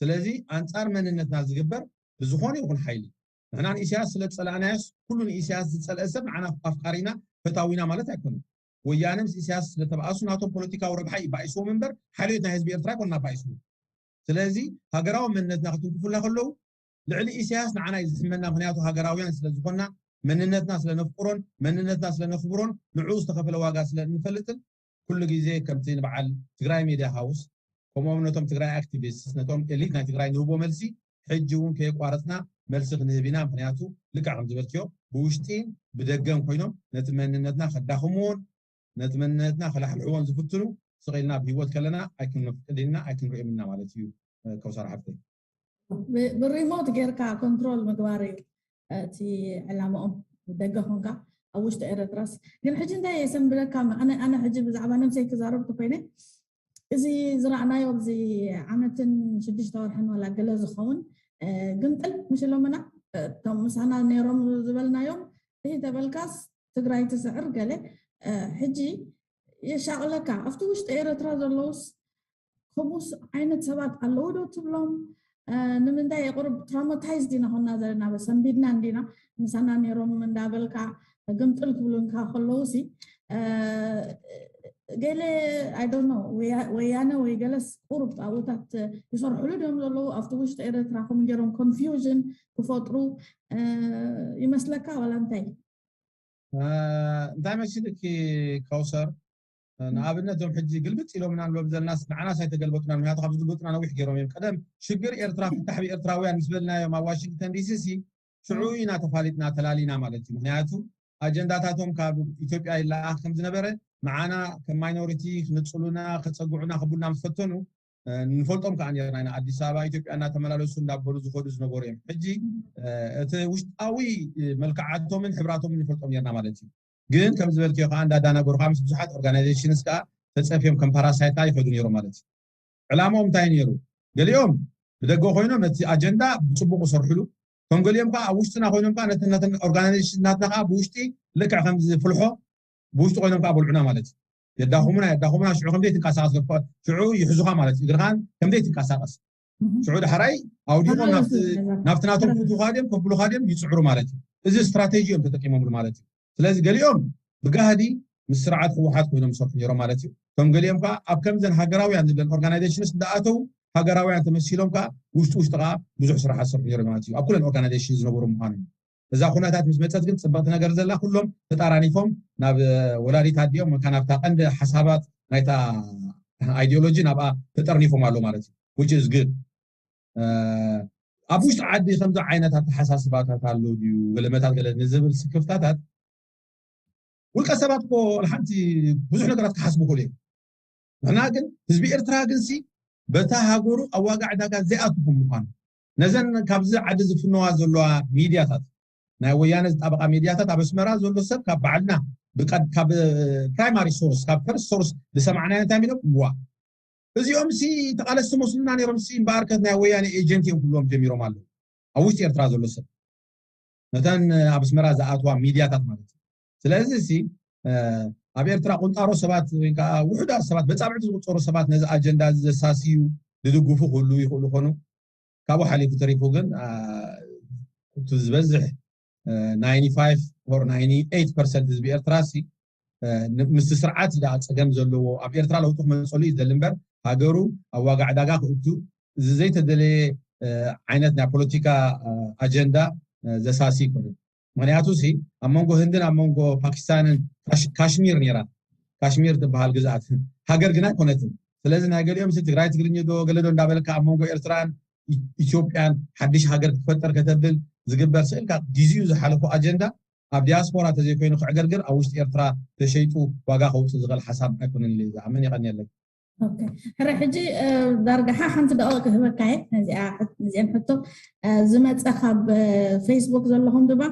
ስለዚ ኣንፃር መንነትና ዝግበር ብዝኾነ ይኹን ሓይሊ ንሕና ንኢሳያስ ስለ ዝጸላእናዮስ ኩሉ ንኢሳያስ ዝጸልአ ሰብ ንዓና ኣፍቃሪና ፈታዊና ማለት ኣይኮነን። ወያነ ምስ ኢሳያስ ስለ ተባእሱ ናቶም ፖለቲካዊ ረብሓ እዩ ባኢስዎም እምበር ሓልዮት ናይ ህዝቢ ኤርትራ ኣይኮንና ባኢስዎም። ስለዚ ሃገራዊ መንነትና ክትንክፉልና ከለዉ ልዕሊ ኢሳያስ ንዓና እዩ ዝስመና። ምክንያቱ ሃገራውያን ስለ ዝኾንና መንነትና ስለ ነፍቅሮን መንነትና ስለ ነኽብሮን ንዕኡ ዝተኸፈለ ዋጋ ስለ እንፈልጥን ኩሉ ግዜ ከምቲ ንበዓል ትግራይ ሜድያ ሃውስ ከምኡም ነቶም ትግራይ ኣክቲቪስት ነቶም ኤሊት ናይ ትግራይ ንህቦ መልሲ ሕጂ እውን ከየቋረፅና መልሲ ክንህብ ኢና። ምክንያቱ ልክዕ ከም ዝበልክዮ ብውሽጢን ብደገን ኮይኖም ነቲ መንነትና ከዳኽምዎን ነቲ መንነትና ከላሕልሕዎን ዝፍትኑ ስቕ ኢልና ብህይወት ከለና ኣይክንፍቅድና ኣይክንርእዮም ኢና ማለት እዩ። ከውሳር ሓፍተይ ብሪሞት ጌርካ ኮንትሮል ምግባር እዩ እቲ ዕላማኦም። ደገ ኮንካ ኣብ ውሽጢ ኤረትራስ ግን ሕጂ እንታይ የሰንብለካ? ኣነ ሕጂ ብዛዕባ ነብሰይ ክዛረብ ተኮይነ እዚ ዝረኣናዮ ኣብዚ ዓመትን ሽዱሽተ ወርሕን ዋላ ገለ ዝኸውን ግምጥል ምሽ ኢሎምና እቶም ምሳና ነይሮም ዝበልናዮም እ ተበልካስ ትግራይ ትስዕር ገለ ሕጂ የሻቕለካ ኣብቲ ውሽጢ ኤረትራ ዘለውስ ከምኡስ ዓይነት ሰባት ኣለዉ ዶ ትብሎም? ንምንታይ የቕርብ ትራውማታይዝ ዲና ኮና ዘለና ሰንቢድና እንዲና ምሳና ነይሮም እንዳበልካ ግምጥል ክብሉንካ ከለዉ ሲ ገለ ኣይዶኖ ወያነ ወይ ገለስ ቁሩብ ኣብታት ይሰርሕሉ ድዮም ዘለዉ ኣብቲ ውሽጢ ኤረትራ ከም ገይሮም ኮንፊውዥን ክፈጥሩ ይመስለካ ዋላ እንታይ? እንታይ መሲልኪ ከውሰር ንኣብነት ዞም ሕጂ ግልብጥ ኢሎምና ንብሎም ዘለናስ ንዓናስ ኣይተገልበጡና ምክንያቱ ካብ ዝግልብጡና ነዊሕ ገይሮም እዮም ቀደም ሽግር ኤርትራ ፍታሕ ብኤርትራውያን ምስ በልናዮም ኣብ ዋሽንግተን ዲሲ ሲ ሽዑ ኢና ተፋሊጥና ተላሊና ማለት እዩ ምክንያቱ ኣጀንዳታቶም ካብ ኢትዮጵያ ይለኣኽ ከም ዝነበረ ንዓና ከም ማይኖሪቲ ክንጽሉና ከጸግዑና ክቡልና ምስ ፈተኑ ንፈልጦም ከዓ ነርና ኢና ኣዲስ ኣበባ ኢትዮጵያ እናተመላለሱ እንዳበሉ ዝኸዱ ዝነበሩ እዮም ሕጂ እቲ ውሽጣዊ መልክዓቶምን ሕብራቶምን ንፈልጦም ነርና ማለት እዩ ግን ከም ዝበልክዮ ከዓ እንዳዳናገሩ ከዓ ምስ ብዙሓት ኦርጋናይዜሽንስ ከዓ ተፀፍዮም ከም ፓራሳይታ ይኸዱ ነይሮም ማለት እዩ ዕላማኦም እንታይ ነይሩ ገሊኦም ብደገ ኮይኖም ነቲ ኣጀንዳ ብፅቡቅ ይሰርሕሉ ከም ገሊኦም ከዓ ኣብ ውሽጥና ኮይኖም ከዓ ነተን ኦርጋናይዜሽናትና ከዓ ብውሽጢ ልክዕ ከም ዝፍልሖ ብውሽጢ ኮይኖም ከዓ በልዑና ማለት እዩ የዳኹሙና የዳኹሙና ሽዑ ከምዘይ ትንቀሳቀስ ሽዑ ይሕዙኻ ማለት እዩ እግርኻን ከምዘይ ትንቀሳቀስ ሽዑ ዳሕራይ ኣውዲቖም ናብቲ ናቶም ክእትውኻ ድዮም ከብሉኻ ድዮም ይፅዕሩ ማለት እዩ እዚ ስትራቴጂ እዮም ተጠቂሞምሉ ማለት እዩ ስለዚ ገሊኦም ብጋህዲ ምስ ስርዓት ህወሓት ኮይኖም ዝሰርሑ ነይሮም ማለት እዩ እቶም ገሊኦም ከዓ ኣብ ከምዘን ሃገራውያን ዝብለን ኦርጋናይዜሽንስ እንዳኣተው ሃገራውያን ተመሲሎም ከዓ ውሽጢ ውሽጢ ከዓ ብዙሕ ስራሕ ዝሰርሑ ነይሮም ማለት እዩ ኣብ ኩለን ኦርጋናይዜሽን ዝነበሩ ምኳኖም እዛ ኩነታት ምስ መፀት ግን ፅብቅቲ ነገር ዘላ ኩሎም ተጣራኒፎም ናብ ወላዲት ኣዲኦም ወይ ናብታ ቀንዲ ሓሳባት ናይታ ideology ናብኣ ተጠርኒፎም ኣሎ ማለት እዩ which is good ኣብ ውሽጢ ዓዲ ከምዚ ዓይነት ኣተሓሳስባታት ኣሎ ድዩ ገለመታት ገለ ንዝብል ስክፍታታት ውልቀ ሰባት ኮ ሓንቲ ብዙሕ ነገራት ክሓስቡ ክእሉ እዮም ንሕና ግን ህዝቢ ኤርትራ ግን ሲ በታ ሃገሩ ኣብ ዋጋ ዕዳጋ ዘይኣትኹም ምኳኑ ነዘን ካብዚ ዓዲ ዝፍነዋ ዘለዋ ሚድያታት ናይ ወያነ ዝጣበቃ ሚድያታት ኣብ ኣስመራ ዘሎ ሰብ ካብ ባዕልና ካብ ፕራይማሪ ሶርስ ካብ ፈርስት ሶርስ ዝሰማዕናዮ እንታይ ሚሎም እዋ እዚኦም ሲ ተቃለስቲ መስሉና ነይሮም ሲ እምበኣርከት ናይ ወያነ ኤጀንት እዮም ክብሎም ጀሚሮም ኣለዉ ኣብ ውሽጢ ኤርትራ ዘሎ ሰብ ነተን ኣብ ኣስመራ ዝኣትዋ ሚድያታት ማለት እዩ ስለዚ ሲ ኣብ ኤርትራ ቁንጣሮ ሰባት ወይ ከዓ ውሑዳት ሰባት በፃብዕቲ ዝቁፀሩ ሰባት ነዚ ኣጀንዳ እዚ ዘሳስዩ ዝድግፉ ክህሉ ይኽእሉ ኮኑ ካብኡ ሓሊፉ ተሪፉ ግን እቲ ዝበዝሕ ninety-five or ninety-eight percent ህዝቢ ኤርትራ ሲ ምስቲ ስርዓት ዳ ፀገም ዘለዎ ኣብ ኤርትራ ለውጢ ክመፀሉ እዩ ዝደሊ እምበር ሃገሩ ኣብ ዋጋ ዕዳጋ ክእቱ እዚ ዘይተደለየ ዓይነት ናይ ፖለቲካ ኣጀንዳ ዘሳሲ ይኮነ ምክንያቱ ሲ ኣብ መንጎ ህንድን ኣብ መንጎ ፓኪስታንን ካሽሚር ነራ ካሽሚር ትበሃል ግዝኣት ሃገር ግን ኣይኮነትን ስለዚ ናይ ገሊኦም ሲ ትግራይ ትግርኝ ዶ ገለ ዶ እንዳበልካ ኣብ መንጎ ኤርትራን ኢትዮጵያን ሓድሽ ሃገር ክትፈጠር ከተብል ዝግበር ስእልካ ግዜኡ ዝሓለፎ ኣጀንዳ ኣብ ዲያስፖራ ተዘይኮይኑ ክዕገርግር ኣብ ውሽጢ ኤርትራ ተሸይጡ ዋጋ ከውፅእ ዝኽእል ሓሳብ ኣይኮነን ኢለ ዝኣምን። የቐንየለይ። ሕረ ሕጂ ዳርጋ ሓንቲ ደቂቕ ክህበካ እየ ነዚኣን ሕቶ። ዝመፀ ካብ ፌስቡክ ዘለኹም ድማ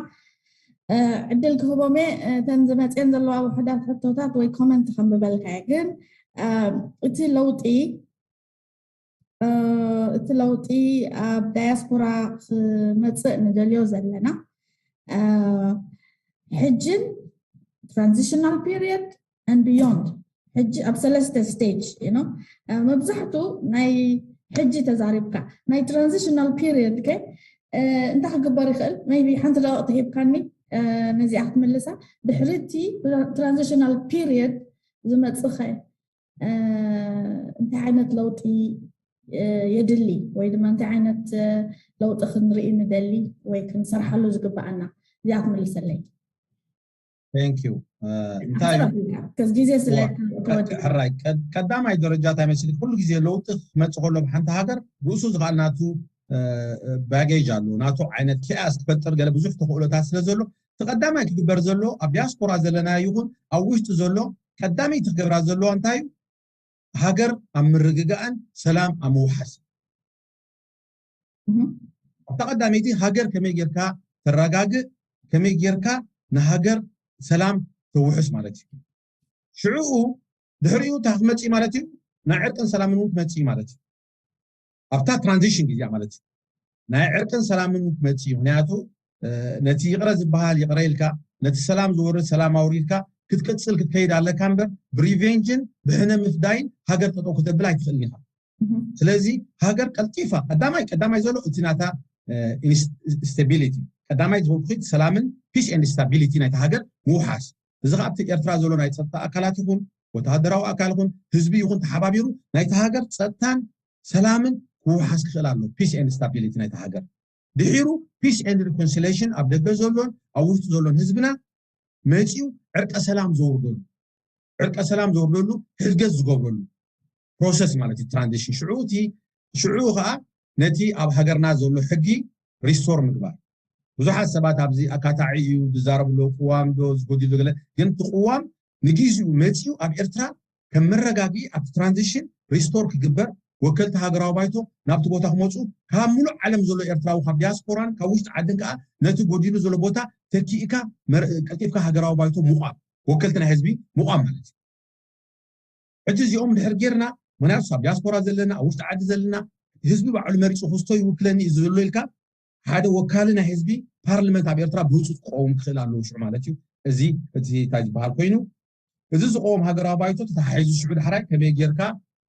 ዕድል ክህቦም እየ። እተን ዝመፅአን ዘለዋ ውሕዳት ሕቶታት ወይ ኮመንት ከንብበልካ እየ። ግን እቲ ለውጢ እቲ ለውጢ ኣብ ዳያስፖራ ክመፅእ ንደልዮ ዘለና ሕጅን transitional period and beyond ሕጂ ኣብ ሰለስተ stage መብዛሕቱ ናይ ሕጂ ተዛሪብካ ናይ transitional period ከ እንታይ ክግበር ይኽእል? Maybe ሓንቲ ደቂቕ ተሂብካኒ ነዚኣ ክትምልሳ። ድሕሪ እቲ transitional period ዝመፅኸ እንታይ ዓይነት ለውጢ የድሊ ወይ ድማ እንታይ ዓይነት ለውጢ ክንርኢ ንደሊ ወይ ክንሰርሓሉ ዝግባኣና? እዚኣ ክትምልሰለይ። Thank you። እንታይ ሕራይ ቀዳማይ ደረጃ እንታይ መሲል ኩሉ ግዜ ለውጢ ክመፅእ ከሎ ብሓንቲ ሃገር ርእሱ ዝኸኣል ናቱ baggage ኣሎ፣ ናቱ ዓይነት chaos ክፈጥር ገለ ብዙሕ ተኽእሎታት ስለ ዘሎ እቲ ቀዳማይ ክግበር ዘሎ ኣብ ዲያስፖራ ዘለና ይኹን ኣብ ውሽጢ ዘሎ ቀዳመይቲ ክገብራ ዘለዋ እንታይ እዩ? ሃገር ኣብ ምርግጋእን ሰላም ኣብ ምውሓስ። ኣብታ ቀዳመይቲ ሃገር ከመይ ጌርካ ተረጋግእ፣ ከመይ ጌርካ ንሃገር ሰላም ተውሕስ ማለት እዩ። ሽዕኡ ድሕሪኡ እንታይ ክመፅእ ማለት እዩ? ናይ ዕርቅን ሰላምን እውን ክመፅእ ማለት እዩ። ኣብታ ትራንዚሽን ግዜ ማለት እዩ። ናይ ዕርቅን ሰላምን ክመፅእ እዩ። ምክንያቱ ነቲ ይቕረ ዝበሃል ይቕረ ኢልካ ነቲ ሰላም ዝወርድ ሰላም ኣውሪድካ ክትቅፅል ክትከይድ ኣለካ እምበር ብሪቬንጅን ብሕነ ምፍዳይን ሃገር ጠጠው ክተብል ኣይትኽእልን ኢኻ። ስለዚ ሃገር ቀልጢፋ ቀዳማይ ቀዳማይ ዘሎ እቲ ናታ stability ቀዳማይ ዝበልኩ ሰላምን peace and stability ናይቲ ሃገር ምውሓስ። እዚ ከዓ ኣብቲ ኤርትራ ዘሎ ናይ ፀጥታ ኣካላት ይኹን ወተሃደራዊ ኣካል ይኹን ህዝቢ ይኹን ተሓባቢሩ ናይቲ ሃገር ፀጥታን ሰላምን ክውሓስ ክኽእል ኣሎ። Peace and stability ናይቲ ሃገር ድሒሩ peace and reconciliation ኣብ ደገ ዘሎን ኣብ ውሽጢ ዘሎን ህዝብና መፂኡ ዕርቀ ሰላም ዘውርደሉ ዕርቀ ሰላም ዘውርደሉ ሕድገት ዝገብረሉ process ማለት እዩ ትራንዚሽን። ሽዑ እቲ ሽዑ ከዓ ነቲ ኣብ ሃገርና ዘሎ ሕጊ restore ምግባር። ብዙሓት ሰባት ኣብዚ ኣካታዒ እዩ ዝዛረቡ ኣለዉ፣ ቅዋም ዶ ዝጎድል ዶ ገለ፣ ግን እቲ ቅዋም ንጊዜኡ መፂኡ ኣብ ኤርትራ ከም መረጋጊ ኣብቲ ትራንዚሽን restore ክግበር ወከልቲ ሃገራዊ ባይቶ ናብቲ ቦታ ክመፁ ካብ ሙሉእ ዓለም ዘሎ ኤርትራዊ ካብ ዲያስፖራን ካብ ውሽጢ ዓድን ከዓ ነቲ ጎዲሉ ዘሎ ቦታ ተኪእካ ቀልጢፍካ ሃገራዊ ባይቶ ምቋም ወከልቲ ናይ ህዝቢ ምቋም ማለት እዩ። ሕጂ እዚኦም ድሕር ጌርና ምክንያቱ ኣብ ዲያስፖራ ዘለና ኣብ ውሽጢ ዓዲ ዘለና ህዝቢ ባዕሉ መሪፁ ክስቶ ይውክለኒ እዩ ዘሎ ኢልካ ሓደ ወካሊ ናይ ህዝቢ ፓርልመንት ኣብ ኤርትራ ብህፁፅ ክቀውም ክኽእል ኣለዎ ሽዑ ማለት እዩ። እዚ እቲ እንታይ ዝበሃል ኮይኑ እዚ ዝቀውም ሃገራዊ ባይቶ ተተሓሒዙ ሽዑ ዳሕራይ ከመይ ጌርካ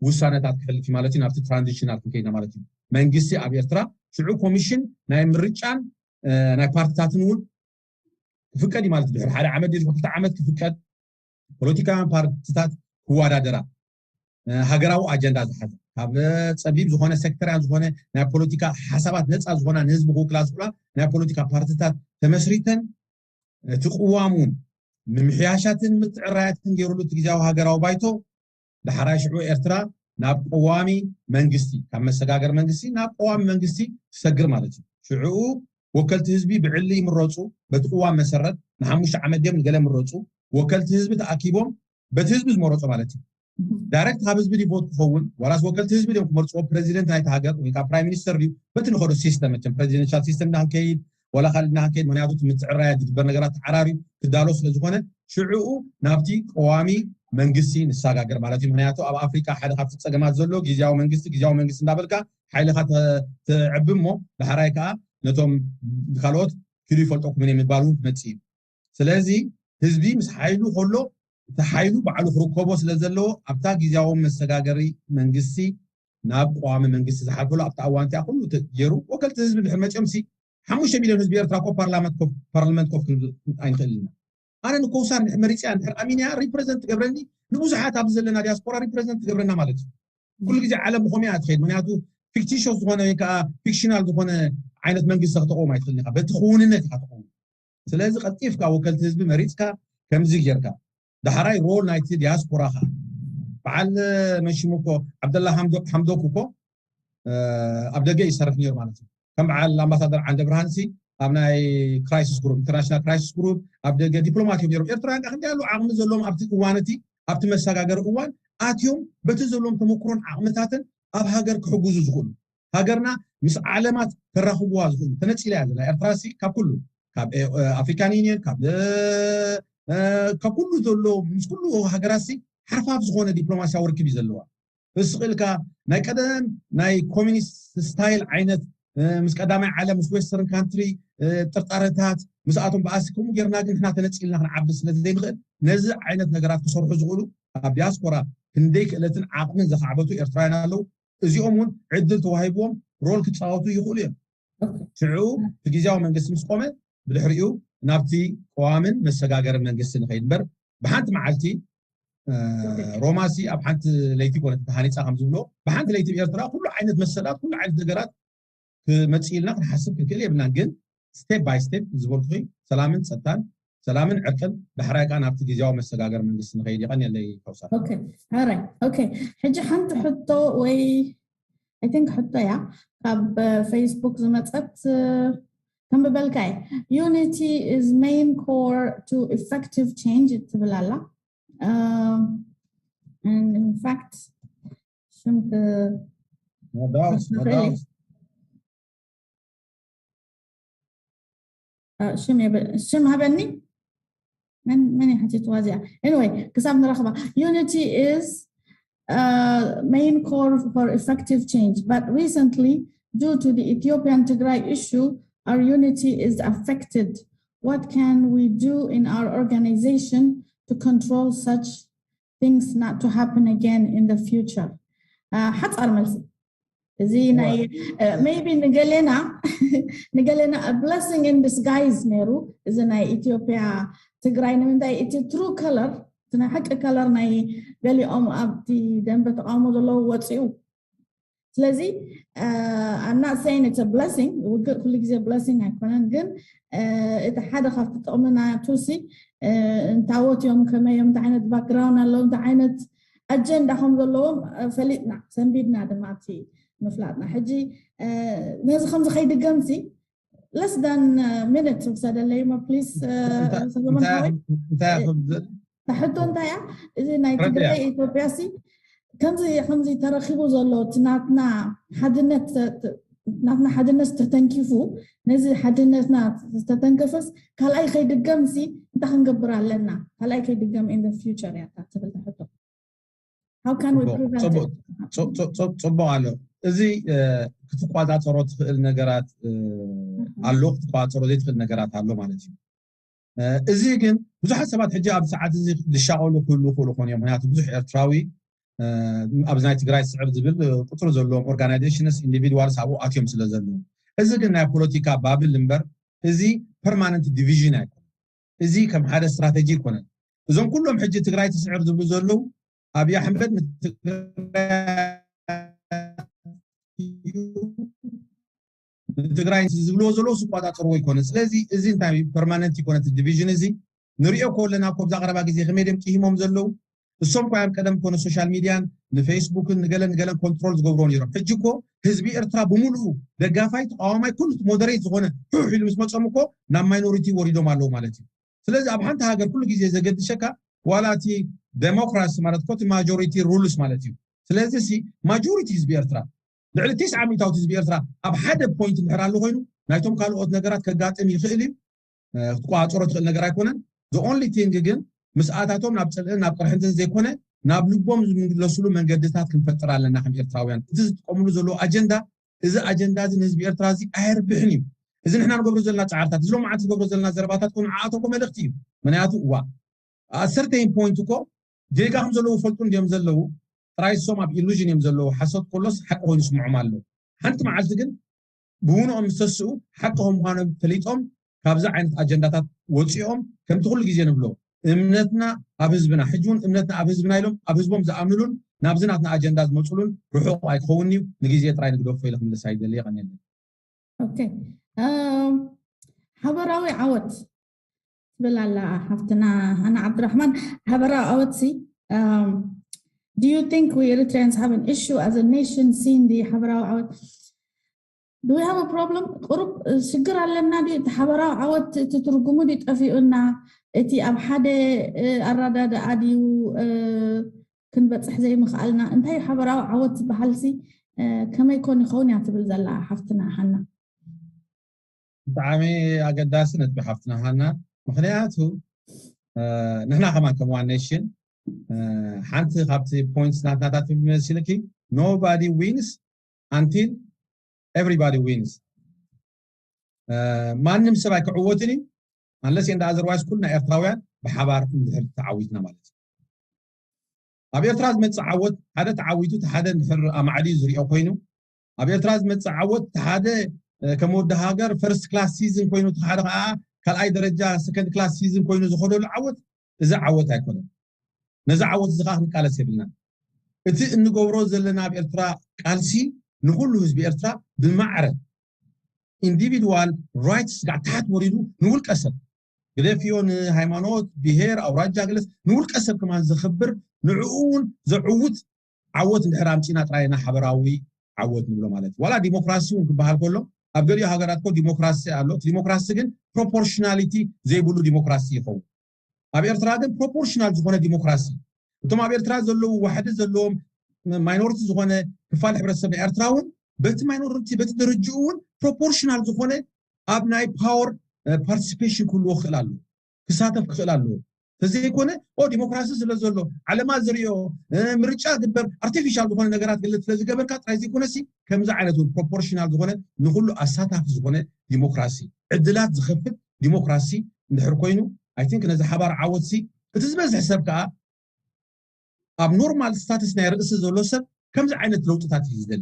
ውሳነታት ክሕልፍ ማለት እዩ ናብቲ ትራንዚሽናል ክንከይድና ማለት እዩ። መንግስቲ ኣብ ኤርትራ ሽዑ ኮሚሽን ናይ ምርጫን ናይ ፓርቲታትን እውን ክፍቀድ እዩ ማለት ድሕሪ ሓደ ዓመት ድሕሪ ክልተ ዓመት ክፍቀድ ፖለቲካውያን ፓርቲታት ክወዳደራ ሃገራዊ ኣጀንዳ ዝሓዘ ካብ ፀቢብ ዝኾነ ሴክተርያን ዝኾነ ናይ ፖለቲካ ሓሳባት ነፃ ዝኾና ንህዝቢ ክውክላ ዝኽእላ ናይ ፖለቲካ ፓርቲታት ተመስሪተን እቲ ቅዋም እውን ምምሕያሻትን ምትዕራያትን ገይሩሉ እቲ ግዜያዊ ሃገራዊ ባይቶ ዳሕራይ ሽዑ ኤርትራ ናብ ቀዋሚ መንግስቲ ካብ መሰጋገር መንግስቲ ናብ ቀዋሚ መንግስቲ ትሰግር ማለት እዩ። ሽዑኡ ወከልቲ ህዝቢ ብዕሊ ይምረፁ። በቲ ቅዋም መሰረት ንሓሙሽተ ዓመት ድዮም ንገለ ምረፁ። ወከልቲ ህዝቢ ተኣኪቦም በቲ ህዝቢ ዝመረፆ ማለት እዩ። ዳይሬክት ካብ ህዝቢ ዲዩ ቮት ክኸውን ዋላስ ወከልቲ ህዝቢ ድዮም ክመርፅዎ ፕሬዚደንት ናይቲ ሃገር ወይ ከዓ ፕራይም ሚኒስተር ድዩ? በቲ ንኸዶ ሲስተም መቸም ፕሬዚደንሻል ሲስተም እንዳክንከይድ ዋላ ካልእ እንዳክንከይድ ምክንያቱ እቲ ምትዕራያ ዝግበር ነገራት ተዓራርዩ ክዳሎ ስለዝኾነ ሽዕኡ ናብቲ ቀዋሚ መንግስቲ ንሳጋገር ማለት እዩ። ምክንያቱ ኣብ ኣፍሪካ ሓደ ካብቲ ፀገማት ዘሎ ግዝያዊ መንግስቲ ግዝያዊ መንግስቲ እንዳበልካ ሓይልካ ትዕቢ እሞ ዳሕራይ ከዓ ነቶም ካልኦት ኪዱ ይፈልጠኩም እየ ምባል እውን ክመፅእ እዩ። ስለዚ ህዝቢ ምስ ሓይሉ ከሎ እቲ ሓይሉ ባዕሉ ክርከቦ ስለ ዘለዎ ኣብታ ግዝያዊ መሰጋገሪ መንግስቲ ናብ ቀዋሚ መንግስቲ ዝሓልፈሉ ኣብቲ ኣዋን እቲኣ ኩሉ ገይሩ ወከልቲ ህዝቢ ድሕር መፅኦም ሲ ሓሙሽተ ሚልዮን ህዝቢ ኤርትራ እኮ ፓርላመንት ኮፍ ክንብል ኣይንኽእል ኢና። ኣነ ንኮውሳር ድሕር መሪፅያ ድሕር ኣሚንያ ሪፕሬዘንት ትገብረኒ ንብዙሓት ኣብዚ ዘለና ዲያስፖራ ሪፕሬዘንት ትገብረና ማለት እዩ። ኩሉ ግዜ ዓለም ብኸምኡ እያ ትኸይድ። ምክንያቱ ፊክቲሽስ ዝኾነ ወይ ከዓ ፊክሽናል ዝኾነ ዓይነት መንግስቲ ከተቆም ኣይትኽእልን ኢኻ። በቲ ክውንነት ኢኻ ተቆም። ስለዚ ቀልጢፍካ ወከልቲ ህዝቢ መሪፅካ ከምዚ ጌርካ ዳሕራይ ሮል ናይቲ ዲያስፖራ ከዓ በዓል መሽሙ እኮ ዓብደላ ሓምዶክ እኮ ኣብ ደገ ይሰርሕ ነይሩ ማለት እዩ። ከም በዓል ኣምባሳደር ዓንደ ብርሃን ሲ ኣብ ናይ crisis group international crisis group ኣብ ደገ ዲፕሎማት እዮም ነይሮም። ኤርትራውያን ክንደይ ኣለዉ ዓቕሚ ዘለዎም ኣብቲ እዋን እቲ ኣብቲ መሰጋገሪ እዋን ኣትዮም በቲ ዘለዎም ተመክሮን ዓቕምታትን ኣብ ሃገር ክሕግዙ ዝኽእሉ ሃገርና ምስ ዓለማት ከራኽብዋ ዝኽእሉ ተነፂላ እያ ዘላ ኤርትራ ሲ ካብ ኩሉ ካብ ኣፍሪካን ዩኒየን ካብ ካብ ኩሉ ዘሎ ምስ ኩሉ ሃገራት ሲ ሓርፋፍ ዝኾነ ዲፕሎማሲያዊ ርክብ እዩ ዘለዋ። እስቕ ኢልካ ናይ ቀደም ናይ ኮሚኒስት ስታይል ዓይነት ምስ ቀዳማይ ዓለም ምስ ዌስተርን ካንትሪ ጥርጣረታት ምስኣቶም ብኣሲ ከምኡ ጌርና ግን ንሕና ተነፂልና ክንዓቢ ስለ ዘይንኽእል ነዚ ዓይነት ነገራት ክሰርሑ ዝኽእሉ ኣብ ዲያስፖራ ክንደይ ክእለትን ዓቕምን ዘኻዕበቱ ኤርትራውያን ኣለዉ። እዚኦም እውን ዕድል ተዋሂብዎም ሮል ክፃወቱ ይኽእሉ እዮም። ሽዑ እቲ ግዜያዊ መንግስቲ ምስ ቆመ ብድሕሪኡ ናብቲ ቀዋምን መሰጋገርን መንግስቲ ንኸይድ እምበር ብሓንቲ መዓልቲ ሮማሲ ኣብ ሓንቲ ለይቲ ኮነት ተሃኒፃ ከም ዝብሎ ብሓንቲ ለይቲ ኤርትራ ኩሉ ዓይነት መሰላት ኩሉ ዓይነት ነገራት ክመፅእ ኢልና ክንሓስብ ክንክእል የብልናን። ግን step by step ዝበልኩ ሰላምን ፀጥታን ሰላምን ዕርቅን ዳሕራይ ከዓ ናብቲ ግዜያዊ መሰጋገር መንግስቲ ንኸይድ ይቐን የለይ ከውሳር። ሕጂ ሓንቲ ሕቶ ወይ I think ሕቶ እያ ካብ ፌስቡክ ዝመፀት ከምብበልካ እየ። Unity is main core to effective change ትብል ኣላ። In fact ሽም ሽም ሃበኒ መን መን ሓቲትዋ እዚኣ anyway ክሳብ ንረኽባ unity is uh, main core for effective change but recently due to the Ethiopian Tigray issue our unity is affected what can we do in our organization to control such things not to happen again in the future ሓፃር መልሲ እዚ ናይ maybe ንገሌና ንገሌና blessing in disguise ነይሩ እዚ ናይ ኢትዮጵያ ትግራይ ንምንታይ እቲ true color ናይ ሓቂ color ናይ ገሊኦም ኣብቲ ደንበ ተቃውሞ ዘለዉ ወፂኡ ስለዚ I'm not saying it's a blessing ውግእ ኩሉ ግዜ blessing ኣይኮነን ግን እቲ ሓደ ካብቲ ጥቕሚ ናቱ ሲ እንታወት እዮም ከመይ እዮም እንታይ ዓይነት background ኣለዎም እንታይ ዓይነት agenda ከም ዘለዎም ፈሊጥና ሰንቢድና ድማ እቲ ምፍላጥና ሕጂ ነዚ ከምዚ ከይድገምሲ less than minute ውሰደለይ ሞ please ሰለሞን ሓወይ ሕቶ እንታይ እያ እዚ ናይ ትግራይ ኢትዮጵያ ሲ ከምዚ ከምዚ ተረኪቡ ዘሎ እቲ ናትና ሓድነት ናትና ሓድነት ተተንኪፉ ነዚ ሓድነትና ዝተተንከፈስ ካልኣይ ከይድገም ሲ እንታይ ክንገብር ኣለና ካልኣይ ከይድገም in the future እያ ትብል ሕቶ ጽቡቕ ኣሎ እዚ ክትቋፃፀሮ ትኽእል ነገራት ኣሎ ክትቋፃፀሮ ዘይትኽእል ነገራት ኣሎ ማለት እዩ እዚ ግን ብዙሓት ሰባት ሕጂ ኣብ ሰዓት እዚ ዝሻቐሉ ክህሉ ክእሉ ኮን እዮም ምክንያቱ ብዙሕ ኤርትራዊ ኣብዚ ናይ ትግራይ ስዕብ ዝብል ቁፅሪ ዘለዎም organizations individuals ኣብኡ ኣትዮም ስለ ዘለዉ እዚ ግን ናይ ፖለቲካ ባብል እምበር እዚ permanent division ኣይኮነ እዚ ከም ሓደ strategy ኣይኮነን እዞም ኩሎም ሕጂ ትግራይ ትስዕብ ዝብሉ ዘለዉ ኣብይ ኣሕመድ ንትግራይ ዝብልዎ ዘለዉ ዝቋፃፅርዎ ኣይኮነ ስለዚ እዚ እንታይ permanent ይኮነ division እዚ ንሪኦ ከለና ኮብዛ ቀረባ ግዜ ከመይ ድም ቂሂሞም ዘለዉ እሶም ኳ እዮም ቀደም ኮነ social media ን ንፌስቡክን ንገለን ንገለን control ዝገብርዎ ነይሮም ሕጂ እኮ ህዝቢ ኤርትራ ብምሉኡ ደጋፋይ ተቃዋማይ ኩሉ moderate ዝኾነ ሑሕ ኢሉ ምስ መፆም እኮ ናብ minority ወሪዶም ኣለዉ ማለት እዩ ስለዚ ኣብ ሓንቲ ሃገር ኩሉ ግዜ ዘገድሸካ ዋላ እቲ democracy ማለት ኮ majority rules ማለት እዩ ስለዚ ሲ majority ህዝቢ ኤርትራ ልዕሊ ቴስዓ ሚእታዊት ህዝቢ ኤርትራ ኣብ ሓደ point እንድሕር ኣሎ ኮይኑ ናይቶም ካልኦት ነገራት ከጋጥም ይኽእል እዩ ክትቋፀሮ ትኽእል ነገር ኣይኮነን the only thing ግን ምስኣታቶም ናብ ፅልእን ናብ ቅርሕንትን ዘይኮነ ናብ ልቦም ዝምለስሉ መንገድታት ክንፈጥር ኣለና ከም ኤርትራውያን እቲ ዝጥቀምሉ ዘለዉ ኣጀንዳ እዚ ኣጀንዳ እዚ ንህዝቢ ኤርትራ እዚ ኣየርብሕን እዩ እዚ ንሕና ንገብሮ ዘለና ፃዕርታት እዚ ሎማዓንቲ ዝገብሮ ዘለና ዘረባታት ኮ ንዓኣቶም ኮ መልእክቲ እዩ ምክንያቱ እዋ ኣሰርተይን point እኮ ጌጋ ከም ዘለዉ ፈልጡ እንዲዮም ዘለዉ ጥራይ እሶም ኣብ illusion እዮም ዘለዉ ሓሶት ከሎስ ሓቂ ኮይኑ ስምዖም ኣሎ ሓንቲ መዓልቲ ግን ብውንኦም ዝተስኡ ሓቂ ከም ምዃኖም ፈሊጦም ካብዚ ዓይነት ኣጀንዳታት ወፂኦም ከምቲ ኩሉ ግዜ ንብሎ እምነትና ኣብ ህዝብና ሕጂ እውን እምነትና ኣብ ህዝብና ኢሎም ኣብ ህዝቦም ዝኣምንሉን ናብዚ ናትና ኣጀንዳ ዝመፅሉን ርሑቕ ኣይክኸውን እዩ ንግዜ ጥራይ ንግደፎ ኢለ ክምልስ ኣይደሊ የቐንየለን ሓበራዊ ዓወት ትብል ኣላ ሓፍትና ሃና ዓብድራሕማን ሓበራዊ ዓወት ሲ do you think we Eritreans have an issue as a nation seeing the ሓበራዊ ዓወት Do we have a problem? ቁሩብ ሽግር ኣለና ድዩ? እቲ ሓበራዊ ዓወት እቲ ትርጉሙ ድዩ ጠፊኡና? እቲ ኣብ ሓደ ኣረዳድኣ ድዩ ክንበፅሕ ዘይምኽኣልና? እንታይ ሓበራዊ ዓወት ዝበሃልሲ ከመይ ኮን ይኸውን እያ ትብል ዘላ ሓፍትና ሓና? ብጣዕሚ ኣገዳሲ ነጥቢ ሓፍትና ሓና። ምክንያቱ ንሕና ከማን ከም ዋን ኔሽን ሓንቲ ካብቲ ፖይንትስ ናትናታት መሲልኪ፣ nobody wins until everybody wins። ማንም ሰብ ኣይክዕወትን እዩ unless and otherwise ኩልና ኤርትራውያን ብሓባር እንድሕር ተዓዊትና ማለት እዩ። ኣብ ኤርትራ ዝመፅእ ዓወት ሓደ ተዓዊቱ እቲ ሓደ እንድሕር ኣማዕድዩ ዝሪኦ ኮይኑ ኣብ ኤርትራ ዝመፅእ ዓወት እቲ ሓደ ከም ወዲ ሃገር ፈርስት ክላስ ሲቲዝን ኮይኑ እቲ ሓደ ከዓ ካልኣይ ደረጃ ሰከንድ ክላስ ሲቲዝን ኮይኑ ዝኸደሉ ዓወት እዚ ዓወት ኣይኮነን። ነዚ ዓወት እዚ ከዓ ክንቃለስ የብልና። እቲ እንገብሮ ዘለና ኣብ ኤርትራ ቃልሲ ንኩሉ ህዝቢ ኤርትራ ብማዕረ ኢንዲቪድዋል ራይትስ ጋር ታሕት ወሪዱ ንውልቀ ሰብ ግደፍዮ ንሃይማኖት ብሄር ኣውራጃ ግለስ ንውልቀ ሰብ ከማን ዘኽብር ንዕኡ እውን ዘዕውት ዓወት እንድሕር ኣምፂና ጥራይና ሓበራዊ ዓወት ንብሎ ማለት እዩ። ዋላ ዲሞክራሲ እውን ክበሃል ከሎ ኣብ ገሊኡ ሃገራት ኮ ዲሞክራሲ ኣሎ። እቲ ዲሞክራሲ ግን ፕሮፖርሽናሊቲ ዘይብሉ ዲሞክራሲ ይኸውን። ኣብ ኤርትራ ግን ፕሮፖርሽናል ዝኾነ ዲሞክራሲ እቶም ኣብ ኤርትራ ዘለዉ ዋሕዲ ዘለዎም ማይኖሪቲ ዝኾነ ክፋል ሕብረተሰብ ናይ ኤርትራ እውን በቲ ማይኖሪቲ በቲ ደረጅኡ እውን ፕሮፖርሽናል ዝኾነ ኣብ ናይ ፓወር ፓርቲሲፔሽን ክህልዎ ክኽእል ኣለዎ፣ ክሳተፍ ክኽእል ኣለዎ። ተዘይኮነ ኦ ዲሞክራሲ ስለ ዘሎ ዓለማ ዝሪኦ ምርጫ ግበር ኣርቲፊሻል ዝኾነ ነገራት ገለ ስለዝገበርካ ጥራይ ዘይኮነሲ ከምዚ ዓይነት እውን ፕሮፖርሽናል ዝኾነ ንኩሉ ኣሳታፊ ዝኾነ ዲሞክራሲ ዕድላት ዝኸፍት ዲሞክራሲ እንድሕር ኮይኑ ኣይ ቲንክ ነዚ ሓባር ዓወትሲ እቲ ዝበዝሕ ሰብ ከዓ ኣብ ኖርማል ስታትስ ናይ ርእሲ ዘሎ ሰብ ከምዚ ዓይነት ለውጥታት እዩ ዝደሊ።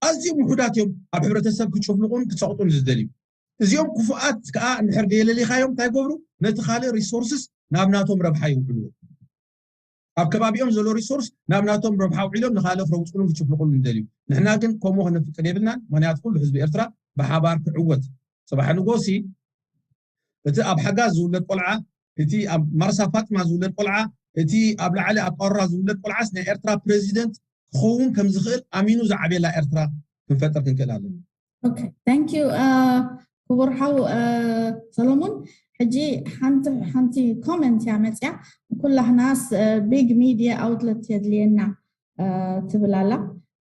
ኣዝዮም ውሑዳት እዮም ኣብ ሕብረተሰብ ክጭፍልቑን ክፀቕጡን ዝደልዩ። እዚኦም ክፉኣት ከዓ እንድሕር ደየለሊኻዮም እንታይ ገብሩ ነቲ ካልእ ሪሶርስስ ናብ ናቶም ረብሓ ይውዕልዎ። ኣብ ከባቢኦም ዘሎ ሪሶርስ ናብ ናቶም ረብሓ ውዒሎም ንካልእ ክረውፅሉን ክጭፍልቑሉን ይደልዩ። ንሕና ግን ከምኡ ክነፍቅድ የብልናን። ምክንያቱ ኩሉ ህዝቢ ኤርትራ ብሓባር ክዕወት ፅባሕ ንጎሲ እቲ ኣብ ሓጋ ዝውለድ ቆልዓ እቲ ኣብ ማርሳ ፋጥማ ዝውለድ ቆልዓ እቲ ኣብ ላዕሊ ኣብ ቃራ ዝውለድ ቆልዓስ ናይ ኤርትራ ፕሬዚደንት ክኸውን ከም ዝኽእል ኣሚኑ ዝዓብየላ ኤርትራ ክንፈጥር ክንክእል ኣለና። Thank you ክቡር ሓው ሰሎሞን። ሕጂ ሓንቲ ሓንቲ ኮመንት እያ መፅያ። ኩላህናስ ቢግ ሚዲያ ኣውትለት የድልየና ትብል ኣላ።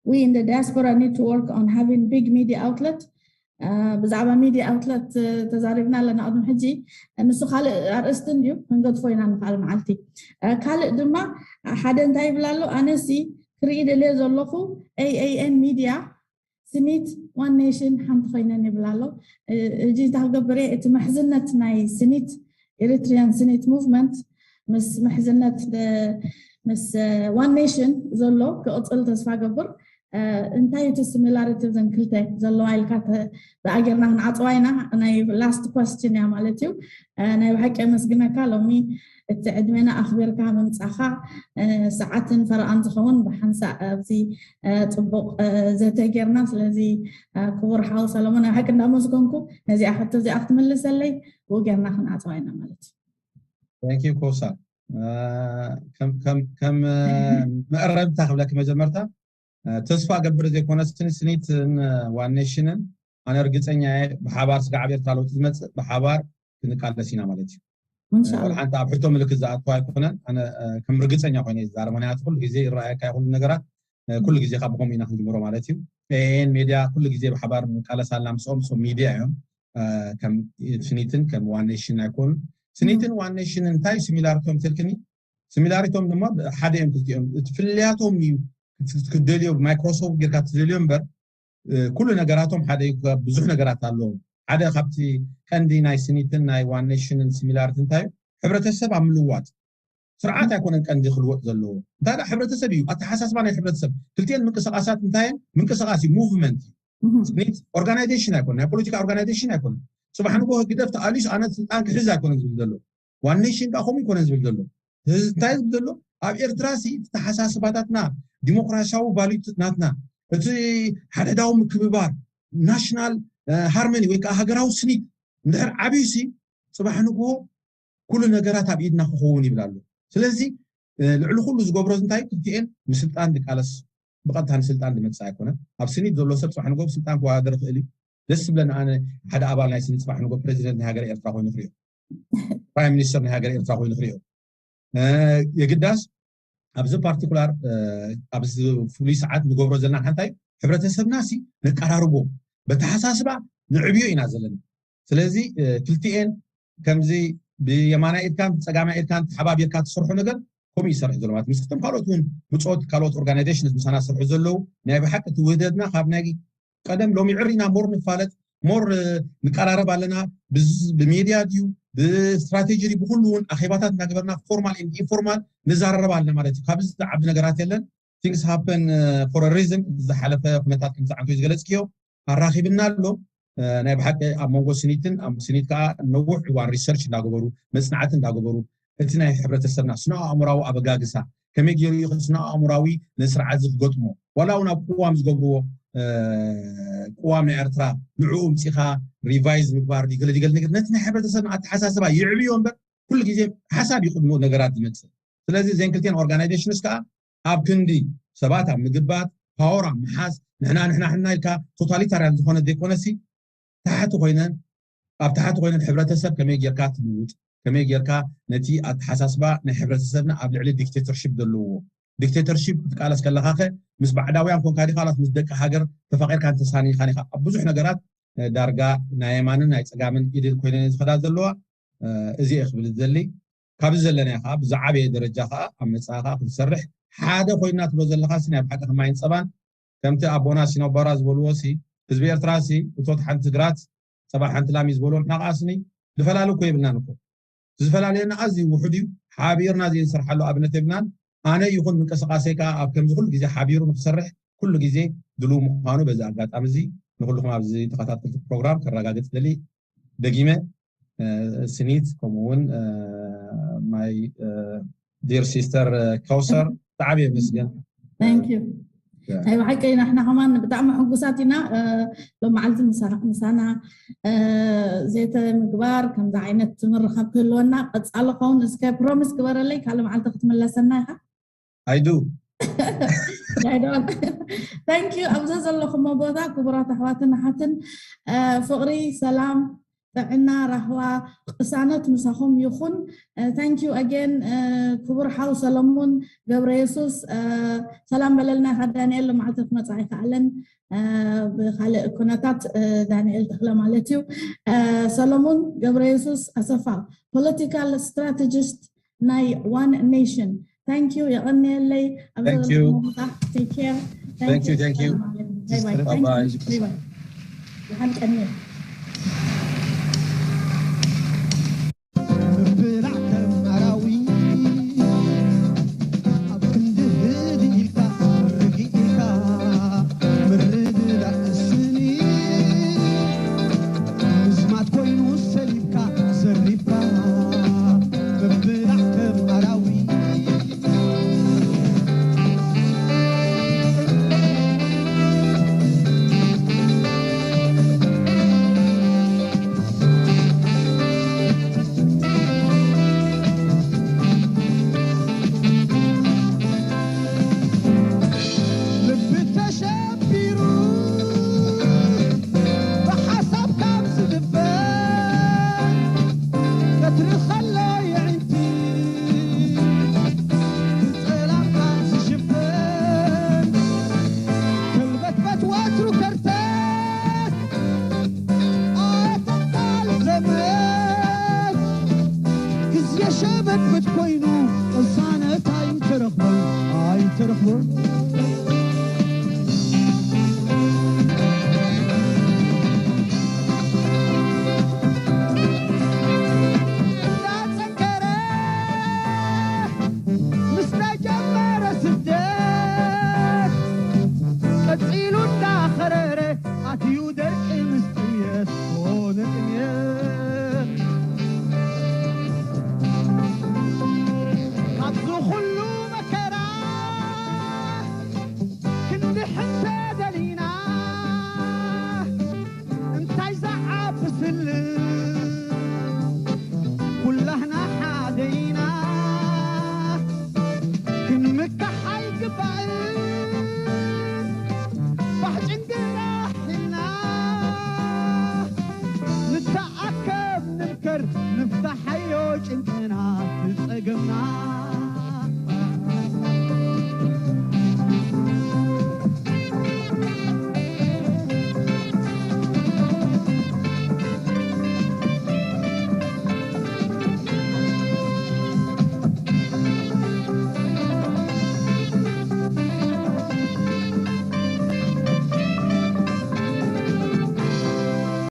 We in the diaspora need to work on having big media outlet። ብዛዕባ ሚዲያ ኣውትለት ተዛሪብና ኣለና ቅድሚ ሕጂ። ንሱ ካልእ ኣርእስቲ እንድዩ ክንገድፎ ኢና ንካል መዓልቲ። ካልእ ድማ ሓደ እንታይ ይብል ኣሎ፣ ኣነሲ ክርኢ ደልየ ዘለኹ ኤኤኤን ሚዲያ ስኒት ዋን ኔሽን ሓንቲ ኮይነን ይብል ኣሎ። እጂ እንታይ ክገብር እየ እቲ ምሕዝነት ናይ ስኒት ኤሪትሪያን ስኒት ሙቭመንት ምስ ምሕዝነት ምስ ዋን ኔሽን ዘሎ ክቕፅል ተስፋ ገብር። እንታይ እቲ ሲሚላሪቲ ዘን ክልተ ዘለዋ ኢልካ ብኣጌርና ክንዓፅዋ ኢና። ናይ ላስት ኮስችን እያ ማለት እዩ። ናይ ብሓቂ የመስግነካ ሎሚ እቲ ዕድሜና ኣኽቢርካ ምምፃኻ ሰዓትን ፈረቓን ዝኸውን ብሓንሳእ ኣብዚ ፅቡቕ ዘተ ጌርና። ስለዚ ክቡር ሓው ሰለሞን ናይ ሓቂ እንዳመስገንኩ ነዚኣ ሕቶ እዚኣ ክትምልሰለይ ብኡ ጌርና ክንዓፅዋ ኢና ማለት እዩ። Thank you ኮሳ። ከም መእረምታ ክብለኪ መጀመርታ ተስፋ ገብር ዘይኮነ ስኒትን ዋን ኔሽንን ኣነ እርግፀኛ እየ ብሓባር ስጋዕ ኣብ ኤርትራ ለውጢ ዝመፅእ ብሓባር ክንቃለስ ኢና ማለት እዩ። ሓንቲ ኣብ ሕቶ ምልክት ዝኣትዋ ኣይኮነን። ኣነ ከም ርግፀኛ ኮይነ ዝዛረብ ምክንያቱ ኩሉ ግዜ ይረኣየካ ኩሉ ነገራት ኩሉ ግዜ ካብ ብከምኡ ኢና ክንጅምሮ ማለት እዩ። ኤን ሜድያ ኩሉ ግዜ ብሓባር ንቃለስ ኣላ ምስኦም ምስኦም ሚድያ እዮም። ከም ስኒትን ከም ዋን ኔሽን ኣይኮኑ። ስኒትን ዋን ኔሽን እንታይ ሲሚላሪቶም ትልክኒ? ሲሚላሪቶም ድማ ሓደ እዮም ክልቲኦም። እቲ ፍልያቶም እዩ ክትደልዮ ማይክሮሶፍት ጌርካ ትደልዮ እምበር ኩሉ ነገራቶም ሓደ ብዙሕ ነገራት ኣለዎም። ሓደ ካብቲ ቀንዲ ናይ ስኒትን ናይ ዋን ኔሽንን ሲሚላሪቲ እንታይ እዩ? ሕብረተሰብ ኣብ ምልዋጥ ስርዓት ኣይኮነን ቀንዲ ክልወጥ ዘለዎ። እንታይ ደኣ ሕብረተሰብ እዩ ኣተሓሳስባ ናይ ሕብረተሰብ። ክልቲኤን ምንቅስቃሳት እንታይ እየን? ምንቅስቃስ እዩ፣ ሙቭመንት እዩ። ስኒት ኦርጋናይዜሽን ኣይኮነ፣ ናይ ፖለቲካ ኦርጋናይዜሽን ኣይኮነ። ፅባሕ ንጎ ህግደፍ ተኣልዩስ ኣነ ስልጣን ክሕዝ ኣይኮነን ዝብል ዘሎ። ዋን ኔሽን ከዓ ከምኡ ይኮነን ዝብል ዘሎ። እንታይ ዝብል ዘሎ ኣብ ኤርትራ ሲ ተሓሳስባታትና ዲሞክራሲያዊ ቫልዩ ናትና እቲ ሓድሕዳዊ ምክብባር ናሽናል ሃርመኒ ወይ ከዓ ሃገራዊ ስኒት እንድሕር ዓብዩ ሲ ፅባሕ ንግሆ ኩሉ ነገራት ኣብ ኢድና ክኸውን ይብል ኣሎ። ስለዚ ልዕሊ ኩሉ ዝገብሮ እንታይ ክልቲኤን ምስልጣን ድቃለስ ብቐጥታ ንስልጣን ዝመፅእ ኣይኮነን። ኣብ ስኒት ዘሎ ሰብ ፅባሕ ንጎ ስልጣን ክወዳደር ይኽእል እዩ። ደስ ዝብለኒ ኣነ ሓደ ኣባል ናይ ስኒት ፅባሕ ንጎ ፕሬዚደንት ናይ ሃገር ኤርትራ ኮይኑ ክሪኦ፣ ፕራይም ሚኒስተር ናይ ሃገር ኤርትራ ኮይኑ ክሪኦ። የግዳስ ኣብዚ ፓርቲኩላር ኣብዚ ፍሉይ ሰዓት ንገብሮ ዘለና ሓንታይ ሕብረተሰብና ሲ ነቀራርቦ በተሓሳስባ ንዕብዮ ኢና ዘለና። ስለዚ ክልቲኤን ከምዚ ብየማናይ ኢድካን ብፀጋማይ ኢድካን ተሓባቢርካ ትሰርሖ ነገር ከምኡ ይሰርሕ ዘሎ ማለት ምስ ክቶም ካልኦት እውን ብፆት ካልኦት ኦርጋናይዜሽን ምሳና ዝሰርሑ ዘለዉ ናይ ብሓቂ እቲ ውህደትና ካብ ናይ ቀደም ሎሚ ዕሪና ሞር ንፋለጥ ሞር ንቀራረብ ኣለና። ብሚድያ ድዩ ብስትራቴጂ ድዩ ብኩሉ እውን ኣኼባታት እናገበርና ፎርማል ኢንፎርማል ንዛረረብ ኣለና ማለት እዩ። ካብዚ ዝዓቢ ነገራት የለን። Things happen for a reason። ዝሓለፈ ኩነታት ከም ዝዓንቶ ዝገለፅክዮ ኣራኺብና ኣሎ። ናይ ብሓቂ ኣብ መንጎ ስኒትን ኣብ ስኒት ከዓ ነውሕ እዋን ሪሰርች እንዳገበሩ መፅናዕቲ እንዳገበሩ እቲ ናይ ሕብረተሰብና ስነ ኣእምራዊ ኣበጋግሳ ከመይ ገይሩ እዩ ስነ ኣእምራዊ ንስርዓት ዝገጥሞ ዋላ እውን ኣብ ቅዋም ዝገብርዎ ቅዋም ናይ ኤርትራ ንዕኡ ምፂኻ ሪቫይዝ ምግባር ገለ ገለ ነገር ነቲ ናይ ሕብረተሰብና ኣተሓሳስባ ይዕብዮ እምበር ኩሉ ግዜ ሓሳብ ይቅድሞ ነገራት ዝመፅእ። ስለዚ ዘን ክልቲን ኦርጋናይዜሽንስ ከዓ ኣብ ክንዲ ሰባት ኣብ ምግባት ፓወር ኣብ ምሓዝ ንሕና ንሕና ሕና ኢልካ ቶታሊታርያን ዝኾነ ዘይኮነሲ ታሕቲ ኮይነን ኣብ ታሕቲ ኮይነን ሕብረተሰብ ከመይ ጌርካ ትልውጥ ከመይ ጌርካ ነቲ ኣተሓሳስባ ናይ ሕብረተሰብና ኣብ ልዕሊ ዲክቴተርሽፕ ዘለዎ ዲክቴተርሽፕ ክትቃለስ ከለኻኸ ምስ ባዕዳውያን ኮንካ ዲኻ ምስ ደቂ ሃገር ተፋቂርካ እንተሳኒኻን ኢኻ ኣብ ብዙሕ ነገራት ዳርጋ ናይ የማንን ናይ ፀጋምን ኢድን ኮይነን ዝኸዳ ዘለዋ። እዚ እየ ክብል ዝደሊ። ካብዚ ዘለናዮ ከዓ ብዝዓበየ ደረጃ ከዓ ኣብ መፃኢ ከዓ ክንሰርሕ ሓደ ኮይንና ትብሎ ዘለካ ሲ ናይ ብሓቂ ከማይን ፀባን ከምቲ ኣቦና ሲኖባራ ዝበልዎ ሲ ህዝቢ ኤርትራ ሲ እቶት ሓንቲ ግራት ፀባ ሓንቲ ላሚ ዝበልዎ ንሕና ከዓ ስኒ ዝፈላለ እኮ የብልናን እኮ ዝፈላለየና ኣዝዩ ውሑድ እዩ። ሓቢርና ዘይንሰርሓሉ ኣብነት የብልናን። ኣነ ይኹን ምንቅስቃሴ ከዓ ኣብ ከምዚ ኩሉ ግዜ ሓቢሩ ንክሰርሕ ኩሉ ግዜ ድልው ምዃኑ በዚ ኣጋጣሚ እዚ ንኩልኩም ኣብዚ ተኸታተልቲ ፕሮግራም ከረጋግፅ ደሊ። ደጊመ ስኒት ከምኡ እውን my dear sister ከውሰር ብጣዕሚ የመስገን። ናይ ብሓቂ ንሕና ከማን ብጣዕሚ ሕጉሳት ኢና። ሎመዓልቲ ምሳና ዘተ ምግባር ከምዚ ዓይነት ምርኻብ ክህልወና ቀፃሊ ኸውን እስከ ፕሮሚስ ግበረለይ ካልእ መዓልቲ ክትምለሰና ኢኻ። ኣይዱ thank you ኣብዛ ዘለኹሞ ቦታ ክቡራት ኣሕዋትን ኣሓትን ፍቕሪ ሰላም ጥዕና ራህዋ ቅሳነት ምሳኹም ይኹን። Thank you again ክቡር ሓው ሰለሙን ገብረ የሱስ። ሰላም በለልና ኢኻ ዳንኤል ሎመዓልቲ ክመፃ ኣይከኣለን ብካልእ ኩነታት ዳንኤል ተኽለ ማለት እዩ። ሰለሙን ገብረ የሱስ ኣሰፋ political strategist ናይ one nation። Thank you የቐንየለይ። ኣብ Thank you. ዘለኹም ቦታ take care. Thank you, thank you. Bye bye. Bye bye. Bye bye. ደሓን ቀንየ። ምብላዕ ከም ኣራዊት ኣብ ክንዲ ህድእ ኢልካ ርግእ ኢልካ ምርድዳእ ስኒ ምዝማት ኮይኑ ሰሊብካ ዘሪብካ ምብላዕ ከም ኣራዊት ልቢ ተሸቢሩ ብሓሳብ ካብ ዝድበን ቀትሪ ከሎ የዒንቲ ብጸላምካ ዝሽፈን ከልበትበት ወትሩ ከርተት ኣየተቃል ዘመን ግዜ ሸበትበት ኮይኑ ቅሳነት ኣይትረኽቦን ኣይትረኽቦን